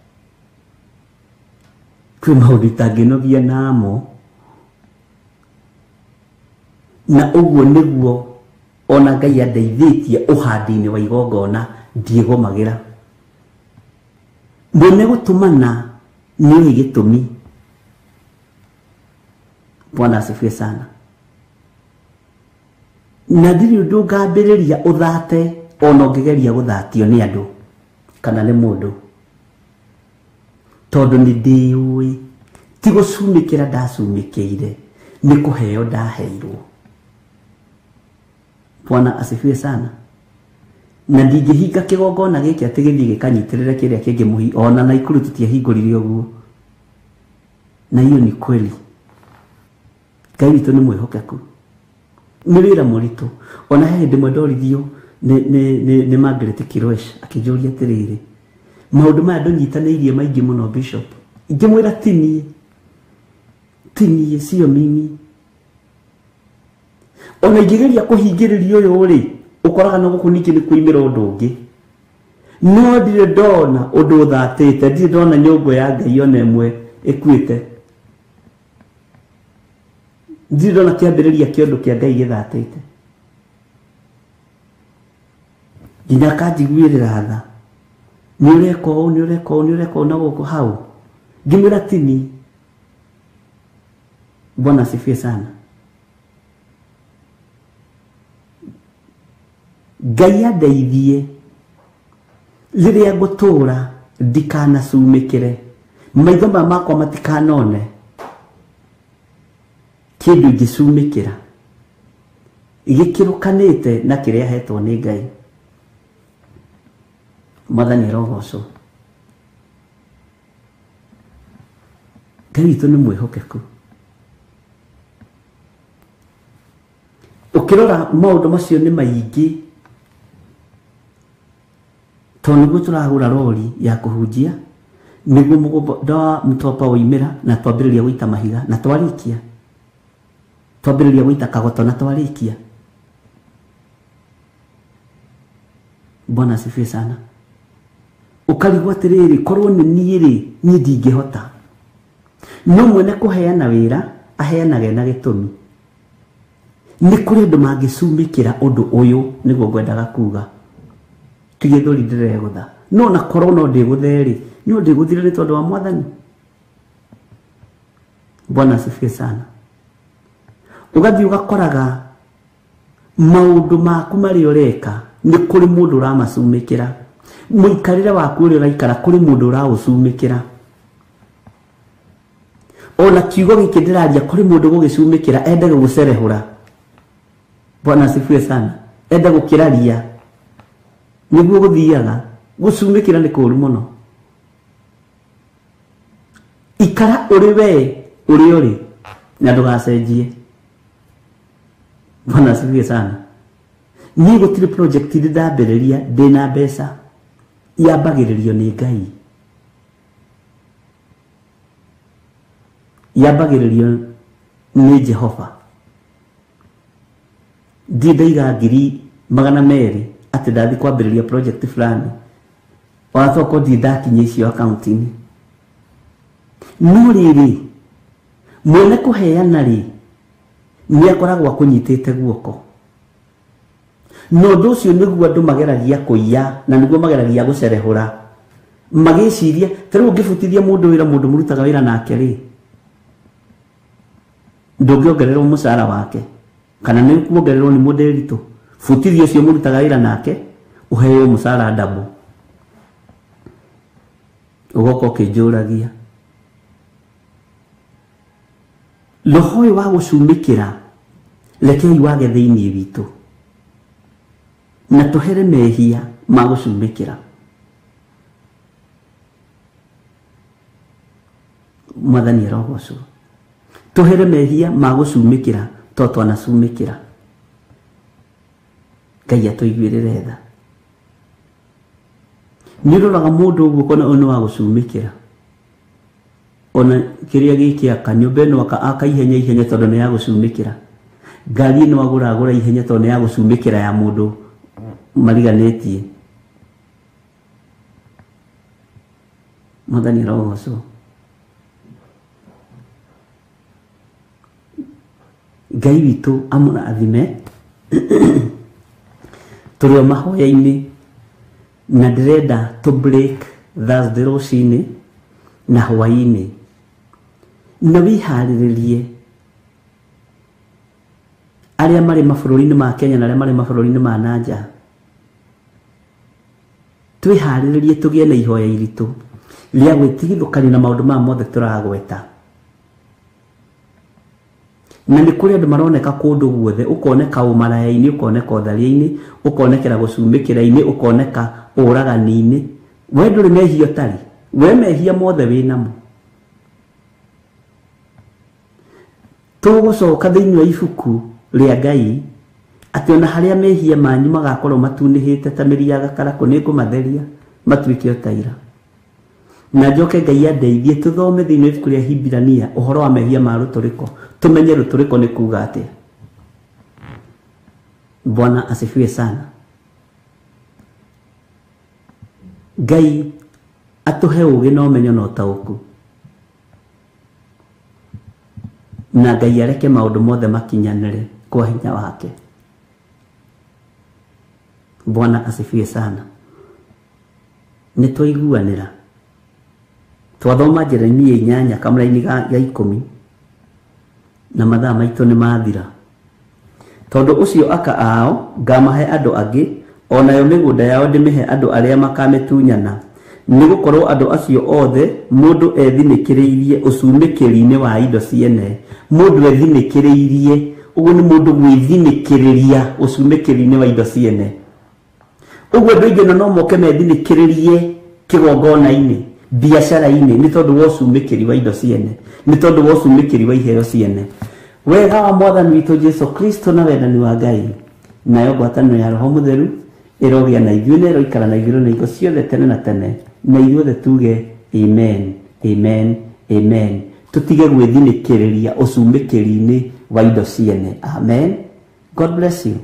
S2: Kwĩ maũndũ itangĩnogia namo, na ũguo nĩguo ona Ngai andeithĩtie ũhandi-inĩ wa igongona ndiĩgomagĩra. Mwene gũtũmana nĩũĩ gĩtũmi. Bwana asifiwe sana. Na ndirĩ ũndũ ngambĩrĩria ũthate ona ũngĩgeria gũthatio nĩ andũ kana nĩ mũndũ, tondũ nĩ ndĩũĩ ti gũcumĩkĩra ndacumĩkĩire, nĩ kũheo ndaheirwo. Bwana asifiwe sana. Na ndingĩhinga kĩgongona gĩkĩ atĩ gĩthiĩ gĩkanyitĩrĩre kĩrĩa kĩngĩ mũhi, ona Naikuru tũtiahingũrire ũguo. Na hiyo ni kweli. Ngai witũ nĩ mwĩhokeku. Nĩ wĩra mũritũ. Ona he hĩndĩ ĩmwe ndorithio nĩ Margaret Kiroesh akĩnjũria atĩrĩrĩ, maũndũ maya ndũnyitanĩirie maingĩ mũno Bishop. Ngĩmwĩra ti niĩ, ti niĩ, sio mimi. Ona ingĩgeria kũhingĩrĩria ũyũ rĩ, ũkoraga no gũkũ ningĩ nĩ kuimĩra ũndũ ũngĩ. No ndirĩ ndona ũndũ ũthatĩte, ndirĩ ndona nyũngũ ya Ngai ona ĩmwe ĩkuĩte. Ndirĩ ndona kĩambĩrĩria kĩa ũndũ kĩa Ngai gĩthatĩte. Nginya akanjiguĩrĩra tha, nĩ ũreka ũũ, nĩ ũreka ũũ, nĩ ũreka ũũ na gũkũ hau. Ngĩmwĩra ti niĩ. Bwana asifiwe sana. Ngai andeithie rĩrĩa ngũtũũra ndikanacumĩkĩre, maitho maya makwa matikanone kĩndũ ingĩcumĩkĩra gĩkĩrũkanĩte na kĩrĩa hetwo nĩ Ngai. Mwathani arogocwo. Ngai witũ nĩ mwĩhokeku. Ũkĩrora maũndũ macio nĩ maingĩ, tondũ nĩguo tũragũra rori ya kũhunjia, nĩguo mũgũnda wa Mtwapa woimĩra na twambĩrĩria gũita mahiga na twarĩkia, twambĩrĩria gũita kagoto na twarĩkia. Bwana asifiwe sana. Ũkarigwo atĩrĩrĩ, korwo nĩ niĩ rĩ, niĩ ndingĩhota. No mwene kũheana wĩra aheanage na gĩtũmi. Nĩ kũrĩ andũ mangĩcumĩkĩra ũndũ ũyũ, nĩguo ngwendaga kuga. Ti gĩthũri ndĩregũtha, no na korwo no ndĩgũthe rĩ, no ndĩgũthire nĩ tondũ wa Mwathani. Bwana asifiwe sana. Ũgathiĩ ũgakoraga maũndũ maku marĩa ũreka nĩ kũrĩ mũndũ ũramacumĩkĩra. Mũikarĩre waku ũrĩa ũraikara kũrĩ mũndũ ũraũcumĩkĩra. Ona kiugo gĩkĩ ndĩraria kũrĩ mũndũ gũgĩcumĩkĩra ende gũgũcerehũra. Bwana asifiwe sana. Ende gũkĩraria. Nĩguo gũthiaga, gũcumĩkĩra nĩ kũũru mũno. Ikara ũrĩ we ũrĩa ũrĩ na ndũgacenjie. Bwana asifiwe sana. Niĩ gũtirĩ project ndĩ ndambĩrĩria ndĩna mbeca, yambagĩrĩrio nĩ Ngai, yambagĩrĩrio nĩ Jehova. Ndirĩ ndaiga 200,000 atĩ ndathiĩ kwambĩrĩria project fulani, ona tokorwo ndirĩ ndakinyia icio akaunti-inĩ. No rĩrĩ, mwene kũheana rĩ, nĩ akoragwo akũnyitĩte guoko. Na ũndũ ũcio nĩguo andũ mageragia kũiya na nĩguo mageragia gũcerehũra, Magĩciria ta rĩu ũngĩbutithia mũndũ wĩra mũndũ mũrutaga wĩra nake rĩ, ndũngĩongererwo mũcara wake kana nĩ kuongererwo nĩ mũndĩritũ. Butithia ũcio mũrutaga wĩra nake ũheo mũcara double. Ũgoka ũkĩnjũragia roho ũyũ wa gũcumĩkĩra rekei wage thĩinĩ witũ na tũhere mehia ma gũcumĩkĩra. Mwathani arogocwo. Tũhere mehia ma gũcumĩkĩra to twanacumĩkĩra. Ngai atũiguĩrĩre tha. Nĩ ũroraga mũndũ ũguo ũkona ũyũ nĩ wa gũcumĩkĩra. Ona kĩrĩa gĩkĩaka nyũmba ĩno aka ihenya ihenya tondũ nĩ ya gũcumĩkĩra. Ngari ĩno agũra agũra ihenya tondũ nĩ ya gũcumĩkĩra ya mũndũ mariganĩtie. Mwathani arogocwo. Ngai witũ amũrathime. Tũrĩ o mahoya-inĩ na ndĩrenda to break Thursday rũcinĩ na hwaĩ-inĩ, na wĩharĩrĩrie arĩa marĩ mabũrũri-inĩ ma Kenya na arĩa marĩ mabũrũri-inĩ ma nanja. Twĩharĩrĩrie tũgĩe na ihoya iritũ rĩa gwĩtigithũkania na maũndũ maya mothe tũragweta. Na nĩ kũrĩ andũ maroneka kũndũ guothe, ũkoneka ũmaraya-inĩ, ũkoneka ũtharia-inĩ, ũkonekera gũcumĩkĩra-inĩ, ũkoneka ũragani-inĩ. We ndũrĩ mehia ũtarĩ, we mehia mothe wĩnamo. Tũgũcoka thĩinĩ wa ibuku rĩa Ngai atĩ ona harĩa mehia manyu magakorwo matunĩhĩte ta mĩri ya gakarakũ, nĩngũmatheria matuĩke o ta ira. Na njoke Ngai andeithie tũthome thĩinĩ wa ibuku rĩa Hibirania ũhoro wa mehia ma rũtũrĩko, tũmenye rũtũrĩko nĩ kuga atĩa. Bwana asifiwe sana. Ngai atũhe ũũgĩ na ũmenyo na ũtaũku, na Ngai areke maũndũ mothe makinyanĩre kwa hinya wake. Bwana asifiwe sana. Nĩ twaiguanĩra. Twathoma Jeremia 8 kamũraini ga 10 na mathaa maitũ nĩ mathira. Tondũ ũcio aka ao ngamahe andũ angĩ, onayo mĩgũnda yao ndĩmĩhe andũ arĩa makamĩtunyana, nĩgũkorwo andũ acio othe mũndũ ethinĩkĩrĩirie ũcumĩkĩri-inĩ wa indo ciene. Mũndũ ethinĩkĩrĩirie, ũguo nĩ mũndũ gwĩthinĩkĩrĩria ũcumĩkĩri-inĩ wa indo ciene. Ũguo andũ aingĩ no moke methinĩkĩrĩrie kĩgongona-inĩ, biacara-inĩ, nĩ tondũ wa ũcumĩkĩri wa indo ciene, nĩ tondũ wa ũcumĩkĩri wa iheo ciene. Wega wa Mwathani witũ Jesu Kristo na wendani wa Ngai nayo ngwatanĩro ya Roho Mũtheru ĩrogĩa na ithuĩ na ĩroikara na ithuĩ na hingo ciothe tene na tene, na ithuothe tuge amen, amen, amen. Tũtige gwĩthinĩkĩrĩria ũcumĩkĩri-inĩ wa indo ciene. Amen. God bless you.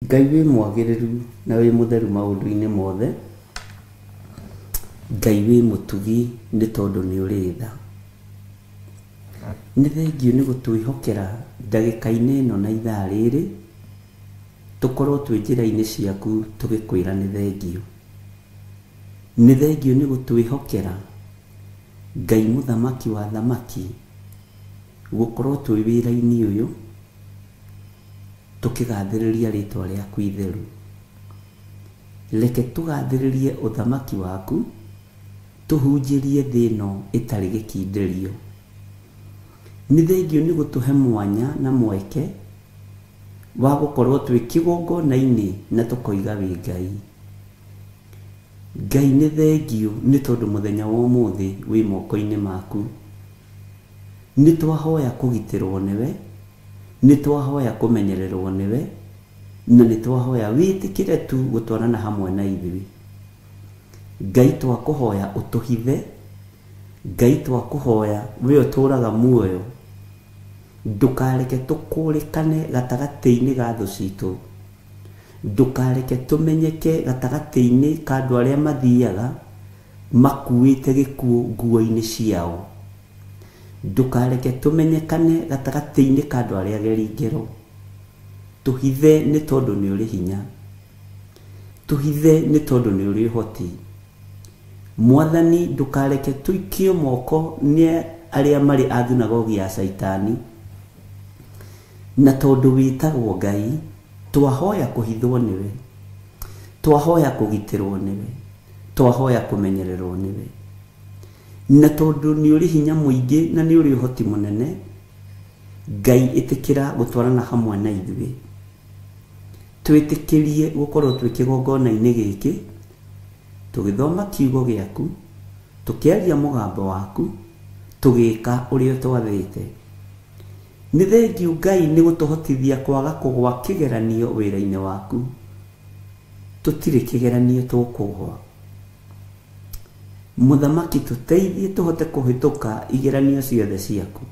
S2: Ngai wĩ mwagĩrĩru na wĩ mũtheru maũndũ-inĩ mothe. Ngai wĩ mũtugi nĩ tondũ nĩ ũrĩ tha. Nĩ thengiũ nĩ gũtwĩhokera ndagĩka-inĩ ĩno na ithaa rĩrĩ, tũkorwo twĩ njĩra-inĩ ciaku tũgĩkwĩra nĩ thengiũ. Nĩ thengiũ nĩ gũtwĩhokera Ngai mũthamaki wa thamaki, gũkorwo twĩ wĩra-inĩ ũyũ tũkĩgathĩrĩria rĩtwa rĩaku itheru. Reke tũgathĩrĩrie ũthamaki waku, tũhunjĩrie thĩ ĩno ĩtarĩ gĩkindĩrio. Nĩ thengiũ nĩ gũtũhe mwanya na mweke wa gũkorwo twĩ kĩgongona-inĩ na tũkoiga wĩ Ngai. Ngai nĩ thengiũ nĩ tondũ mũthenya wa ũmũthĩ wĩ moko-inĩ maku. Nĩ twahoya kũgitĩrwo nĩwe, nĩ twahoya kũmenyererwo nĩwe, na nĩ twahoya wĩtĩkĩre tu gũtwarana hamwe na ithuĩ. Ngai twakũhoya ũtũhithe Ngai twakũhoya we ũtũũraga muoyo, ndũkareke tũkũrĩkane gatagatĩ-inĩ ga thũ citũ, ndũkareke tũmenyeke gatagatĩ-inĩ ka andũ arĩa mathiaga makuĩte gĩkuũ nguo-inĩ ciao, ndũkareke tũmenyekane gatagatĩ-inĩ ka andũ arĩa ageri ngero. Tũhithe nĩ tondũ nĩ ũrĩ hinya, tũhithe nĩ tondũ nĩ ũrĩ ũhoti. Mwathani ndũkareke tũikio moko nĩ arĩa marĩ a thunagogi ya Caitani, na tondũ wĩtagwo Ngai twahoya kũhithwo nĩwe, twahoya kũgitĩrwo nĩwe, twahoya kũmenyererwo nĩwe. Na tondũ nĩ ũrĩ hinya mũingĩ na nĩ ũrĩ ũhoti mũnene, Ngai ĩtĩkĩra gũtwarana hamwe na ithuĩ, twĩtĩkĩrie gũkorwo twĩ kĩgongona-inĩ gĩkĩ, tũgĩthoma kiugo gĩaku, tũkĩaria mũgambo waku, tũgĩka ũrĩa ũtwathĩte. Nĩ thengiũ Ngai nĩ gũtũhotithia kwaga kũgwa kĩgeranio wĩra-inĩ waku. Tũtirĩ kĩgeranio tũkũgwa. Mũthamaki tũteithie tũhote kũhĩtũka igeranio ciothe ciaku,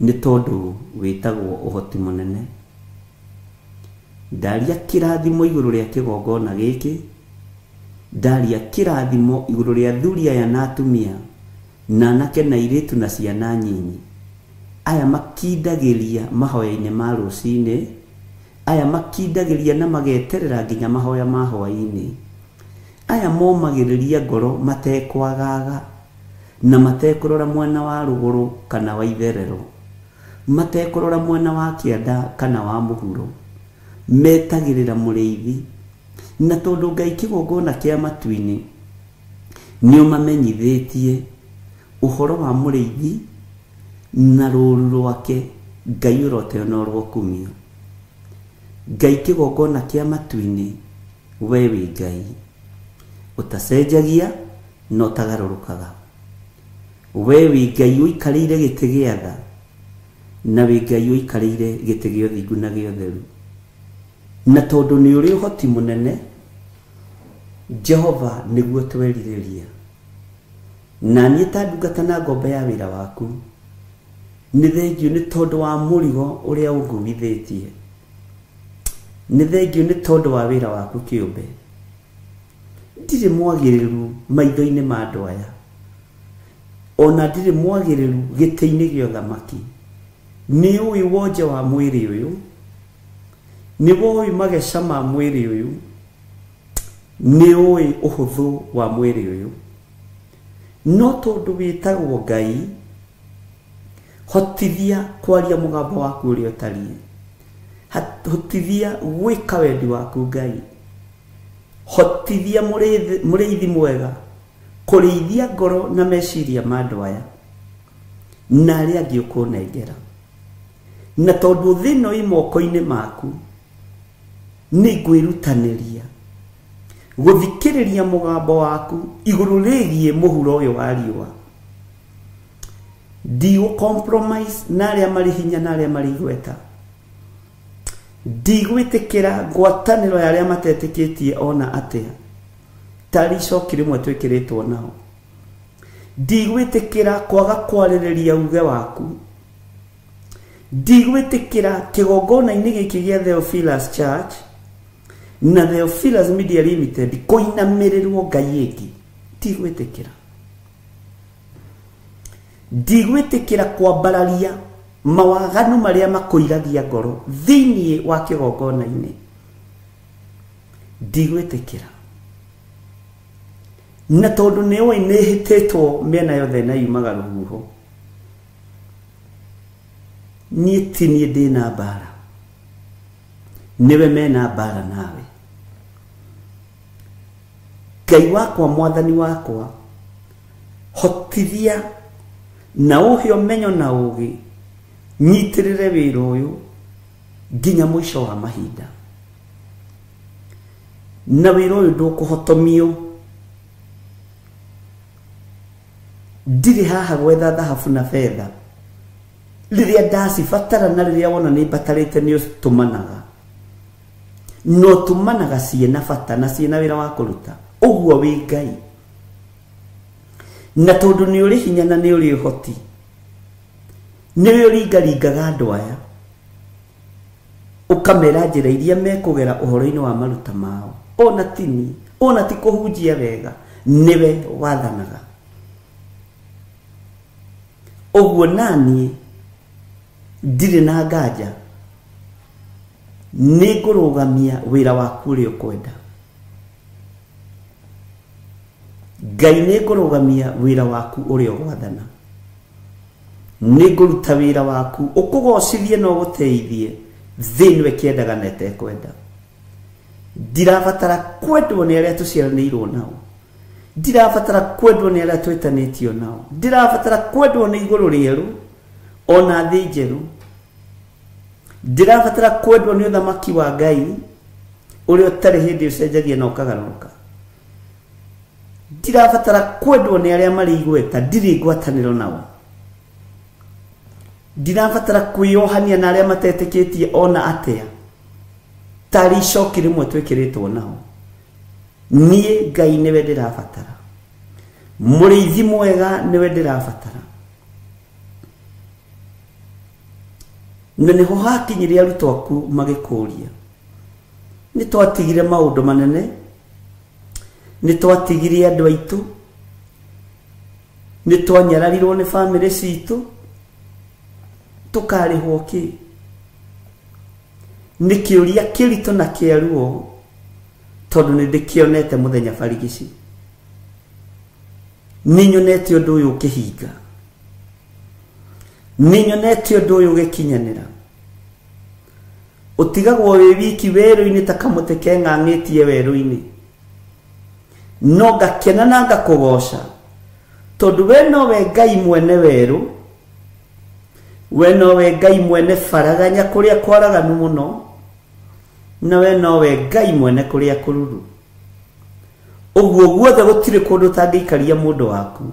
S2: nĩ tondũ wĩtagwo ũhoti mũnene. Ndaria kĩrathimo igũrũ rĩa kĩgongona gĩkĩ, ndaria kĩrathimo igũrũ rĩa athuri aya na atumia, na anake na airĩtu na ciana nyinyi, aya makindagĩria mahoya-inĩ ma rũcinĩ, aya makindagĩria na mageterera nginya mahoya ma hwaĩ-inĩ, aya momagĩrĩria ngoro matekwagaga na matekũrora mwena wa rũgũrũ kana wa itherero, matekũrora mwena wa kĩanda kana wa mũhuro, metagĩrĩra mũrĩithi. Na tondũ Ngai kĩgongona kĩa matu-inĩ nĩ ũmamenyithĩtie ũhoro wa mũrĩithi na rũũru rwake, Ngai ũroteo na ũrokumio. Ngai kĩgongona kĩa matu-inĩ, we wĩ Ngai ũtacenjagia na ũtagarũrũkaga. We wĩ Ngai ũikarĩire gĩtĩ gĩa tha, na wĩ Ngai ũikarĩire gĩtĩ gĩa ũthingu na gĩa ũtheru. Na tondũ nĩ ũrĩ ũhoti mũnene, Jehova nĩguo twerirĩria. Na niĩ ta ndungata na ngombo ya wĩra waku, nĩ thengiũ nĩ tondũ wa mũrigo ũrĩa ũnguithĩtie, nĩ thengiũ nĩ tondũ wa wĩra waku kĩũmbe. Ndirĩ mwagĩrĩru maitho-inĩ ma andũ aya, ona ndirĩ mwagĩrĩru gĩtĩ-inĩ gĩa ũthamaki. Nĩ ũĩ wonje wa mwĩrĩ ũyũ, nĩ woĩ mageca ma mwĩrĩ ũyũ, nĩ ũĩ ũhũthũ wa mwĩrĩ ũyũ. No tondũ wĩtagwo Ngai, hotithia kwaria mũgambo waku ũrĩa ũtariĩ, hotithia gwĩka wendi waku Ngai, hotithia mũrĩithi mwega kũrĩithia ngoro na meciria ma andũ aya na arĩa angĩ ũkũnengera. Na tondũ thĩ ĩno ĩ moko-inĩ maku, nĩ ngwĩrutanĩria gũthikĩrĩria mũgambo waku igũrũ rĩgiĩ mũhuro ũyũ wa riũa. Ndigũ compromise na arĩa marĩ hinya na arĩa marĩ igweta, ndigwĩtĩkĩra ngwatanĩro ya arĩa matetĩkĩtie ona atĩa, tarĩ icoki rĩmwe twĩkĩrĩtwo nao. Ndigwĩtĩkĩra kwaga kwarĩrĩria uge waku, ndigwĩtĩkĩra kĩgongona-inĩ gĩkĩ gĩa Theophilus Church na Theophilus Media Limited kũinamĩrĩrwo Ngai ĩngĩ. Ndigwĩtĩkĩra, ndigwĩtĩkĩra kwambararia mawaganu marĩa makũiragia ngoro thĩinĩ wa kĩgongona-inĩ. Ndigwĩtĩkĩra. Na tondũ nĩ ũĩ nĩ hĩtĩtwo mĩena yothe na yumaga rũhuho, niĩ ti niĩ ndĩna mbara, nĩwe mena mbara nawe. Ngai wakwa, mwathani wakwa, hotithia na ũhe ũmenyo na ũgĩ, nyitĩrĩre wĩra ũyũ nginya mũico wa mahinda. Na wĩra ũyũ ndũkũhotomio. Ndirĩ haha gwetha thahabu na betha, rĩrĩa ndacibatara na rĩrĩa wona nĩ mbatarĩte nĩ ũtũmanaga, no tũmanaga ciĩna bata na ciĩna wĩra wa kũruta. Ũguo wĩ Ngai. Na tondu ni uri hinya na ni uri uhoti, niwe uringaringaga andu aya ukamera njira iria mekugera uhoro-ini wa maruta mao, ona tini ona ti kuhunjia wega, niwe wathanaga. Uguo nani ndirĩ na nganja nĩngũrũgamia wĩra waku ũrĩa ũkwenda. Ngai nĩngũrũgamia wĩra waku ũrĩa ũgwathana, nĩngũruta wĩra waku ũkũgocithie na ũgũteithie thĩ ĩno ĩkĩendaga na ĩtekwenda. Ndirabatara kwendwo nĩ arĩa tũciaranĩirwo nao, ndirabatara kwendwo nĩ arĩa twĩtanĩtio nao, ndirabatara kwendwo nĩ igũrũ rĩerũ ona thĩ njerũ, ndirabatara kwendwo nĩ ũthamaki wa Ngai ũrĩa ũtarĩ hĩndĩ ũcenjagia na ũkagarũrũka. Ndirabatara kwendwo nĩ arĩa marĩ igweta, ndirĩ ngwatanĩro nao. Ndirabatara kwĩyohania na arĩa matetĩkĩtie ona atĩa, tarĩ icoki rĩmwe twĩkĩrĩtwo nao. Niĩ Ngai nĩwe ndĩrabatara, mũrĩithi mwega nĩwe ndĩrabatara. Na nĩho hakinyire arutwo aku magĩkũria, nĩ twatigire maũndũ manene, nĩ twatigire andũ aitũ, nĩ twanyararirwo nĩ bamĩrĩ citũ, tũkarĩhwo kĩ? Nĩ kĩũria kĩritũ na kĩa ruo, tondũ nĩ ndĩkĩonete mũthenya barigici. Nĩ nyonete ũndũ ũyũ ũkĩhinga, nĩ nyonete ũndũ ũyũ ũgĩkinyanĩra. Ũtigagwo wĩ wiki werũ-inĩ ta kamũtĩ keng'ang'ĩtie werũ-inĩ, no ngakena na ngakũgoca tondũ we nowe Ngai mwene werũ, we nowe Ngai mwene baraganya kũrĩa kwaraganu mũno, na we nowe Ngai mwene kũrĩa kũruru. Ũguo guothe gũtirĩ kũndũ ũtangĩikaria mũndũ waku,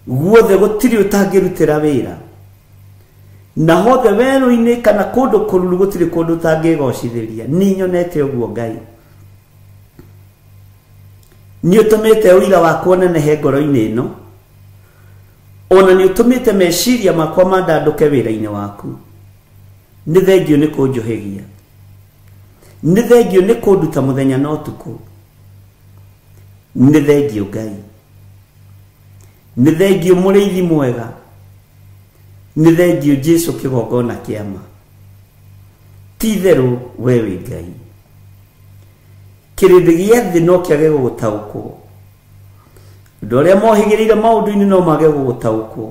S2: guothe gũtirĩ ũtangĩrutĩra wĩra, na hothe werũ-inĩ kana kũndũ kũruru gũtirĩ kũndũ ũtangĩgocithĩria. Nĩ nyonete ũguo Ngai, nĩ ũtũmĩte ũira wakwa ũnenehe ngoro-inĩ ĩno, ona nĩ ũtũmĩte meciria makwa mandandũke wĩra-inĩ waku. Nĩ thengio nĩ kũnjũhĩgia, nĩ thengio nĩ kũnduta mũthenya na ũtukũ, nĩ thengio Ngai, nĩ thengio mũrĩithi mwega, nĩ thengio Jesu kĩgongona kĩa ma. Ti itherũ we wĩ Ngai. Kĩrĩndĩ gĩa thĩ no kĩage gũgũtaũkwo, andũ arĩa mohĩgĩrĩire maũndũ-inĩ no mage gũgũtaũkwo,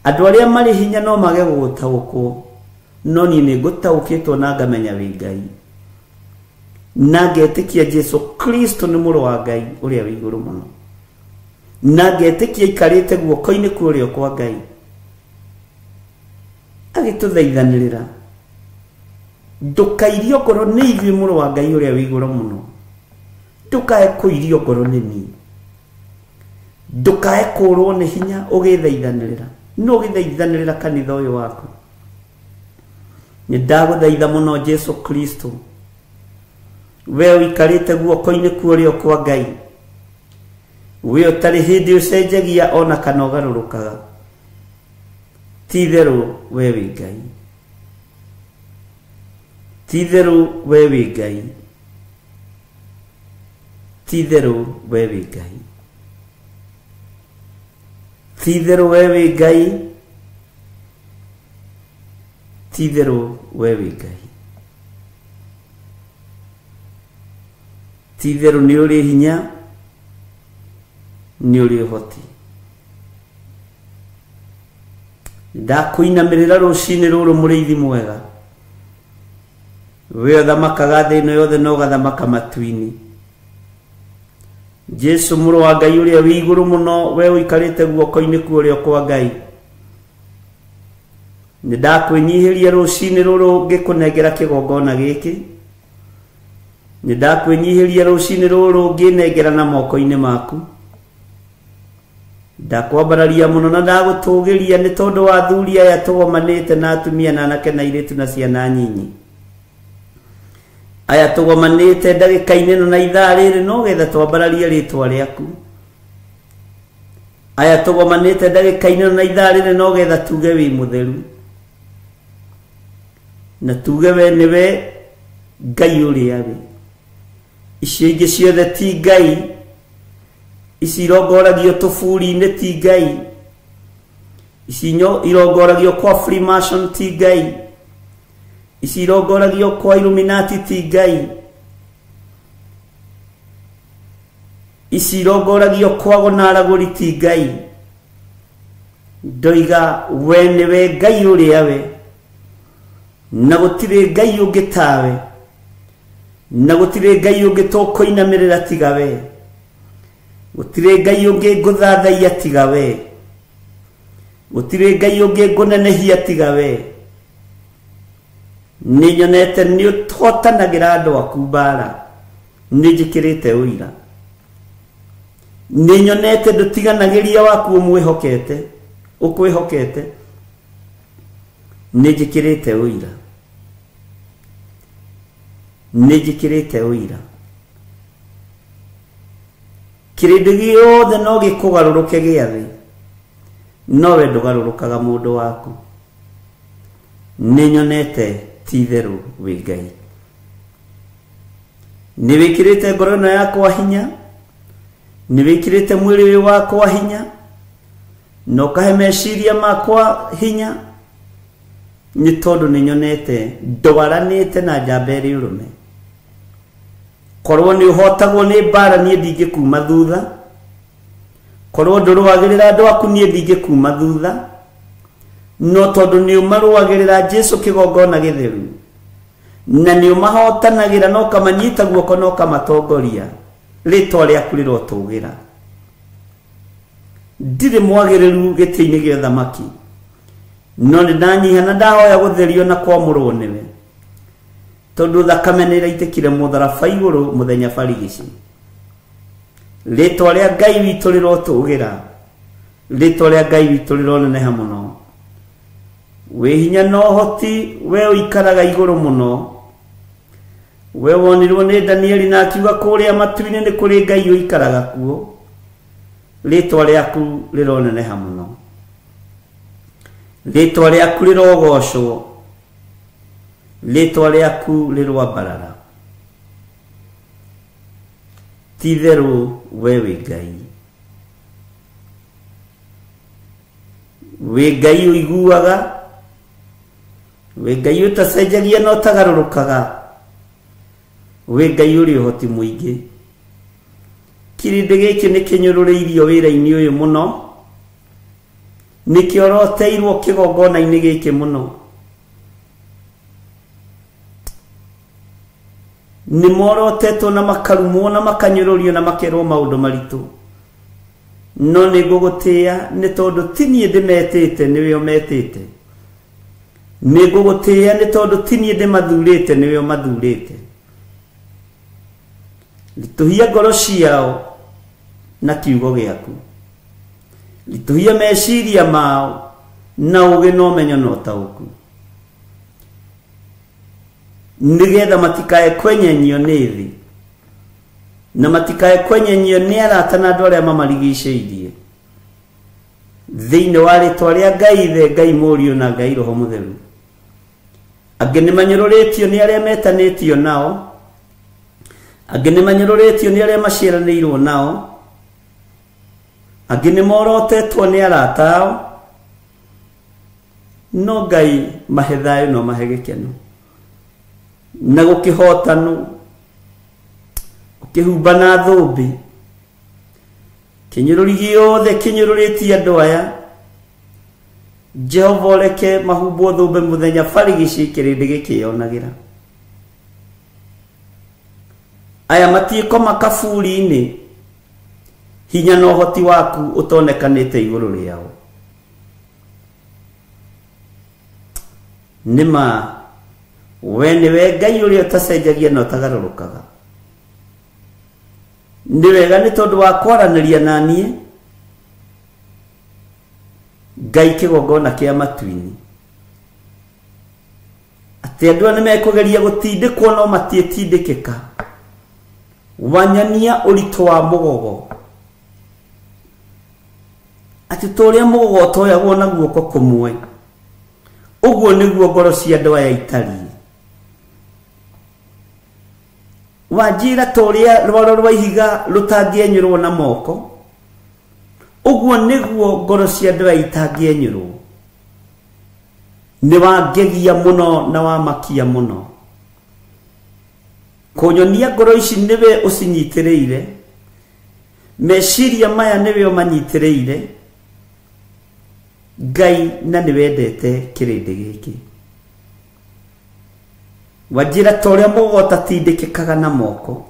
S2: andũ arĩa marĩ hinya no mage gũgũtaũkwo, no niĩ nĩ ngũtaũkĩtwo na ngamenya wĩ Ngai, na ngetĩkia Jesu Kristo nĩ mũrũ wa Ngai ũrĩa wĩ igũrũ mũno, na ngetĩkia aikarĩte guoko-inĩ kwa ũrĩo kwa Ngai agĩtũthaithanĩrĩra. Ndũkairio ngoro nĩ ithuĩ mũrũ wa Ngai ũrĩa wĩ igũrũ mũno, ndũkae kũirio ngoro nĩ niĩ, ndũkae kũrwo nĩ hinya ũgĩthaithanĩrĩra, no ũgĩthaithanĩrĩra kanitha ũyũ waku. Nĩ ndagũthaitha mũno Jesu Kristo, we ũikarĩte guoko-inĩ kwa ũrĩo kwa Ngai, we ũtarĩ hĩndĩ ũcenjagia ona kana ũgarũrũkaga, ti itherũ we wĩ Ngai, ti itherũ we wĩ Ngai, ti itherũ we wĩ Ngai, ti itherũ we wĩ Ngai, ti itherũ we wĩ Ngai, ti itherũ nĩ ũrĩ hinya, nĩ ũrĩ ũhoti. Ndakũinamĩrĩra rũcinĩ rũrũ mũrĩithi mwega, we ũthamakaga thĩ ĩno yothe na ũgathamaka matu-inĩ. Jesu mũrũ wa Ngai ũrĩa wĩ igũrũ mũno, we ũikarĩte guoko-inĩ kwa ũrĩo kwa Ngai, nĩ ndakwĩnyihĩria rũcinĩ rũrũ ngĩkũnengera kĩgongona gĩkĩ, nĩ ndakwĩnyihĩria rũcinĩ rũrũ ngĩnengera na moko-inĩ maku. Ndakwambararia mũno na ndagũtũgĩria nĩ tondũ wa athuri aya tũgomanĩte na atumia na anake na airĩtu na ciana nyinyi. Aya tũgomanĩte ndagĩka-inĩ ĩno na ithaa rĩrĩ no getha twambararie rĩtwa rĩaku. Aya tũgomanĩte ndagĩka-inĩ na ithaa rĩrĩ no getha tuge wĩ mũtheru na tuge we nĩwe Ngai ũrĩa wĩ. Icio ingĩ ciothe ti Ngai, ici irongoragio tũburi-inĩ ti Ngai, ici irongoragio kwa Freemason ti Ngai, ici irongoragio kwa Illuminati ti Ngai, ici irongoragio kwa gonaragũri ti Ngai. Ndoiga we nĩwe Ngai ũrĩa we, na gũtirĩ Ngai ũngĩ tawe, na gũtirĩ Ngai ũngĩ tũkũinamĩrĩra tiga we, gũtirĩ Ngai ũngĩ ngũthathaiya tiga we, gũtirĩ Ngai ũngĩ ngũnenehia tiga we. Nĩ nyonete nĩ ũhotanagĩra andũ aku mbara, nĩ njĩkĩrĩte ũira. Nĩ nyonete ndũtiganagĩria waku ũmwĩhokete, ũkwĩhokete, nĩ njĩkĩrĩte ũira, nĩ njĩkĩrĩte ũira. Kĩrĩndĩ gĩothe no gĩkũgarũrũke gĩa thĩ, no we ndũgarũrũkaga mũndũ waku. Nĩ nyonete ti itherũ wĩ Ngai. Nĩ wĩkĩrĩte ngoro ĩno yakwa hinya, nĩ wĩkĩrĩte mwĩrĩ ũyũ wakwa hinya, na ũkahe meciria makwa hinya, nĩ tondũ nĩ nyonete ndwaranĩte na njamba ĩrĩ ũrũme. Korwo nĩ ũhotagwo nĩ mbara niĩ ndingĩkuma thutha, korwo ndũrũagĩrĩra andũ aku niĩ ndingĩkuma thutha, no tondũ nĩ ũmarũagĩrĩra Jesu kĩgongona gĩtheru, na nĩ ũmahotanagĩra na ũkamanyita guoko na ũkamatongoria, rĩtwa rĩaku rĩrotũgĩra. Ndirĩ mwagĩrĩru gĩtĩ-inĩ gĩa ũthamaki, no nĩ ndanyiha na ndahoya gũtherio na kwamũrwo nĩwe, tondũ thakame nĩ ĩraitĩkire mũtharaba igũrũ mũthenya barigici. Rĩtwa rĩa Ngai witũ rĩrotũgĩra, rĩtwa rĩa Ngai witũ rĩroneneha mũno. Wĩ hinya na ũhoti, we ũikaraga igũrũ mũno. We wonirwo nĩ Danieli na akiuga kũrĩa matu-inĩ nĩ kũrĩ Ngai ũikaraga kuo. Rĩtwa rĩaku rĩroneneha mũno, rĩtwa rĩaku rĩrogocwo, rĩtwa rĩaku rĩroambarara. Ti itherũ we wĩ Ngai, wĩ Ngai ũiguaga, wĩ Ngai ũtacenjagia na ũtagarũrũkaga, wĩ Ngai ũrĩ ũhoti mũingĩ. Kĩrĩndĩ gĩkĩ nĩ kĩnyũrũrĩirio wĩra-inĩ ũyũ mũno, nĩ kĩoroteirwo kĩgongona-inĩ gĩkĩ mũno, nĩ morotetwo na makarumwo na makanyũrũrio na makerwo maũndũ maritũ, no nĩ ngũgũtĩĩa nĩ tondũ ti niĩ ndĩmetĩte, nĩwe ũmetĩte. Nĩ ngũgũtĩĩa nĩ tondũ ti niĩ ndĩmathurĩte, nĩwe ũmathurĩte. Ritũhia ngoro ciao na kiugo gĩaku, ritũhia meciria mao na ũũgĩ na ũmenyo na ũtaũku, nĩgetha matikae kwenyenyio nĩ thĩ, na matikae kwenyenyio nĩ arata na andũ arĩa mamarigicĩirie. Thĩinĩ wa rĩtwa rĩa Ngai Ithe, Ngai Mũriũ na Ngai Roho Mũtheru. Angĩ nĩ manyũrũrĩtio nĩ arĩa metanĩtio nao, angĩ nĩ manyũrũrĩtio nĩ arĩa maciaranĩirwo nao, angĩ nĩ morotetwo nĩ arata ao, no Ngai mahe thayũ no mahe gĩkeno na gũkĩhotanwo, ũkĩhumba na thũmbĩ. Kĩnyũrũri gĩothe kĩnyũrũrĩtie andũ aya, Jehova ũreke mahumbwo thũmbĩ mũthenya barigici kĩrĩndĩ gĩkĩyonagĩra. Aya matiĩkoma kaburi-inĩ, hinya na ũhoti waku ũtonekanĩte igũrũ rĩao. Nĩma we nĩwe Ngai ũrĩa ũtacenjagia na ũtagarũrũkaga. Nĩ wega nĩ tondũ wa kwaranĩria na niĩ, Ngai kĩgongona kĩa matu-inĩ, atĩ andũ aya nĩmekũgeria gũtindĩkwo no matiĩtindĩkĩka. Wanyania ũritũ wa mũgogo, Atĩ ta ũrĩa mũgogo ũtoyagwo na guoko kũmwe, ũguo nĩguo ngoro cia andũ aya itariĩ. Wanjĩra ta ũrĩa rwaro rwa ihiga rũtangĩenyũrwo na moko, ũguo nĩguo ngoro cia andũ aya itangĩenyũrwo. Nĩ wangegia mũno na wamakia mũno. Kũnyonia ngoro ici nĩwe ũcinyitĩrĩire, meciria maya nĩwe ũmanyitĩrĩire, Ngai, na nĩwendete kĩrĩndĩ gĩkĩ. Wanjĩra ta ũrĩa mũgogo ũtatindĩkĩkaga na moko,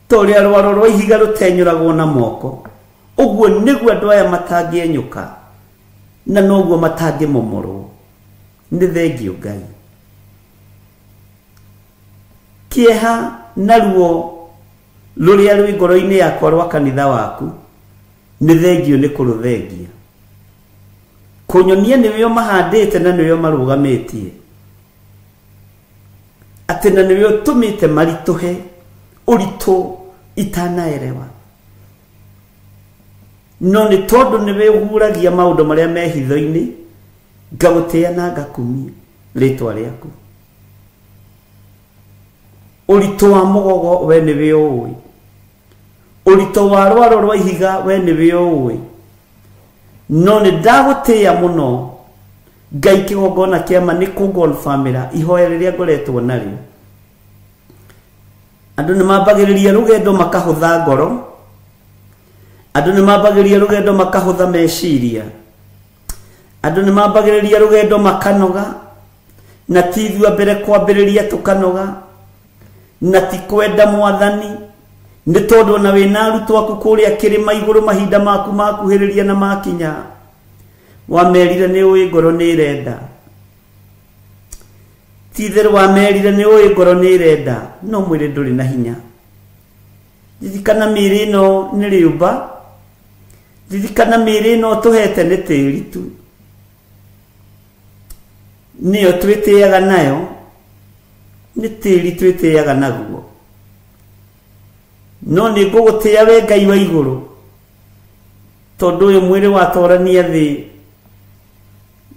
S2: ta ũrĩa rwaro rwa ihiga rũtenyũragwo na moko, ũguo nĩguo andũ aya matangĩenyũka na noguo matangĩmomorwo. Nĩ thengio Ngai. Kĩeha na ruo rũrĩa rwĩ ngoro-inĩ yakwa rwa kanitha waku, nĩ thengio nĩ kũrũthengia. Kũnyonia nĩwe ũmahandĩte na nĩwe ũmarũgamĩtie, atĩ na nĩwe ũtũmĩte maritũhe ũritũ itanaerewa. No nĩ tondũ nĩwe ũhuragia maũndũ marĩa me hitho-inĩ, ngagũtĩa na ngakumia rĩtwa rĩaku. Ũritũ wa mũgogo we nĩwe ũũĩ, ũritũ wa rwaro rwa ihiga we nĩwe ũũĩ. No nĩ ndagũtĩa mũno Ngai, kĩgongona kĩama nĩ kũngonbamĩra ihoya rĩrĩa ngoretwo narĩo. Andũ nĩ mambagĩrĩria rũgendo makahũtha ngoro, andũ nĩ mambagĩrĩria rũgendo makahũtha meciria, andũ nĩ mambagĩrĩria rũgendo makanoga, na ti ithuĩ mbere kwambĩrĩria tũkanoga, na ti kwenda Mwathani, nĩ tondũ ona wĩna arutwo aku kũrĩa kĩrĩma igũrũ mahinda maku makuhĩrĩria na makinya, wamerire nĩ ũĩ ngoro nĩ ĩrenda. Ti itherũ wamerire nĩ ũĩ ngoro nĩ ĩrenda, no mwĩrĩ ndũrĩ na hinya. Ririkana mĩĩrĩ ĩno nĩ rĩũmba, ririkana mĩĩrĩ ĩno tũhete nĩ tĩri tu, nĩyo twĩtĩaga nayo, nĩ tĩri twĩtĩaga naguo. No nĩ ngũgũtĩa we Ngai wa igũrũ, tondũ ũyũ mwĩrĩ watũrania thĩ,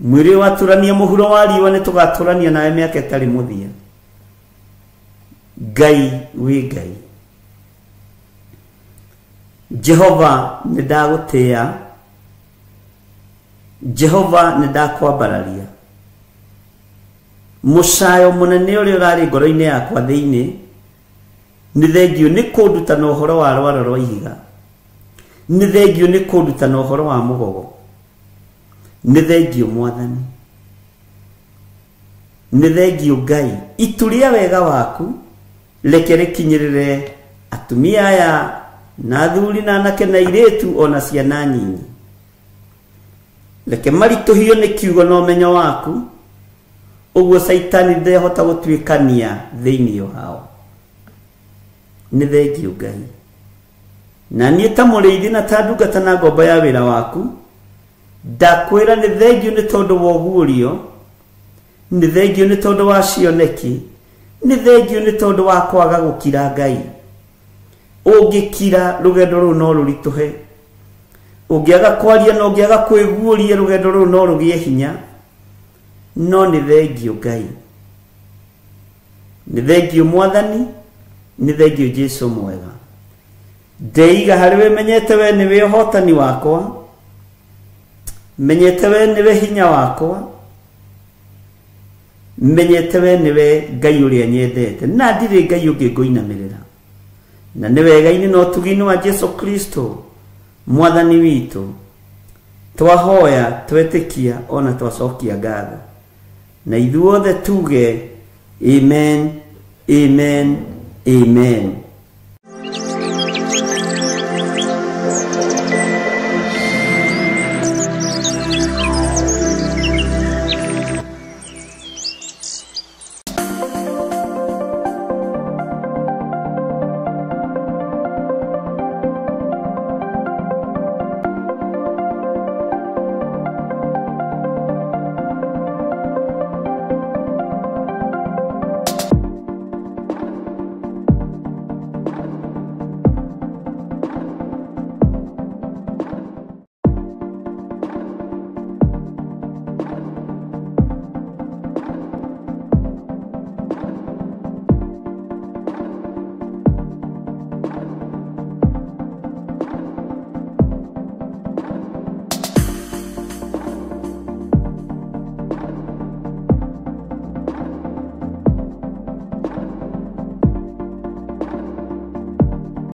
S2: mwĩrĩ watũrania mũhuro wa riũa, nĩ tũgatũrania nawe mĩaka ĩtarĩ mũthia. Ngai wĩ Ngai. Jehova nĩ ndagũtĩa, Jehova nĩ ndakwambararia. Mũcayo mũnene ũrĩa ũrarĩ ngoro-inĩ yakwa thĩinĩ, nĩ thengio nĩ kũndutana ũhoro wa rwaro rwa ihiga, nĩ thengio nĩ kũndutana ũhoro wa mũgogo, nĩ thengio Mwathani, nĩ thengio Ngai. Itu rĩa wega waku reke rĩkinyĩrĩre atumia aya na athuri na anake na airĩtu ona ciana nyinyi. Reke maritũhio nĩ kiugo na ũmenyo waku, ũguo Caitani ndehota gũtuĩkania thĩinĩ wao. Nĩ thengio Ngai. Na niĩ ta mũrĩithi na ta ndungata na ngombo ya wĩra waku, ndakwĩra nĩ thengio nĩ tondũ wa ũguũrio, nĩ thengio nĩ tondũ wa cioneki, nĩ thengio nĩ tondũ wa kwaga gũkira Ngai. Ũngĩkira rũgendo rũu no rũritũhe, ũngĩaga kwaria na ũngĩaga kwĩguũria rũgendo rũu no rũgĩe hinya. No nĩ thengio Ngai, nĩ thengio Mwathani, nĩ thengio Jesu mwega. Ndeiga harĩ we, menyete we nĩwe ũhotani wakwa, menyete we nĩwe hinya wakwa, menyete we nĩwe Ngai ũrĩa nyendete, na ndirĩ Ngai ũngĩ ngũinamĩrĩra. Na nĩ wega-inĩ na ũtugi-inĩ wa Jesu Kristo Mwathani witũ, twahoya twetĩkia ona twacokia ngatho, na ithuothe tuge amen, amen, amen.